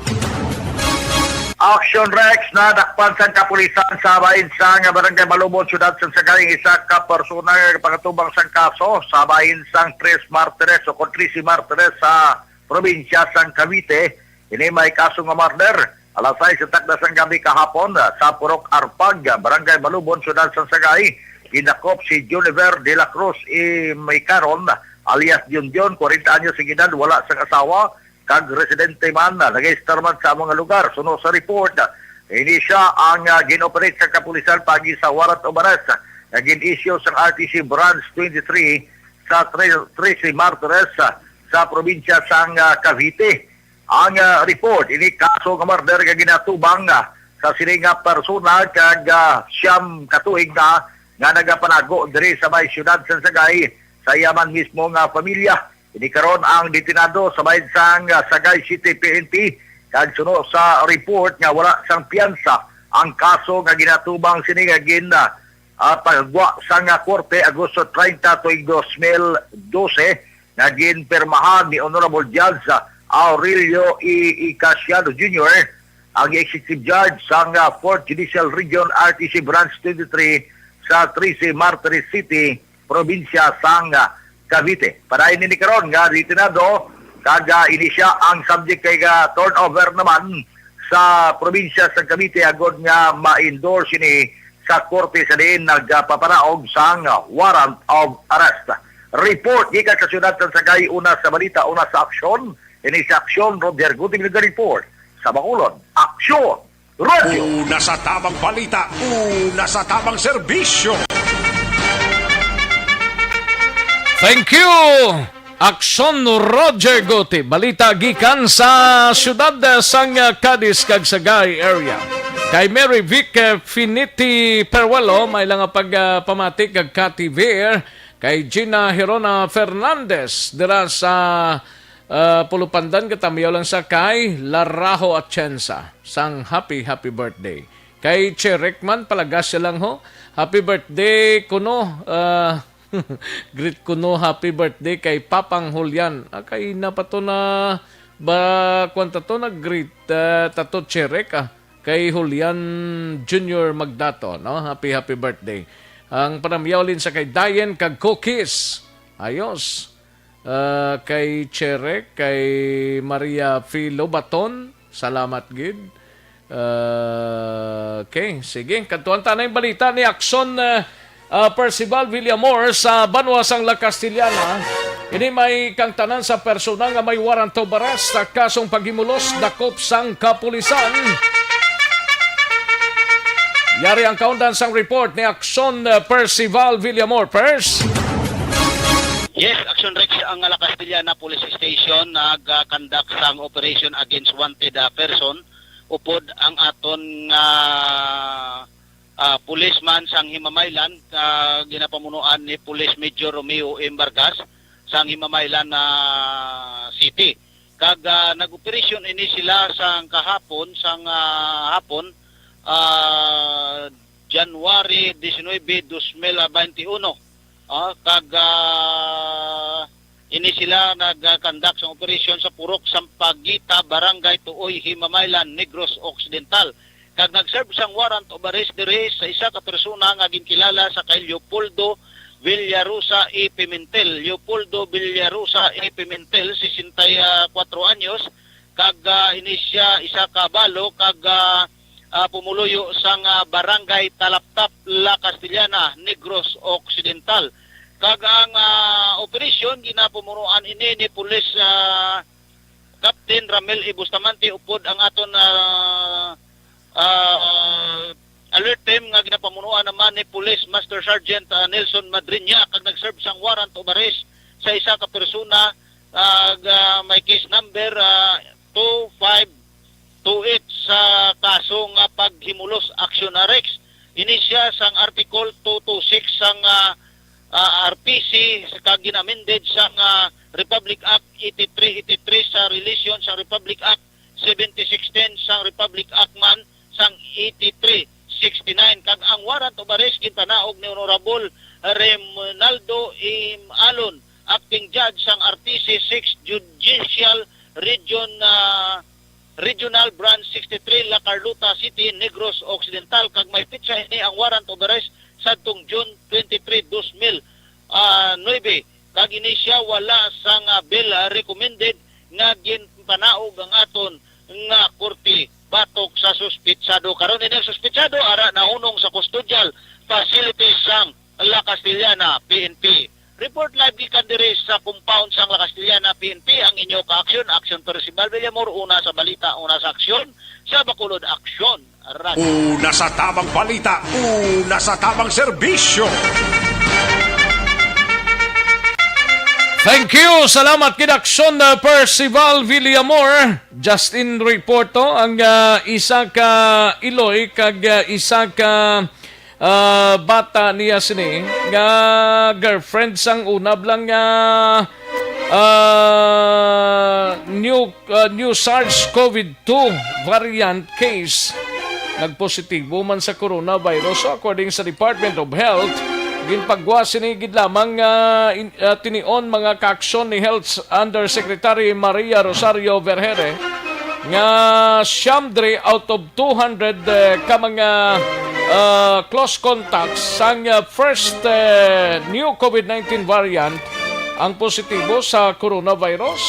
Action Rex, nadakpan sang kapulisan sa bahin sang Barangay Malubon, Syudad sang Sagay, ang isa ka persona nga pangatubang sang kaso sa bahin sang Tres Martires o kon Trece Martires sa probinsya sang Cavite. Ini may kaso nga murder. Alas sais sa takna sang gabi kahapon, sa Purok Arpag, Barangay Malubon, Syudad sang Sagay, gindakop si Juniver de la Cruz Imicaron, alias Junjun, kwarenta anyos ang edad, wala sang asawa, kag residente man, nag-istar man sa amo nga lugar. Suno sa report, ini sia ang, ah, gin-operate sa kapulisan paagi sa warrant of arrest nga gin-issue sang R T C Branch twenty-three sa Tre-, Trece Martires, ah, sa probinsya sang, ah, Cavite. Ang, ah, report, ini kaso nga murder nga ginatubang, ah, sa sini nga persona kag, ah, siyam ka tuig na nga nagapanago diri sa may siyudad sa Sagay sa iya man mismo nga pamilya. Ini karon ang detenado sa bahin sang, ah, Sagay City P N P, kag suno sa report nga wala sang piyansa ang kaso nga ginatubang sini nga gin, ah, ah, pagwa sang, ah, korte Agosto treinta tuig dos mil dose, nga ginpirmahan ni Honorable Judge, ah, Aurelio E. Casiano Junior, ang Executive Judge sang, ah, Fourth Judicial Region R T C Branch twenty-three sa Trece Martires City, probinsya sang, ah, Cavite. Padayon ini karon nga detenado, kag, ah, ini sia ang subject kay, ah, turnover naman sa probinsya sa Cavite agod nga ma-endorse ini sa korte sa diin nagpapanaog sang warrant of arrest. Report gikan sa siyudad sa Sagay, una sa balita, una sa aksyon. Ini sa aksyon, Roger Gutib nag-report. Sa Bacolod, Aksyon Radyo. Una sa tamang balita, una sa tamang serbisyo. Thank you, Aksyon, Roger Guti. Balita gikan sa siyudad, eh, sang, eh, Cadiz kag Sagay area. Kay Mary Vic, eh, Finiti Peruelo, may lang pag, ah, pamati kag Cathy Veer. Kay Gina Herona Fernandez dira sa, ah, Pulupandan, katamiyaw lang sa kay Laraho Atienza sang happy, happy birthday. Kay Che Rickman, palagas siya lang ho. Happy birthday kuno, ah, greet kuno, happy birthday kay Papang Julian. Ah, kay na pa to na ba, kwan ta to, nag-greet, ah, ta to, Che Rick, ah, kay Julian Junior Magdato, no? Happy, happy birthday. Ang panamyaw lin sa kay Dayen kag Cookies. Ayos. Ah, kay Che Rick, kay Maria Filo Baton. Salamat gid. Ah, okay, sige. Kadtuan ta na yung balita ni Aksyon, ah, ah, Percival Villamor sa banwa sang La Castellana. Ini may kang tanan sa persona nga may warrant of arrest sa kasong paghimulos dakop sang kapulisan. Yari ang kaundan sang report ni Aksyon, ah, Percival Villamor. Pers? Yes, Action Rex, ang La Castellana Police Station nag-conduct sang operation against wanted, ah, person upod ang aton nga, ah, policeman sang Himamaylan, ah, ginapamunuan ni Police Major Romeo M. Vargas sang Himamaylan, ah, City. Kag, ah, nag-operasyon ini sila sang kahapon, sang, ah, hapon, ah, January diecinuebe, dos mil veintiuno. Ah, kag, ah, ini sila nag-conduct sang operasyon sa Purok Sampaguita, Barangay Tuoy, Himamaylan, Negros Occidental. Kag nag-serve sang warrant of arrest diri sa isa ka persona nga ginkilala sa kay Leopoldo Villarosa A. Pimentel. Leopoldo Villarosa A. Pimentel, sesenta y cuatro anyos, kag, ah, ini siya isa ka balo kag, ah, ah, pumuluyo sang, ah, Barangay Talaptap, La Castellana, Negros Occidental. Kag ang, ah, operasyon ginapumunuan ini ni Police, ah, Captain Ramel E. Bustamante upod ang aton, ah, ah, alert team nga ginapamunuan naman ni Police Master Sergeant, ah, Nelson Madriña, kag nag-serve sang warrant of arrest sa isa ka persona, ah, ga-, may case number, ah, two five two eight sa kaso nga paghimulos, Action Rex. Ini siya sang Article two two six sang, ah, ah, R P C, sa kag gin-amended sang, ah, Republic Act eighty-three eighty-three sa relation sa Republic Act seventy sixteen sang Republic Act man sang eighty-three sixty-nine, kag ang warrant of arrest gintanaog ni Honorable Reynaldo M. Alon, acting judge sang R T C six Judicial Region, ah, Regional Branch sixty-three, La Carlota City, Negros Occidental, kag may petsa ini ang warrant of arrest sadtong June twenty-three, dos mil nuebe, kag ini siya wala sang, ah, bail, ah, recommended nga ginpanaog ang aton nga korte batok sa suspitsado. Karon ini ang suspitsado ara nahunong sa custodial facility sang La Castellana P N P. Report live gikan diri sa compound sang La Castellana P N P ang inyo ka-aksyon, Aksyon Percival Villamor, una sa balita, una sa aksyon, sa Bacolod Aksyon Radio. Una sa tabang balita, una sa tabang serbisyo. Thank you. Salamat kid Aksyon, uh, Percival Villamor. Justin Reporto, ang, uh, isa ka iloy kag, uh, isa ka, uh, bata niya sini nga girlfriend sang unab lang nga, uh, new, uh, new SARS-CoV two variant case. Nagpositibo man sa coronavirus. So, according sa Department of Health, ginpagwa sini gid lamang nga in-, ah, tinion mga kaaksyon ni Health Undersecretary Maria Rosario Vergeire nga siyam diri out of two hundred, eh, ka mga, ah, close contacts sang, ah, first, eh, new COVID nineteen variant ang positibo sa coronavirus.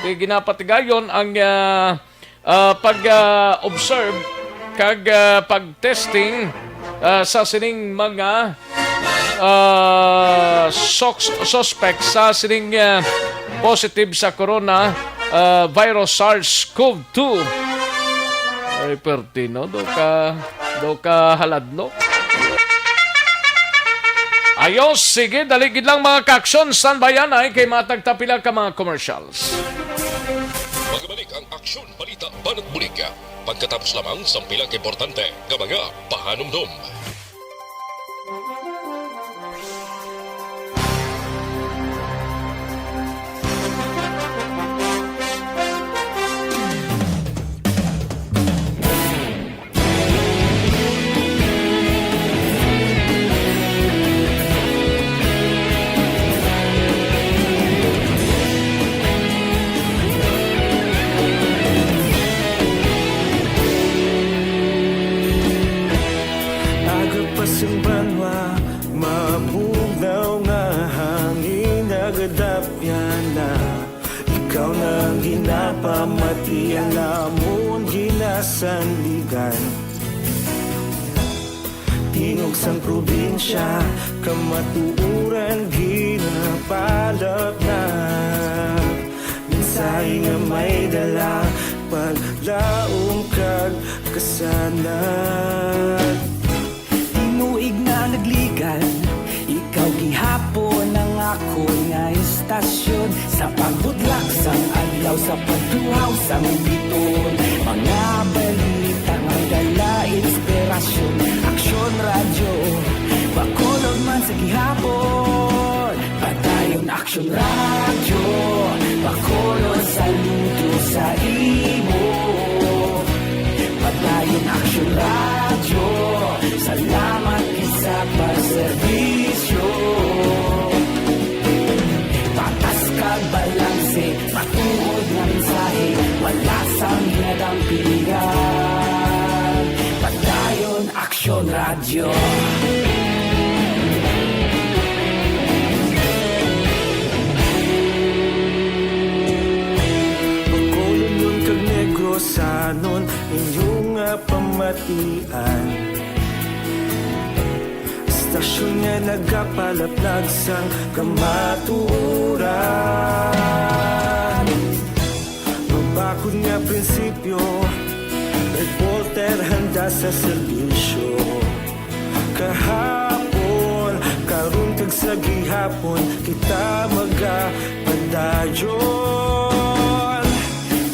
Kay ginapatigayon ang, ah, ah, pag, ah, observe kag, ah, pag-testing, ah, sa sining mga, ah, sox-, suspect sa sining, ah, positive sa corona, ah, virus SARS-CoV two. Ay, perti, no? Do ka, do ka haladlok. Ayos, sige, dali gid lang, mga ka-aksyon. Standby anay kay matag ta pila ka mga commercials. Magbalik ang Aksyon Balita Banat Bulig pagkatapos lamang sang pila ka importante nga mga pahanumdom. Aga pa sing banwa, mabugnaw nga hangin, nagadapyan na. Ikaw na ang ginapamati, ang amon ginasandigan. Tingog sang probinsya, kamatuoran ginapalapnap. Mensahe nga may dala, paglaom kag kasanag. Tinuig na nagligan, ikaw gihapon ang akon nga istasyon. Sa pagbudlak sang adlaw, sa pagtuhaw sang biton, mga balita nga dala inspirasyon. Aksyon Radyo, Bacolod man sa gihapon. Padayon Aksyon Radyo, Bacolod, saludo sa imo. Padayon Aksyon Radyo, salamat gid sa pagserbisyo. Patas kag balanse, matuod nga mensahe, wala sang ginadampigan. Padayon Aksyon Radyo. Bacolodnon kag Negrosanon, inyo nga pamatian. Istasyon nga nagapalaplag sang kamatuoran. Mabakod nga prinsipyo, reporter handa sa serbisyo. Kahapon, karon, kag sa gihapon, kita magapadayon.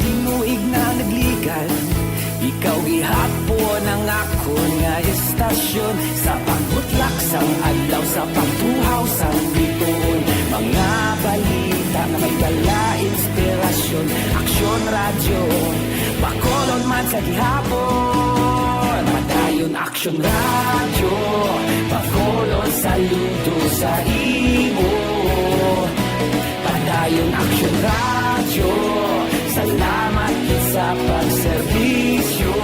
Tinuig na nagligan, ikaw gihapon ang akon nga istasyon. Sa pagbutlak sang adlaw, sa pagtuhaw sang biton, mga balita nga may dala inspirasyon. Aksyon Radyo, Bacolod man sa gihapon. Padayon Aksyon Radyo, Bacolod, saludo sa imo. Padayon Aksyon Radyo, salamat gid sa pagserbisyo.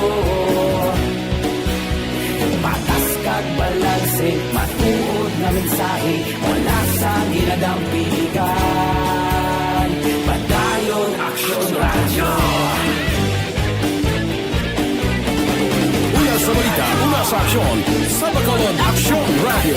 Patas kag balanse, matuod nga mensahe, wala sang ginadampigan. Padayon Aksyon Radyo. Una sa balita, una sa aksyon, sa Bacolod Aksyon Radyo.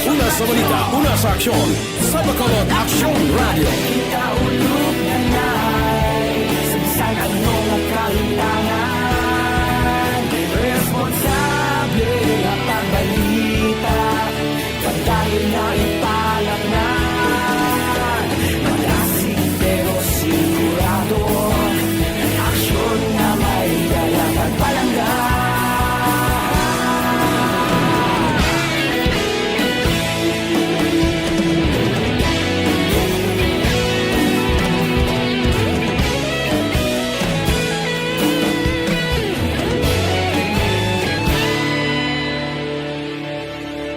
Una sa balita, una sa aksyon, sa Bacolod Aksyon Radyo. Kita ulog na nay, sa bisan ano nga kalimtangan, responsable nga pagbalita. Padayon na ipalapnan, malasig pero sigurado, aksyon nga may dala kag palangga.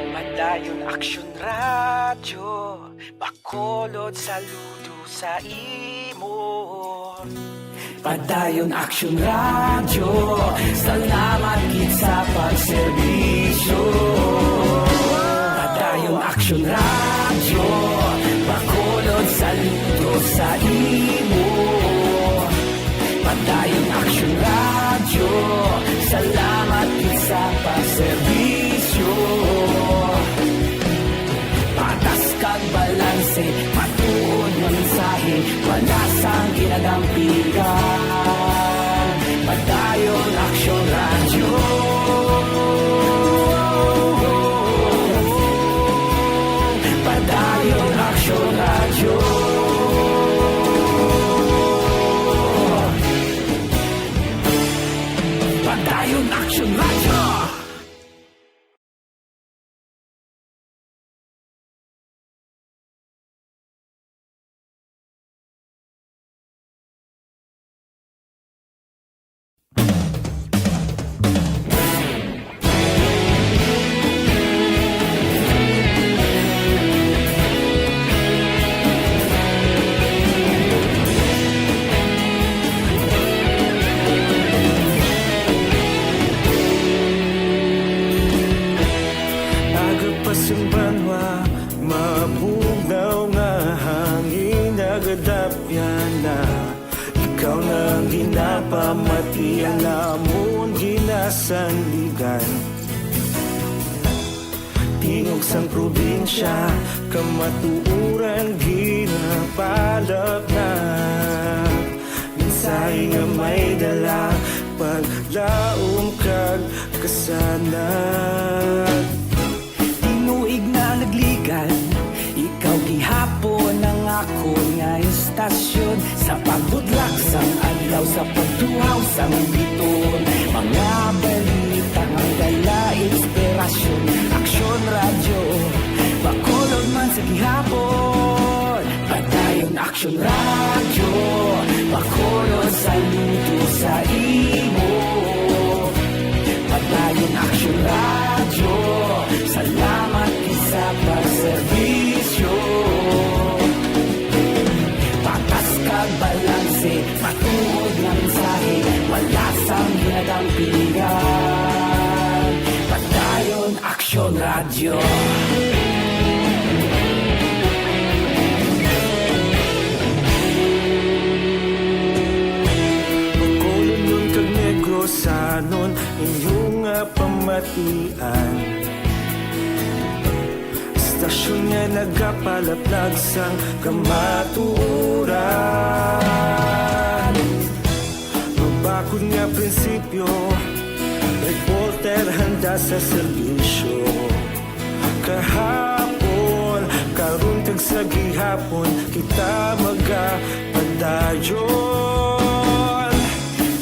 Padayon Aksyon Radyo, Bacolod, saludo sa imo. Padayon Aksyon Radyo, salamat gid sa pagserbisyo. Padayon Aksyon Radyo, Bacolod, saludo sa imo. Padayon Aksyon Radyo, salamat gid sa pagserbisyo. Patas kag balanse, matuod nga mensahe, wala sang ginadampigan. Padayon Aksyon Radyo. Pamati ang amon ginasandigan. Tingog sang probinsya, kamatuoran ginapalapnag. Mensahe nga may dala, paglaom kag kasanag. Tinuig na nagligan, ikaw gihapon ang akon nga istasyon. Sa pagbudlak sang adlaw, sa pagtuhaw sang biton, mga balita nga dala inspirasyon. Aksyon Radyo, Bacolod man sa gihapon. Padayon Aksyon Radyo, Bacolod, saludo sa imo. Padayon Aksyon Radyo, salamat gid sa pagserbisyo. Patas kag balanse, matuod nga mensahe, wala sang ginadampigan. Padayon Aksyon Radyo. Bacolodnon kag Negrosanon, inyo nga pamatian. Istasyon nga nagapalaplag sang kamatuoran. Mabakod nga prinsipyo, reporter handa sa serbisyo. Kahapon, karon kag sa gihapon, kita magapadayon.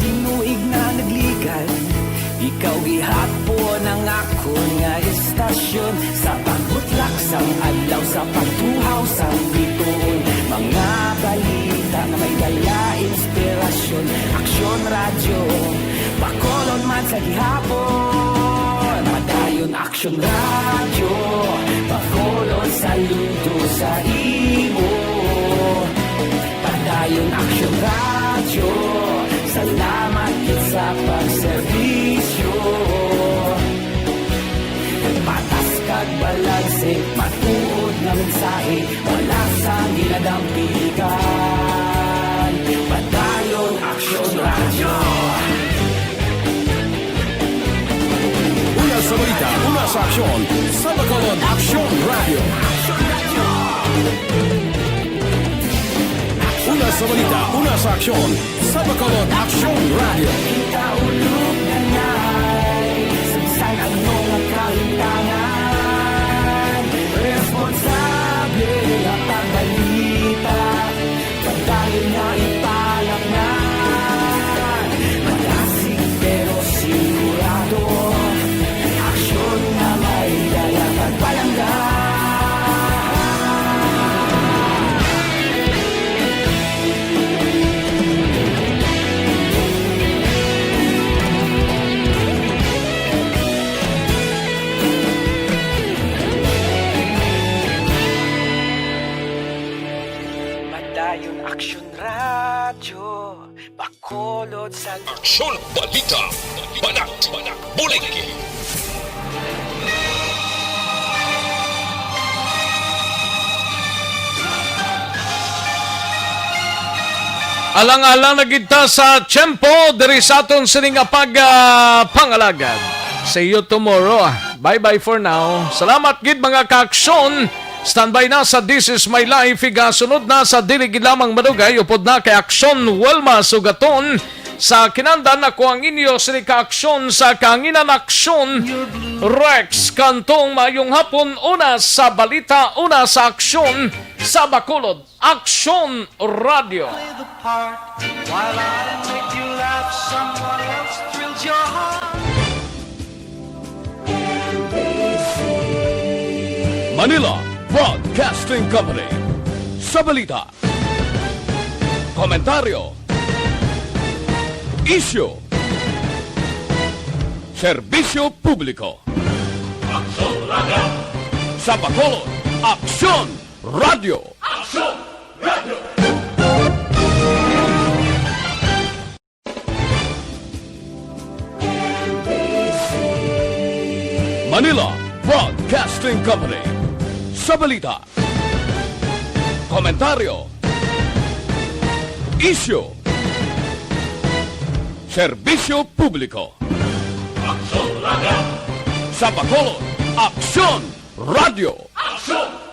Tinuig na nagligan, ikaw gihapon ang akon nga istasyon. Sa pagbutlak sang adlaw, sa pagtuhaw sang biton, mga balita nga may dala inspirasyon. Aksyon Radyo, Bacolod man sa gihapon. Padayon Aksyon Radyo, Bacolod, saludo sa imo. Padayon Aksyon Radyo, salamat gid sa pagserbisyo. Patas kag balanse, matuod nga mensahe, wala sang ginadampigan. Padayon Aksyon Radyo. Una sa balita, una sa aksyon, sa Bacolod Aksyon Radyo. Una sa balita, una sa aksyon, sa Bacolod Aksyon Radyo. Kita ulog na ngay, sa bisan ano nga kalimtangan, responsable nga pagbalita. Padayon nga ipalapnan, malasig pero sigurado. Aksyon nga may dala kag palangga. Padayon Aksyon Radyo, Bacolod sa Aksyon Balita, Banat, Bulig. Alang-alang na gid ta sa tiyempo diri sa aton sini nga pag, ah, pangalagad. See you tomorrow. Bye-bye for now. Salamat gid, mga kaaksyon. Standby na sa This Is My Life. Igasunod na sa dili gid lamang madugay, upod na kay Aksyon Wilma Sugaton. Sa kinandan, ako ang inyo sini kaaksyon sa kahanginan, Aksyon Rex Cantong. Maayong hapon, una sa balita, una sa aksyon sa Bacolod. Aksyon Radyo. Play the part while I make you laugh. Someone else thrills your heart. Manila Broadcasting Company. Sa balita, komentaryo, isyu, serbisyo publiko. Aksyon Radyo. Sa Bacolod, Aksyon Radyo. Aksyon Radyo. Manila Broadcasting Company. Sa balita, komentaryo, isyu, Serbisyo Publiko. Aksyon Radio. Sa Bacolod, Aksyon Radio. Aksyon